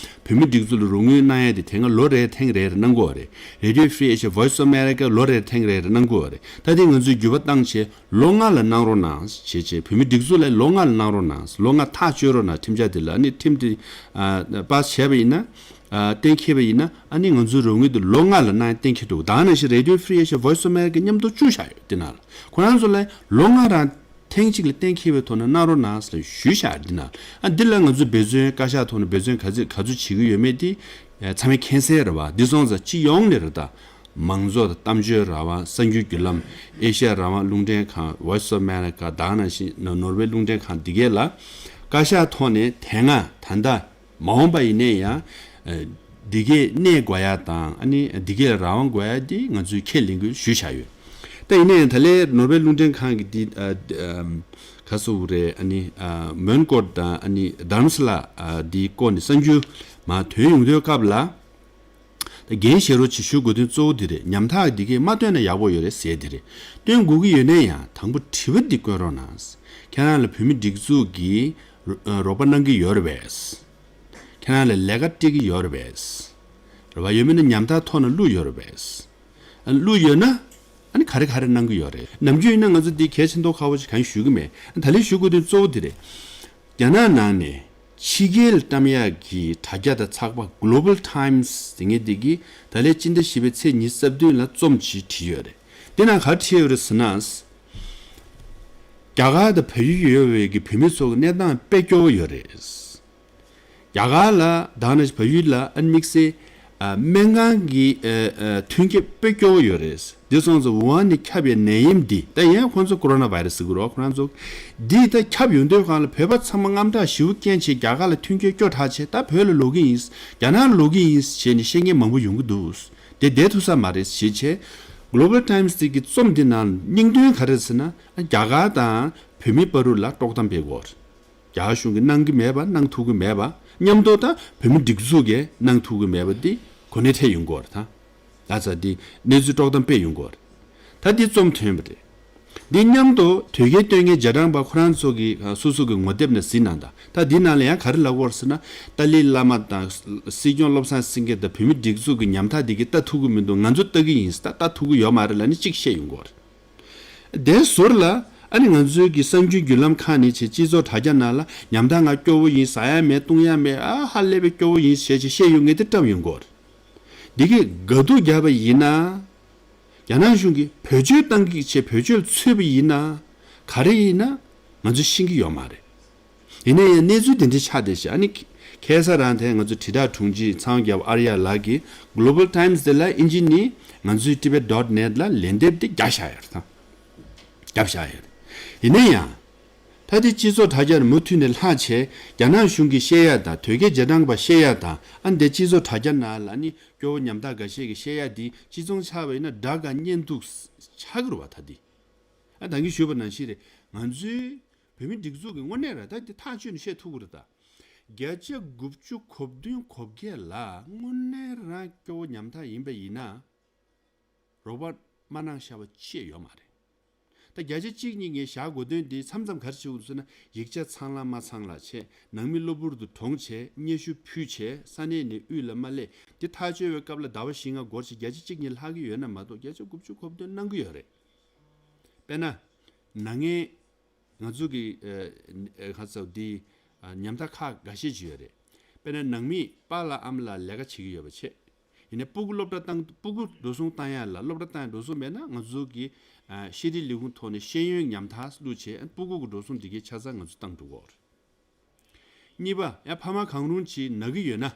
བོད་མི་སྒྲིག་འཛུགས་ལ་རོགས་དངུལ་གནང་ཡ་དེ་དེ་སྔ་ལོ་རེར་ཐེངས་རེ་རེ་གནང་གི་ཡོད་རེད། Radio Free Asia Voice of America ལོ་རེར་ཐེངས་རེ་རེ་གནང་གི་ཡོད་རེད། ད་དེ་ང་ཚོས་འགྱུར་བ་བཏང་བྱས་ལོ་ལྔ་ལ་གནང་རོགས་གནང་བྱས་བྱས། བོད་མི་སྒྲིག་འཛུགས་ལ་ལོ་ལྔ་ལ་གནང་རོགས་གནང་། ལོ་ལྔ་ཐག་གཅོད་རོགས་གནང་། ཁྲིམས་འཆར་དེ་ལ་ཨ་ནི་ཁྲིམས་དེ་ཨ་པཱ་སི་བྱས་པ་ཡིན་ན། ཨ་གཏན་འཁེལ་བ་ཡིན་ན། ཨ་ནི་ང་ཚོའི་རོགས་དངུལ་དེ་ལོ་ལྔ་ལ་གནང་ཡ་གཏན་འཁེལ་འདུག་ད་ནང་བཞིན་Radio Free Asia Voice of America མཉམ་དུ་བཅུག་བཞག་ཡོད། དེ་ནང་ལ་ཁོ་རང་ཚོ་ལ་ལོ་ལྔ་རང་ཐེངས་གཅིག་ལ་གཏན་འཁེལ་བའི་ཐོག་ནས་གནང་རོགས་གནང་ཟེར་ཞུས་བཞག་འདི་ན། ཨ་འདི་ལ་ང་ཚོས་འབད་བརྩོན་བཀའ་ཤག་ཐོག་ནས་འབད་བརྩོན་ག་ཚོད་ག་ཚོད་བྱེད་ཀྱི་ཡོད་མེད་དེ་ཨ་ཚང་མས་མཁྱེན་གསལ་རེད་བ། འདི་སོང་ཙང་སྤྱི་ཡོངས་ནས་རེད། ད་མང་གཙོ་དང་གཏམ་བརྗོད་རང་དབང་། གསར་འགྱུར་བརྒྱུད་ལམ། ཨེ་ཤ་ཡ་རང་དབང་རླུང་འཕྲིན་ཁང་། Voice of America དང་ནང་བཞིན་ནོར་ཝེ་རླུང་འཕྲིན་ཁང་འདི་གས་ལ་བཀའ་ཤག་ཐོག་ནས་དེ་སྔ་ད་ལྟ་མ་འོངས་པ་ཡིན་ནའི་ཡང་འདི་གས་གནས་དགོས་ཡ་དང་། ཨ་ནི་འདི་གས་ལ་རང་དབང་དགོས་ཡ་འདི་ང་ཚོས་ཁས་ལེན་དགོས་ཞུས་བཞག་ཡོད། ད་ཡིན་ནའི་ད་ལན་ནོར་ཝེ་རླུང་འཕྲིན་ཁང་གི་འདི་ཨ་ཨམ་ག་སོ་བུ་རེད། ཨ་ནི་ཨ་མོན་གྷོ་དང་ཨ་ནི་དྷ་རམ་ས་ལ་ཨ་འདི་སྐོར་ནས་གསར་འགྱུར་མར་ཐོན་ཡོང་དུས་སྐབས་ལ། ད་འགན་བཞེས་རོགས་བྱེད་ཞུ་དགོས་དོན་གཙོ་བོ་འདི་རེད། ཉམ་ཐག་འདི་གས་མ་བཏོན་ན་ཡག་པོ་ཡོད་རེད་ཟེར་འདི་རེད། བཏོན་དགོས་ཀྱི་ཡོད་ནའི་ཡང་དང་པོ་དྲི་བ་འདི་བཀོད་རོགས་གནང་། ཁྱེད་རང་ལ་བོད་མི་སྒྲིག་འཛུགས་ཀྱིས་རོགས་པ་གནང་གི་ཡོད་རེད་པས། ཁྱེད་རང་ལ་ལས་ཀ་སྤྲད་ཀྱི་ཡོད་རེད་པས། རེད་བ། ཡོད་མེད་ན་ཉམ་ཐག་ཐོག་ནས་བླུགས་ཡོད་རེད་པས། ཨ་བླུགས་ཡོད་ན་ཨ་ནི་ག་རེ་ག་རེ་གནང་གི་ཡོད་རེད། ནམ་རྒྱུན་ཡིན་ན་ང་ཚོ་འདི་གལ་ཆེ་མདོག་ཁ་པོ་ཞིག་གང་ཞུ་གི་མེད། ད་ལན་ཞུ་དགོས་དོན་གཙོ་བོ་འདི་རེད། རྒྱ་ནག་ནང་ནས་ཕྱི་རྒྱལ་བཀྲམ་ཡག་གི་དྲ་རྒྱ་དང་ཚགས་པར་Global Times ཟེར་མཁན་འདི་གིས་ད་ལན་སྤྱི་ཟླ་བཞི་པའི་ཚེས་ཉི་ཤུ་རྩ་བདུན་ལ་རྩོམ་ཅིག་བྲིས་ཡོད་རེད། འདི་ནང་ག་རེ་བྲིས་ཡོད་རེད་ཟེར་ན། རྒྱ་གར་དང་བལ་ཡུལ་ཡོད་པའི་གི་བོད་མི་ཚོ་གི་གནས་སྟངས་དཔེ་སྐྱོ་བོ་ཡོད་རེད། རྒྱ་གར་ལ་དང་ནི་བལ་ཡུལ་ལ་ཨ་ནི་དམིགས་བསལ་ཨ་སྨན་ཁང་གི་ཨ་ཨ་མཐུན་རྐྱེན་དཔེ་སྐྱོ་བོ་ཡོད་རེད། འདི་སོང་ཙང་ཝུ་ཧན་ནས་ཁྱབ་པའི་ནད་ཡམས་འདི། ད་ཡང་ཁོང་ཚོ་ཀོ་རོ་ན་བྷའི་རེ་སི་ཟེར་གི་རེད་བ། ཁོ་རང་ཚོ་འདི་ད་ཁྱབ་ཡོང་དུས་སྒང་ལ་བོད་པ་ཚང་མ་དངངས་སྐྲག་ཞེ་པོ་སྐྱེས་བྱས་རྒྱ་གར་ལ་མཐུན་རྐྱེན་སྐྱོ་དྲགས་བྱས། ད་བོད་ལ་ལོག་གི་ཡིན། རྒྱ་ནག་ལ་ལོག་གི་ཡིན་བྱས་ནས་བཤད་མཁན་མང་པོ་ཡོང་གི་འདུག་དེ་བསྡད་ཐུབ་ས་མ་རེད་ཞེས་བྱས། Global Times དེ་གི་རྩོམ་འདི་ནང་སྙིང་དོན་ག་རེ་ཟེར་ན། རྒྱ་གར་དང་བོད་མི་བར་ལ་དཀྲོག་གཏམ་སྤེལ་གི་ཡོད་རེད། རྒྱ་གར་གཞུང་གིས་གནང་གི་མེད་པ། གནང་ཐུབ་ཀྱི་མེད་པ། མཉམ་དུ་དང་བོད་མི་སྒྲིག་འཛུགས་ཀྱིས་གནང་ཐུབ་ཀྱི་མེད་པ་འདི་གོ་གནས་འཕྲོད་ཡོང་གི་ཡོད་རེད། ད་ད་ཚ་འདི་གནས་ཚུལ་དཀྲོག་གཏམ་སྤེལ་ཡོང་གི་ཡོད་རེད། ད་འདི་རྩོམ་ཐོན་པ་རེད། འདི་མཉམ་དུ་དོལ་རྒྱལ་སྟོན་མཁན་རྗེས་འབྲང་པ་ཁོ་རང་ཚོ་གི་ཨ་སོ་སོ་གི་ངོ་དེབ་ནས་གཟིགས་གནང་དང་། ད་འདི་ནང་ལ་ཡང་ག་རེ་ལབ་ཀྱི་ཡོད་རེད་ཟེར་ན། ཏཱ་ལའི་བླ་མ་དང་སྲིད་སྐྱོང་བློ་བཟང་སེང་གེ་དང་བོད་མི་སྒྲིག་འཛུགས་ཀྱི་ཉམ་ཐག་འདི་གིས་ལྟ་ཐུབ་ཀྱི་མི་འདུག་ང་ཚོ་ལྟ་གི་ཡིན། ད་ལྟ་ཐུབ་ཀྱི་ཡོད་མ་རེད་ལབ་ནས་གཅིག་བཤད་ཡོང་གི་ཡོད་རེད། དེའི་ཟུར་ལ་ཨ་ནི་ང་ཚོའི་གི་གསར་འགྱུར་བརྒྱུད་ལམ་ཁག་ནས་བྱས། སྤྱི་ཚོགས་དྲ་རྒྱ་ནང་ལ་ཉམ་ཐག་ང་སྐྱོ་བོ་ཡིན། ཟ་ཡ་མེད་བཏུང་ཡ་མེད། ཨ་ཧ་ལས་པའི་སྐྱོ་བོ་ཡིན་ཞེས་བྱས་བཤད་ཡོང་མཁན་དེ་བཀྲམ་ཡོང་གི་ཡོད་རེད། འདི་གིས་དགའ་སྡུག་བརྒྱབ་པ་ཡིན་ན། རྒྱ་ནག་གཞུང་གིས་བེད་སྤྱོད་བཏང་གི་བྱས། བེད་སྤྱོད་ཚུད་པ་ཡིན་ན། ག་རེ་ཡིན་ན་ང་ཚོས་ཤེས་ཀྱི་ཡོད་མ་རེད། ཡིན་ན་ཡང་གནས་ཚུལ་དེ་འདྲ་ཆགས་བསྡད་ཤག་ཨ་ནི་ཁ་སང་རང་དེ་ང་ཚོ་དྲིལ་བསྒྲགས་དྲུང་ཆེ་ཚངས་དབྱངས་རྒྱལ་པོ་ཨར་ཡ་ལགས་ཀྱིས་Global Times དེ་ལ་ཨིན་ཇི་ནས་ང་ཚོའི་Tibet dot net ལ་ལན་འདེབས་དེ་བརྒྱབ་བཞག་ཡོད་རེད། ད་བརྒྱབ་བཞག་ཡོད་རེད། ཡིན་ན་ཡང་ད་དེ་སྤྱི་ཚོགས་དྲ་རྒྱར་མུ་མཐུད་ནས་ལྷག་བྱས། རྒྱ་ནག་གཞུང་གིས་བཤད་ཡ་དང་། དོལ་རྒྱལ་རྗེས་འབྲང་པ་བཤད་ཡ་དང་། ཨ་ནི་དེ་སྤྱི་ཚོགས་དྲ་རྒྱ་ནང་ལ་ཨ་ནི་སྐྱོ་བོ་ཉམ་ཐག་འགའ་ཤས་ཀྱིས་བཤད་ཡ་འདི་གཅིག་མཚུངས་ཆགས་པ་ཡིན་ན་དགྲ་དང་གཉེན་སྡུག་ཆགས་ཀྱི་རེད་བ། ད་འདི་ ཨ་ད་གིན་ཞུས་པ་ནང་བཞིན་རེད། ང་ཚོའི་བོད་མི་སྒྲིག་འཛུགས་ཀྱི་དངོས་གནས་རང་ད་འདི་ཐག་གཅོད་ནས་བཤད་ཐུབ་ཀྱི་རེད་ད། བརྒྱ་ཆ་དགུ་བཅུ་གོ་བདུན་གོ་བརྒྱད་ལ་དངོས་གནས་རང་སྐྱོ་བོ་ཉམ་ཐག་ཡིན་པ་ཡིན་ན། རོགས་པ་མ་གནང་བཞག་པ་ཅི་ཡང་ཡོད་མ་རེད། ད་བརྒྱ་ཆ་གཅིག་གཉིས་ངས་བཞག་དགོས་དོན་འདི་མཚམས་མཚམས་ག་རེ་བྱེད་དགོས་འདུག་ཟེར་ན། ཡིག་ཆ་ཚང་ལ་མ་ཚང་ལ་བྱས། ནང་མི་གློ་བུར་དུ་གྲོངས་བྱས། སྙན་ཞུ་ཕུལ་བྱས། ས་གནས་ནས་དབུས་ལ་མ་སླེབས། འདི་ཐག་གཅོད་པའི་སྐབས་ལ་ཟླ་བ་བཞི་ལྔ་འགོར་བྱས། བརྒྱ་ཆ་གཅིག་གཉིས་ལྷག་གི་ཡོད་ན་མ་གཏོགས། བརྒྱ་ཆ་དགུ་བཅུ་གོ་བདུན་གནང་གི་ཡོད་རེད། དཔེར་ན། ན་ངའི་ང་ཚོ་གི་ཨ་ཨ་ག་ཚོད་འདི་ཨ་ཉམ་ཐག་ཁག་འགའ་ཤས་ཅིག་ཡོད་རེད། དཔེར་ན་ནང་མི་པཱ་ལགས་ཨ་མ་ལགས་ལས་ཀ་བྱེད་ཀྱི་ཡོད་པ་བྱས། ཡིན་ནའི་སྤུ་གུ་སློབ་གྲྭ་བཏང་། སྤུ་གུ་འགྲོ་སོང་བཏང་ཡ་ལ། སློབ་གྲྭ་བཏང་ཡ་འགྲོ་སོང་མེད་ན། ང་ཚོ་གི་ཨ་ཤེས་རིག་ལས་ཁུངས་ཐོག་ནས་ཤེས་ཡོན་ཉམ་ཐག་བླུགས་བྱས། སྤུ་གུ་གི་འགྲོ་སོང་འདི་གའི་ཆ་ཚང་ང་ཚོ་བཏང་འགྲོ་གི་ཡོད་རེད། གཉིས་པ། ཡང་ཕ་མ་གང་རུང་ཅིག་ན་གི་ཡོད་ན།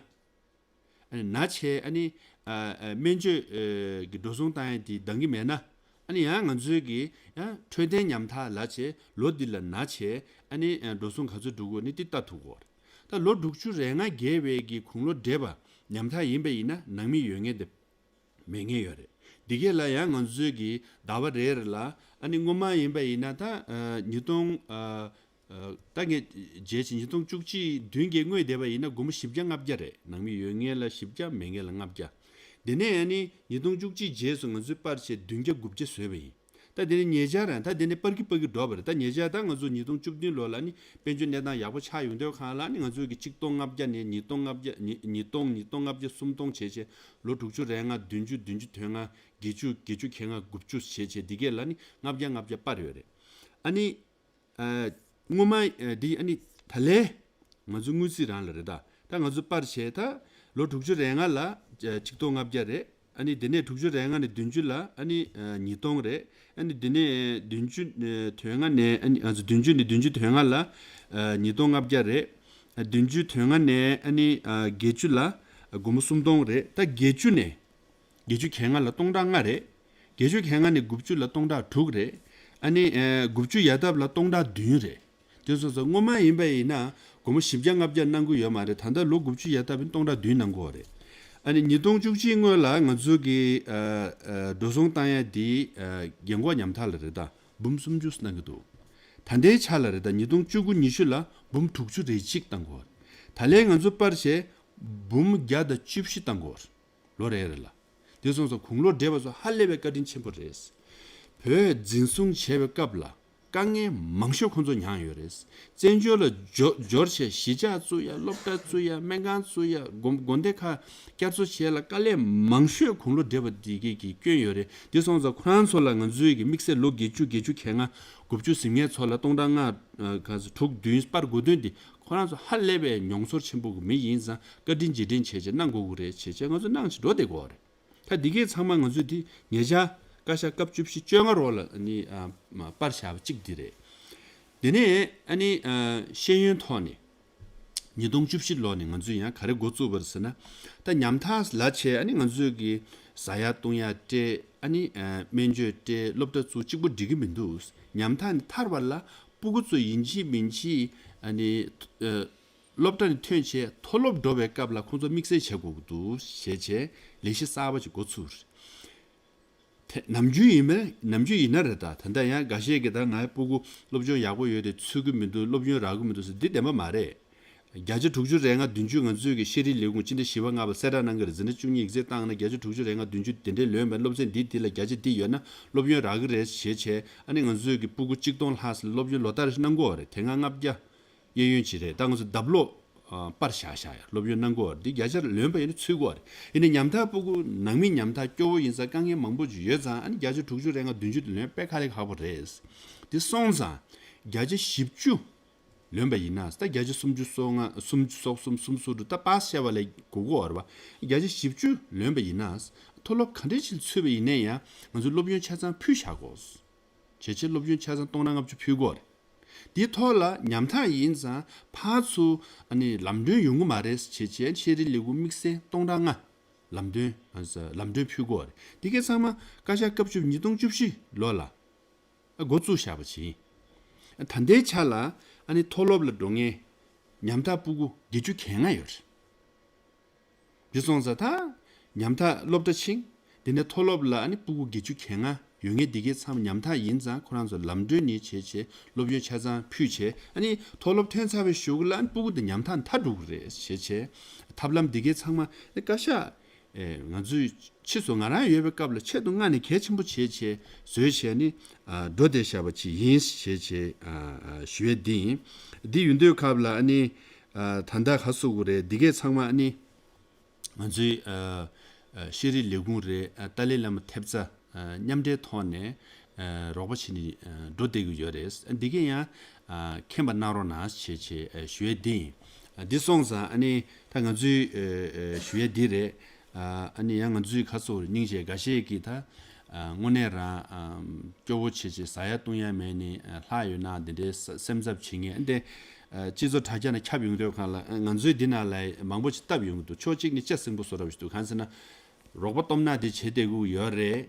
ཨ་ནི་ན་བྱས། ཨ་ནི་ཨ་ཨ་སྨན་བཅོས་ཨ་གི་འགྲོ་སོང་བཏང་ཡ་དེ་འདང་གི་མེད་ན། ཨ་ནི་ཡང་ང་ཚོའི་གི་ཡང་འཕྲོད་བསྟེན་ཉམ་ཐག་ལ་བྱས། ལོ་འདི་ལ་ན་བྱས། ཨ་ནི་ཨ་འགྲོ་སོང་ག་ཚོད་འགྲོ་དགོས་ནི་དེ་ལྟ་ཐུབ་ཀྱི་ཡོད་རེད། ད་ལོ་དྲུག་ཅུ་རེ་ལྔ་བརྒལ་བའི་གི་དགུང་ལོ་བགྲེས་པ་ཉམ་ཐག་ཡིན་པ་ཡིན་ན། ནང་མི་ཡོད་མཁན་དེ་མེད་མཁན་ཡོད་རེད། འདི་གས་ལ་ཡང་ང་ཚོའི་གི་ཟླ་བ་རེ་རེ་ལ། ཨ་ནི་སྔོན་མ་ཡིན་པ་ཡིན་ན་ད་ཨ་ཉིས་སྟོང་ཨ་ཨ་ད་ངས་བརྗེད་ཅིང་། ཉིས་སྟོང་བཅུ་གཅིག་བདུན་གྱི་སྔོན་བསྡད་པ་ཡིན་ན། སྒོར་མོ་བཞི་བརྒྱ་ལྔ་བརྒྱ་རེད། ནང་མི་ཡོད་མཁན་ལ་བཞི་བརྒྱ། མེད་མཁན་ལ་ལྔ་བརྒྱ། དེ་ནས་ཨ་ནི་ཉིས་སྟོང་བཅུ་གཅིག་རྗེས་སུ་ང་ཚོས་སྤར་བྱས་བདུན་བརྒྱ་དགུ་བརྒྱ་བཟོས་པ་ཡིན། ད་དེ་ནས་ཉེ་ཆར་རང་ད་དེ་ནས་སྤར་གྱི་སྤར་གྱི་འགྲོ་བ་རེད། ད་ཉེ་ཆར་ད་ང་ཚོ་ཉིས་སྟོང་བཅུ་བདུན་ལོ་ལ་ནི་དཔལ་འབྱོར་གནས་སྟངས་ཡག་པོ་ཆགས་ཡོང་དུས་སྒང་ལ་ནི། ང་ཚོ་གི་གཅིག་སྟོང་ལྔ་བརྒྱ་ནས་ཉིས་སྟོང་ལྔ་བརྒྱ། ཉིས་ཉིས་སྟོང་། ཉིས་སྟོང་ལྔ་བརྒྱ། སུམ་སྟོང་བྱས་བྱས། ལོ་དྲུག་ཅུ་རེ་ལྔ། བདུན་ཅུ། བདུན་ཅུ་དོན་ལྔ། བརྒྱད་ཅུ། བརྒྱད་ཅུ་གྱ་ལྔ། དགུ་བཅུ་བྱས་བྱས། འདི་གས་ལ་ནི་ལྔ་བརྒྱ་ལྔ་བརྒྱ་སྤར་ཡོད་རེད། ཨ་ནི་ཨ་སྔོན་མ་ཨ་འདི་ཨ་ནི་ད་ལན་ང་ཚོ་དངུལ་རྩིས་རང་ལ་རེད་ད། ད་ང་ཚོ་སྤར་བྱས། ད་ལོ་དྲུག་ཅུ་རེ་ལྔ་ལ་ཨ་གཅིག་སྟོང་ལྔ་བརྒྱ་རེད། ཨ་ནི་དེ་ནས་དྲུག་ཅུ་རེ་ལྔ་ནས་བདུན་ཅུ་ལ་ཨ་ནི་ཨ་ཉིས་སྟོང་རེད། ཨ་ནི་དེ་ནས་བདུན་ཅུ་ཨ་དོན་ལྔ་ནས། ཨ་ནི་ང་ཚོ་བདུན་ཅུ་ནས་བདུན་ཅུ་དོན་ལྔ་ལ་ཨ་ཉིས་སྟོང་ལྔ་བརྒྱ་རེད། ཨ་བདུན་ཅུ་དོན་ལྔ་ནས་ཨ་ནི་ཨ་བརྒྱད་ཅུ་ལ་ཨ་སྒོར་མོ་སུམ་སྟོང་རེད། ད་བརྒྱད་ཅུ་ནས། བརྒྱད་ཅུ་གྱ་ལྔ་ལ་སྟོང་ཕྲག་ལྔ་རེད། བརྒྱད་ཅུ་གྱ་ལྔ་ནས་དགུ་བཅུ་ལ་སྟོང་ཕྲག་དྲུག་རེད། ཨ་ནི་ཨ་དགུ་བཅུ་ཡར་ལྡབ་ལ་སྟོང་ཕྲག་བདུན་རེད། དེ་སོང་ཙང་སྔོན་མ་ཡིན་པ་ཡིན་ན་སྒོར་མོ་བཞི་བརྒྱ་ལྔ་བརྒྱ་གནང་གི་ཡོད་མ་རེད། ད་ལྟ་ལོ་དགུ་བཅུ་ཡར་ལྡབ་ཡིན་སྟོང་ཕྲག་བདུན་གནང་གི་ཡོད་རེད། ཨ་ནི་ཉིས་སྟོང་བཅུ་གཅིག་སྔོན་ལ་ང་ཚོ་གི་ཨ་ཨ་འགྲོ་སོང་བཏང་ཡ་དེ་ཨ་རྒན་འཁོགས་ཉམ་ཐག་ལ་རེད། ད་འབུམ་སུམ་ཅུ་གནང་གི་འདུག་ད་ལྟའི་ཆ་ལ་རེད། ད་ཉིས་སྟོང་བཅུ་དགུ་ཉི་ཤུ་ལ་འབུམ་དྲུག་ཅུ་རེ་གཅིག་བཏང་གི་ཡོད་རེད། ད་ལན་ང་ཚོ་སྤར་བྱས་འབུམ་བརྒྱ་དང་བཅུ་བཞི་བཏང་གི་ཡོད་རེད། ལོ་རེ་རེ་ལ། དེ་སོང་ཙང་དགུང་ལོ་བགྲེས་པ་ཚོ་ཧ་ལས་པའི་བཀའ་དྲིན་ཆེན་པོ་རེད། བོད་འཛིན་བཟུང་བྱས་པའི་སྐབས་ལ་དཀའ་ངལ་མང་ཤོས་ཁོང་ཚོ་མྱངས་ཡོད་རེད། བཙན་བྱོལ་ལ་འབྱོར་འབྱོར་བྱས་གཞིས་ཆགས་བཙུགས་ཡ། སློབ་གྲྭ་བཙུགས་ཡ། སྨན་ཁང་བཙུགས་ཡ། དགོན་དགོན་སྡེ་ཁག་བསྐྱར་གསོ་བྱས་ལ་དཀའ་ལས་མང་ཤོས་དགུང་ལོ་བགྲེས་པ་འདི་གས་ཀྱིས་བསྐྱོན་ཡོད་རེད། དེ་སོང་ཙང་ཁོ་རང་ཚོ་ལ་ང་ཚོའི་གི་དམིགས་བསལ་ལོ་བརྒྱད་ཅུ་བརྒྱད་ཅུ་གྱ་ལྔ་དགུ་བཅུ་ཟིན་མཁན་ཚོ་ལ་སྟོང་ཕྲག་ལྔ་ཨ་ག་ཚོད་དྲུག་བདུན་སྤར་དགོས་དོན་འདི། ཁོ་རང་ཚོ་ཧ་ལས་པའི་མྱོང་ཚོར་ཆེན་པོ་གི་མི་ཡིན་ཙང་བཀའ་དྲིན་རྗེས་དྲན་བྱས་བྱས་གནང་དགོས་ཀྱི་རེད་བྱས་བྱས་ང་ཚོ་གནང་བྱས་འགྲོ་བསྡད་ཀྱི་ཡོད་རེད། ད་འདི་གས་ཚང་མ་ང་ཚོས་འདི་ཉེ་ཆར་བཀའ་ཤག་སྐབས་བཅུ་བཞི་བཅོ་ལྔ་རོགས་ལ་ནི་ཨ་མ་སྤར་བཞག་པ་གཅིག་འདི་རེད། དེ་ནས་ཨ་ནི་ཨ་ཤེས་ཡོན་ཐོག་ནས་ཉིས་སྟོང་བཅུ་བཞི་ལོ་ནས་ང་ཚོས་ཡང་ག་རེ་འགོ་བཙུགས་པ་རེད་ཟེར་ན། ད་ཉམ་ཐག་ལ་བྱས་ཨ་ནི་ང་ཚོས་ཀྱི་ཟ་ཡ་བཏུང་ཡ་སྤྲད། ཨ་ནི་ཨ་སྨན་བཅོས་སྤྲད། སློབ་གྲྭ་བཙུགས། གཅིག་པོ་འགྲིག་གི་མི་འདུག་ཉམ་ཐག་ནས་ཐར་བ་ལ་སྤུ་གུ་ཚོ་ཡིན་གཅིག་མིན་གཅིག་ཨ་ནི་ཨ་སློབ་གྲྭ་ནས་ཐོན་བྱས་མཐོ་སློབ་འགྲོ་བའི་སྐབས་ལ་ཁོང་ཚོ་དམིགས་བསལ་བྱེད་དགོས་ཀྱི་འདུག་ཞེས་བྱས་ལས་གཞི་གསར་པ་ཅིག་འགོ་ཚུགས། དེ་ནམ་རྒྱུན་ཡིན་མིན། ནམ་རྒྱུན་ཡིན་ན་རེད། ད་ད་ལྟ་ཡང་འགའ་ཤས་ཀྱིས་ད་ངའི་སྤུ་གུ་སློབ་སྦྱོང་ཡག་པོ་ཡོད་དེ་ཚུད་ཀྱི་མི་འདུག་སློབ་ཡོན་རག་གི་མི་འདུག་ཟེར། འདི་བདེན་པ་མ་རེད། བརྒྱ་ཆ་དྲུག་ཅུ་རེ་ལྔ་བདུན་ཅུ་ང་ཚོས་ཀྱི་ཤེས་རིག་ལས་ཁུངས་སྤྱི་ཟླ་བཞི་པ་ལྔ་པ་གསལ་བསྒྲགས་གནང་གི་རེད། འཛིན་གྲྭ་བཅུ་གཉིས་ཡིག་ཚད་བཏང་ན་བརྒྱ་ཆ་དྲུག་ཅུ་རེ་ལྔ་བདུན་ཅུ་དེ་འདྲའི་ལོན་པའི་སློབ་ཚན་འདི་འདི་ལ་བརྒྱ་ཆ་འདི་ཡོད་ན་སློབ་ཡོན་རག་གི་རེད་ཞེས་བྱས། ཨ་ནི་ང་ཚོས་ཀྱི་སྤུ་གུ་གཅིག་སྟོང་ལྷག་ཙམ་སློབ་ཡོན་ལོ་ལྟར་གནང་གི་ཡོད་རེད། དེ་སྔ་ལྔ་བརྒྱ། གཡས་གཡོན་གྱི་རེད། ད་ང་ཚོ་ལྡབ་ལོག་ཨ་པར་བཞག་བཞག་ཡ་སློབ་ཡོན་གནང་གི་ཡོད་རེད། འདི་བརྒྱ་ཆ་ལོན་པ་ཡིན་ན་ཚུད་ཀྱི་ཡོད་རེད། ཡིན་ནའི་ཉམ་ཐག་སྤུ་གུ་ནང་མི་ཉམ་ཐག་སྐྱོ་བོ་ཡིན་ཙང་དཀའ་ངལ་མང་པོ་ཅིག་ཡོད་ཙང་། ཨ་ནི་བརྒྱ་ཆ་དྲུག་ཅུ་རེ་ལྔ་བདུན་ཅུ་དེ་ལོན་དཔེ་དཀའ་ལས་ཁག་པོ་རེད། འདི་སོང་ཙང་བརྒྱ་ཆ་བཞི་བཅུ་ལོན་པ་ཡིན་ན། ད་བརྒྱ་ཆ་སུམ་ཅུ་སོ་ལྔ་སུམ་ཅུ་སོ་གསུམ་སུམ་ཅུ་སོ་དྲུག་ད་པཱས་བྱས་པ་ལས་དགོས་ཀྱི་ཡོད་རེད་པ། བརྒྱ་ཆ་བཞི་བཅུ་ལོན་པ་ཡིན་ན་མཐོ་སློབ་ག་འདྲ་ཅིག་ཚུད་པ་ཡིན་ནའི་ཡང་ང་ཚོ་སློབ་ཡོན་ཆ་ཚང་ཕུལ་བཞག་དགོས། བྱས་བྱས་སློབ་ཡོན་ཆ་ཚང་སྟོང་ཕྲག་ལྔ་བཅུ་ཕུལ་དགོས་རེད། དེའི་ཐོག་ལ་ཉམ་ཐག་ཡིན་ཙང་ཕར་ཚུར་ཨ་ནི་ལམ་གྲོན་ཡོང་གི་མ་རེད་བྱས་བྱས་ཤེས་རིག་ལས་ཁུངས་དམིགས་བསལ་སྟོང་ཕྲག་ལྔ་ལམ་གྲོན་ཨ་ལམ་གྲོན་ཕུལ་དགོས་རེད། དེ་གས་ཚང་མ་བཀའ་ཤག་སྐབས་བཅུ་ཉིས་སྟོང་བཅུ་བཞི་ལོ་ལ་ཨ་འགོ་བཙུགས་བཞག་པ་ཅིག་ད་ལྟའི་ཆ་ལ་ཨ་ནི་མཐོ་སློབ་ལ་འགྲོ་མཁན་ཉམ་ཐག་སྤུ་གུ་བརྒྱད་ཅུ་གྱ་ལྔ་ཡོད་རེད། འདི་སོང་ཙང་ད་ཉམ་ཐག་སློབ་གྲྭ་ཕྱིན། དེ་ནས་མཐོ་སློབ་ལ་ཨ་ནི་སྤུ་གུ་བརྒྱད་ཅུ་གྱ་ལྔ་ ཡོད་ངེས་འདི་གའི་ཚང་མ་ཉམ་ཐག་ཡིན་ཙང་ཁོ་རང་ཚོ་ལམ་གྲོན་ནི་བྱས་བྱས་སློབ་ཡོན་ཆ་ཚང་ཕུལ་བྱས། ཨ་ནི་མཐོ་སློབ་ཐོན་ཚར་བའི་གཞུག་ལ་ཨ་ནི་སྤུ་གུ་འདི་ཉམ་ཐག་མཐའ་འགྲོ་གི་རེད་བྱས་བྱས། ཐབས་ལམ་འདི་གའི་ཚང་མ་ཨ་ནི་བཀའ་ཤག་ཨེ་ང་ཚོའི་ཕྱི་སོ་ང་རང་ཡོད་པའི་སྐབས་ལ་ཆེད་དུ་མངགས་ནས་གལ་ཆེན་པོ་བྱས་བྱས་བཟོས་བྱས་ནི་ཨ་འགྲོ་བསྡད་བཞག་པ་ཅིག་ཡིན་བྱས་བྱས་ཨ་ཨ་ཞུ་ཡས་འདི་ཡིན། འདི་ཡིན་དུས་སྐབས་ལ་ཨ་ནི་ཨ་ད་ལྟ་ག་སོ་གི་རེད། འདི་གའི་ཚང་མ་ཨ་ནི་ང་ཚོའི་ཨ་ཨ་ཤེས་རིག་ལས་ཁུངས་རེད། ཨ་ཏཱ་ལའི་བླ་མ་ཐེབས་རྩ་ཨ་མཉམ་འབྲེལ་ཐོག་ནས་ཨ་རོགས་པ་བྱེད་ནས་ཨ་འགྲོ་བསྡད་ཀྱི་ཡོད་རེད། ཨ་འདི་གས་ཡང་ཨ་མཁྱེན་པ་གནང་རོགས་གནང་ཞེས་བྱས་ཨ་ཞུ་ཡས་འདི་ཡིན། ཨ་འདི་སོང་ཙང་ཨ་ནི་ད་ང་ཚོའི་ཨ་ཨ་ཞུ་ཡས་འདི་རེད། ཨ་ཨ་ནི་ཡང་ང་ཚོའི་ཁ་སོ་སྙིང་རྗེ་འགའ་ཤས་ཀྱིས་ད་ཨ་དངོས་གནས་རང་ཨ་སྐྱོ་བོ་བྱེད་བྱེད་ཟ་ཡ་བཏུང་ཡ་མེད་ནས་ཨ་ལྷག་ཡོད་ན་འདི་འདྲའི་ས་སེམས་འཚབ་བྱེད་མཁན་འདི་ཨ་སྤྱི་ཚོགས་དྲ་རྒྱ་ནས་ཁྱབ་ཡོང་དུས་སྒང་ལ་ཨ་ང་ཚོའི་འདི་ནང་ལ་མང་པོ་ཞིག་བཏབ་ཡོང་གི་འདུག་ཕྱོགས་གཅིག་ནས་ལྕགས་སྲིན་པོ་བཟོ་འདྲ་བོ་ཞིག་འདུག་གང་ཟེར་ན། རོགས་པ་སྟོབས་ན་འདི་བྱེད་བསྡད་ཀྱི་ཡོད་རེད།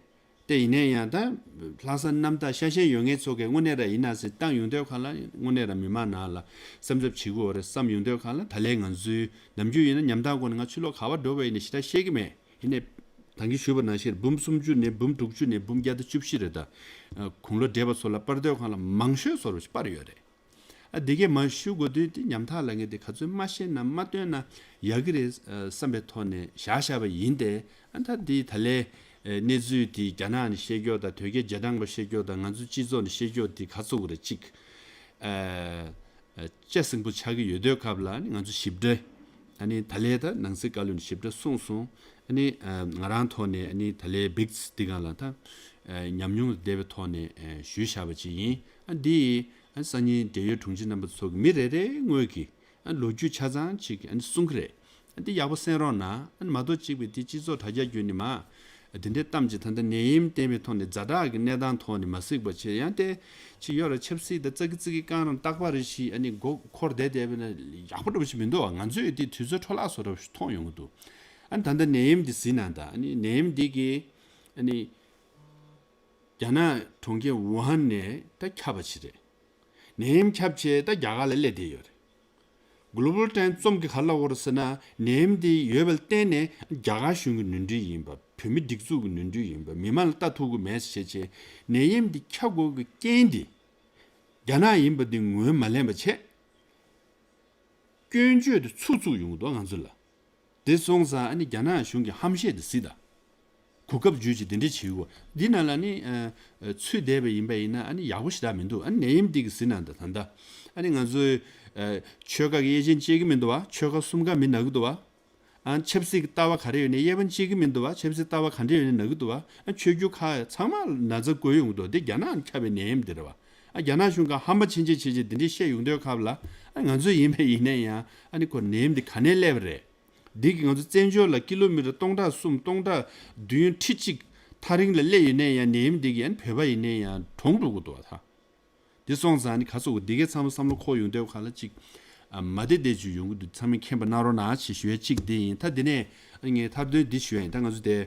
དེ་ཡིན་ནའི་ཡང་ད་ལྷག་བསམ་རྣམ་དག་ཤ་ཞེན་ཡོད་མཁན་ཚོ་གིས་དངོས་གནས་རང་ཡིན་ན་ཟེར་བཏང་ཡོང་དུས་སྒང་ལ་དངོས་གནས་རང་མི་མང་ནང་ལ་སེམས་འཚབ་བྱེད་ཀྱི་ཡོད་རེད་བསམ་ཡོང་དུས་སྒང་ལ། ད་ལན་ང་ཚོའི་ནམ་རྒྱུན་ཡིན་ན་ཉམ་ཐག་སྒོ་ནས་ང་ཕྱི་ལོགས་ག་པར་འགྲོ་བ་ཡིན་ནའི་ཞེ་དྲག་ཤེས་ཀྱི་མེད། ཡིན་ནའི་ད་གིན་ཞུས་པ་ནང་བཞིན་འབུམ་སུམ་ཅུ་ནས་འབུམ་དྲུག་ཅུ་ནས་འབུམ་བརྒྱ་དང་བཅུ་བཞི་རེད། ད་དགུང་ལོ་བགྲེས་པ་ཚོ་ལ་སྤར་དུས་སྒང་ལ་མང་ཤོས་བཟོ་འདྲ་བོ་ཞིག་སྤར་ཡོད་རེད། ཨ་འདི་གས་མར་ཞུ་དགོས་དུས་དེ་ཉམ་ཐག་ལབ་མཁན་དེ་ག་ཚོད་མ་ཤེས་ན་མ་སྟོན་ན་ཡག་གི་རེད་ཨ་བསམ་པའི་ཐོག་ནས་བཞག་བཞག་པ་ཡིན་ཏེ། ཨ་ད་འདི་ད་ལན་ཨ་གནས་ཚུལ་དེ་རྒྱ་ནག་ནས་བཤད་ཀྱོག་དང་དོལ་རྒྱལ་རྒྱ་ནག་པ་བཤད་ཀྱོག་དང་ང་ཚོ་སྤྱི་ཚོགས་ནས་བཤད་ཀྱོག་དེ་ག་ཚོད་རེད་ཅིག་ཨ་ཨ་ལྕགས་སྲིན་པོ་ཆགས་ཀྱི་ཡོད་དུས་སྐབས་ལ་ཨ་ནི་ང་ཚོ་ཞིབ་ཕྲ་ཨ་ནི་ད་ལན་ད་ནང་སྲིད་བཀའ་བློན་ནས་ཞིབ་ཕྲ་གསུངས་སོང་། ཨ་ནི་ཨ་ང་རང་ཐོག་ནས་ཨ་ནི་ད་ལན་བིག་སི་འདི་སྒང་ལ་ད་ཨ་ཉམས་མྱོང་ལྡན་པའི་ཐོག་ནས་ཨ་ཞུས་བཞག་པ་ཅིག་ཡིན། ཨ་འདི་ཡིས། ཨ་སང་ཉིན་འབྲེལ་ཡོད་དྲུང་ཆེ་རྣམ་པ་ཚོ་གི་མི་རེ་རེའི་ངོས་ཀྱིས་ཨ་ལོ་རྒྱུས་ཆ་ཚང་ཅིག་ཨ་ནི་གསུང་གི་རེད། ཨ་འདི་ཡག་པོ་གསན་རོགས་གནང་། ཨ་ནི་མ་གཏོགས་གཅིག་པའི་དེ་སྤྱི་ཚོགས་དྲ་རྒྱ་བརྒྱུད་ནས་མ་ཨ་དེ་འདྲའི་གཏམ་ཅིག་ད་ལྟ་ནད་ཡམས་བསྟན་པའི་ཐོག་ནས་ཛ་དྲག་གི་གནས་སྟངས་ཐོག་ནས་མ་གཟིགས་པ་བྱས་ཡང་དེ་ཅིག་ཡོད་རེད། ཆབ་སྲིད་དང་ཙག་གི་ཙིག་གི་རྐང་རང་རྟག་པ་རེ་ཞིག་ཨ་ནི་མགོ་འཁོར་བསྡད་བསྡད་པ་ན་ཡག་པོ་འདྲ་པོ་ཞིག་མི་འདུག་བ། ང་ཚོས་དེ་དུས་ཚོད་འཕྲོ་བརླག་བཟོ་འདྲ་པོ་ཞིག་མཐོང་ཡོང་གི་འདུག་ཨ་ནི་ད་ལྟ་ནད་ཡམས་འདི་གཟིགས་ན་ད་ཨ་ནི་ནད་ཡམས་འདི་གི་ཨ་ནི། རྒྱ་ནག་གྲོང་ཁྱེར་ཝུ་ཧན་ནས་ད་ཁྱབ་པ་ཅིག་རེད། ནད་ཡམས་ཁྱབ་བྱས་ད་རྒྱ་གར་ལ་སླེབས་བསྡད་ཡོད་རེད། གོ་ལོ་བལ་ཊའིམ་རྩོམ་གྱི་ག་རེ་ལབ་ཡོད་རེད་ཟེར་ན། ནད་ཡམས་འདི་ཡོད་པ་ལ་བརྟེན་ནས་རྒྱ་གར་གཞུང་གི་ནོར་འཁྲུལ་ཡིན་པ། བོད་མི་སྒྲིག་འཛུགས་ཀྱི་ནོར་འཁྲུལ་ཡིན་པ། མི་མང་ལ་ལྟ་ཐུབ་ཀྱི་མེད་ཟེར་བྱས་བྱས། ནད་ཡམས་འདི་ཁྱབ་དགོས་ཀྱི་རྐྱེན་འདི་རྒྱ་ནག་ཡིན་པ་འདི་ངོས་མ་ལེན་པ་བྱས། སྐྱོན་བརྗོད་དེ་ཚུགས་ཚུགས་ཡོང་གི་འདུག་ང་ཚོ་ལ། དེ་སོང་ཙང་ཨ་ནི་རྒྱ་ནག་གཞུང་གི་ཧམ་བཤད་དེ་གཟིགས་དང་། གོ་སྐབས་བརྒྱུད་ཅིག་དེ་འདྲ་བྱེད་དགོས། འདི་ནང་ལ་ནི་ཨ་ཨ་ཚུད་བསྡད་པ་ཡིན་པ་ཡིན་ན་ཨ་ནི་ཡག་པོ་ཞེ་དྲག་མི་འདུག་ཨ་ནི་ནད་ཡམས་འདི་གི་གཟིགས་ན་ད་ད་ལྟ་ཨ་ནི་ང་ཚོའི་ཨ་ཆོལ་ཁ་གི་དབྱེ་མཚམས་བཅད་ཀྱི་མི་འདུག་བ། ཆོལ་ཁ་གསུམ་ཀ་མི་ན་གི་འདུག་བ། ཨ་ཆབ་སྲིད་ཀྱི་ལྟ་བ་ག་རེ་ཡོད་ནའི་དབྱེ་མཚམས་བཅད་ཀྱི་མི་འདུག་བ། ཆབ་སྲིད་ལྟ་བ་ག་འདྲ་ཡོད་ནའི་ན་གི་འདུག་བ། ཨ་ཆོས་བརྒྱུད་ཁག་ཚང་མ་ན་ཚ་འགོས་ཡོང་གི་འདུག་འདི་རྒྱ་ནག་ཁྱབ་པའི་ནད་ཡམས་འདི་རེད་བ། ཨ་རྒྱ་ནག་གཞུང་ག་ཧམ་པ་ཕྱིན་ཆད་བྱེད་ཆེད་འདི་འདྲའི་བཤད་ཡོང་དུས་སྐབས་ལ། ཨ་ང་ཚོ་ཡིན་པ་ཡིན་ན་ཡང་ཨ་ནི་ཁོ་ནད་ཡམས་འདི་ག་ནས་སླེབས་པ་རེད། འདི་གི་ང་ཚོ་བཙན་བྱོལ་ལ་ཀི་ལོ་མི་ཊར་སྟོང་ཕྲག་གསུམ་སྟོང་ཕྲག་བདུན་ཁྲི་གཅིག་ཐག་རིང་ལ་སླེབས་ཡོད་ནའི་ཡང་ནད་ཡམས་འདི་གིས་ཨ་ནི་བོད་པ་ཡིན་ནའི་ཡང་གྲོངས་འགྲོ་གི་འདུག་བ་ད། འདི་སོང་ཙང་ནི་ག་ཚོད་འདི་གའི་ཚང་མ་བསམ་བློ་འཁོར་ཡོང་དུས་ག་ལ་ཅིག་ཨ་མ་བདེ་བདེ་ཅིག་ཡོང་གི་འདུག་ཚང་མས་མཁྱེན་པ་གནང་རོགས་གནང་ཞེས་ཞུ་ཡས་གཅིག་འདི་ཡིན། ད་འདི་ནས་ཨ་ངས་མཐར་དོན་འདི་ཞུ་ཡ་ཡིན། ད་ང་ཚོ་དེ་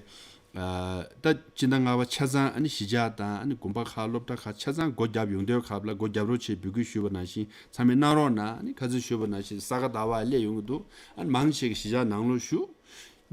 ཨ་ད་སྤྱི་ཟླ་ལྔ་པ་ཆ་ཚང་ཨ་ནི་གཞིས་ཆགས་དང་ཨ་ནི་དགོན་པ་ཁག་སློབ་གྲྭ་ཁག་ཆ་ཚང་སྒོ་བརྒྱབ་ཡོང་དུས་སྐབས་ལ་སྒོ་བརྒྱབ་རོགས་བྱེད་འབོད་སྐུལ་ཞུས་པ་ནང་བཞིན་ཚང་མས་གནང་རོགས་གནང་། ཨ་ནི་ཁ་སང་ཞུས་པ་ནང་བཞིན་ས་ག་ཟླ་བ་སླེབས་ཡོང་གི་འདུག་ཨ་ནི་མང་ཆེ་གི་གཞིས་ཆགས་ནང་ལོགས་བཞུགས།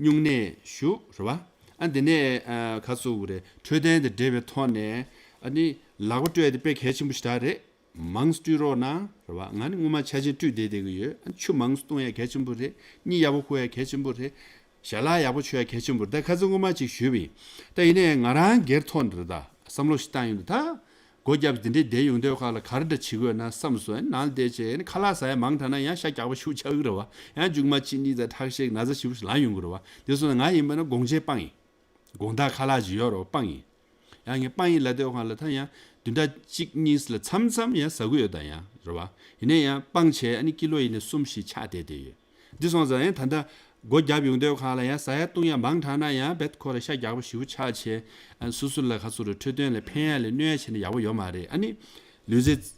སྨྱུང་གནས་བཞུགས་རེད་བ། ཨ་འདི་ནས་ཨ་ཁ་སོ་བོ་རེད། འཕྲོད་བསྟེན་དང་འབྲེལ་བའི་ཐོག་ནས་ཨ་ནི་ལག་པ་སྤྲོད་ཡ་དེ་དཔེ་གལ་ཆེན་པོ་ཞིག་རེད། མང་སྤྲོད་རོགས་གནང་རེད་བ། ང་ནི་སྔོན་མ་ཆ་ཆེན་སྤྲོད་བསྡད་བསྡད་ཀྱི་ཡོད། ཨ་ཆུ་མང་བཏུང་ཡ་གལ་ཆེན་པོ་རེད། གཉིད་ཡག་པོ་ཁུག་ཡ་གལ་ཆེན་པོ་རེད། ཞལ་ལག་ཡག་པོ་མཆོད་ཡ་གལ་ཆེན་པོ་རེད། ད་ཁ་སང་སྔོན་མ་ཅིག་ཞུས་པ་ཡིན། ད་ཡིན་ནའི་ང་རང་སྒེར་ཐོག་ནས་རེད། ད་བསམ་བློ་ཞིག་བཏང་ཡོང་དུས་ད། སྒོ་བརྒྱབ་དེ་འདྲའི་བསྡད་ཡོང་དུས་ཁ་ལ་ག་རེ་འདྲ་བྱེད་དགོས་ན་བསམ་སོང་། ནང་ལ་བསྡད་བྱས་ནི་ཁ་ལག་ཟ་ཡ་མང་དྲགས་ན་ཡང་ཤ་རྒྱགས་པ་ཞིག་ཆགས་ཀྱི་རེད་བ། ཡང་མཇུག་མ་གཅིན་སྙི་ཟ་ཁྲག་ཤེད་ན་ཚ་ཞེ་པོ་ཞིག་ལངས་ཡོང་གི་རེད་བ། དེ་སོང་ན་ང་ཡིན་པ་ན་དགོང་ཆའི་སྤང་ཡིན། དགོང་དག་ཁ་ལག་ཅིག་ཡོད་རེད་བ། སྤང་ཡིན། ཡང་ངས་སྤང་ཡིན་ལབ་དུས་ཁ་ལ་ད་ཡང་བདུན་ཕྲག་གཅིག་གཉིས་ལ་མཚམས་མཚམས་ཡང་ཟ་གི་ཡོད་ད་ཡང་རེད་བ། ཡིན་ན་ཡང་སྤང་བྱས་ཨ་ནི་ཀི་ལོ་ཡིན་ན་གསུམ་བཞི་ཆག་བསྡད་བསྡད་ཡོད། འདི་སོང་ཙང་ཡང་ད་ལྟ་སྒོ་བརྒྱབ་ཡོང་དུས་ཁ་ལ་ཡང་ཟ་ཡ་བཏུང་ཡ་མང་དྲགས་ན་ཡང་རྦད་ཁོ་ར་ཤ་རྒྱགས་པ་ཞེ་པོ་ཆགས་བྱས། ཨ་སོ་སོ་ལ་ག་ཚོད་རེ་འཕྲོད་བསྟེན་ལ་ཕན་ཡ་ལས་གནོད་ཡ་བྱས་ན་ཡག་པོ་ཡོད་མ་རེད། ཨ་ནི་ལུས་རྩལ་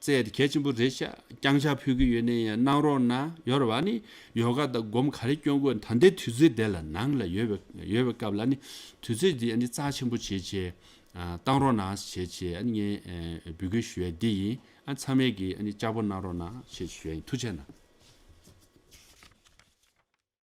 རྩེད་དེ་གལ་ཆེན་པོ་རེད་ཤག་རྐྱང་ཕྱག་ཕུལ་གི་ཡོད་ནའི་ཡང་གནང་རོགས་གནང་། ཡོད་རེད་བ། ཨ་ནི་ཡོ་ག་དང་སྒོམ་ག་རེ་སྐྱོན་དགོས་ད་ལྟའི་དུས་ཚོད་དེ་ལ་ནང་ལ་ཡོད་པའི་ཡོད་པའི་སྐབས་ལ་ཨ་ནི་དུས་ཚོད་འདི་ཨ་ནི་རྩ་ཆེན་པོ་བྱས་བྱས་ཨ་བཏང་རོགས་གནང་བྱས་བྱས་ཨ་ནི་ངས་ཨ་འབོད་སྐུལ་ཞུ་ཡ་འདི་ཡིན། ཨ་ཚང་མས་ཀྱིས་ཨ་ནི་ལྕགས་པོ་གནང་རོགས་གནང་ཞེས་ཞུ་ཡ་ཡིན། ཐུགས་རྗེ་གནང་།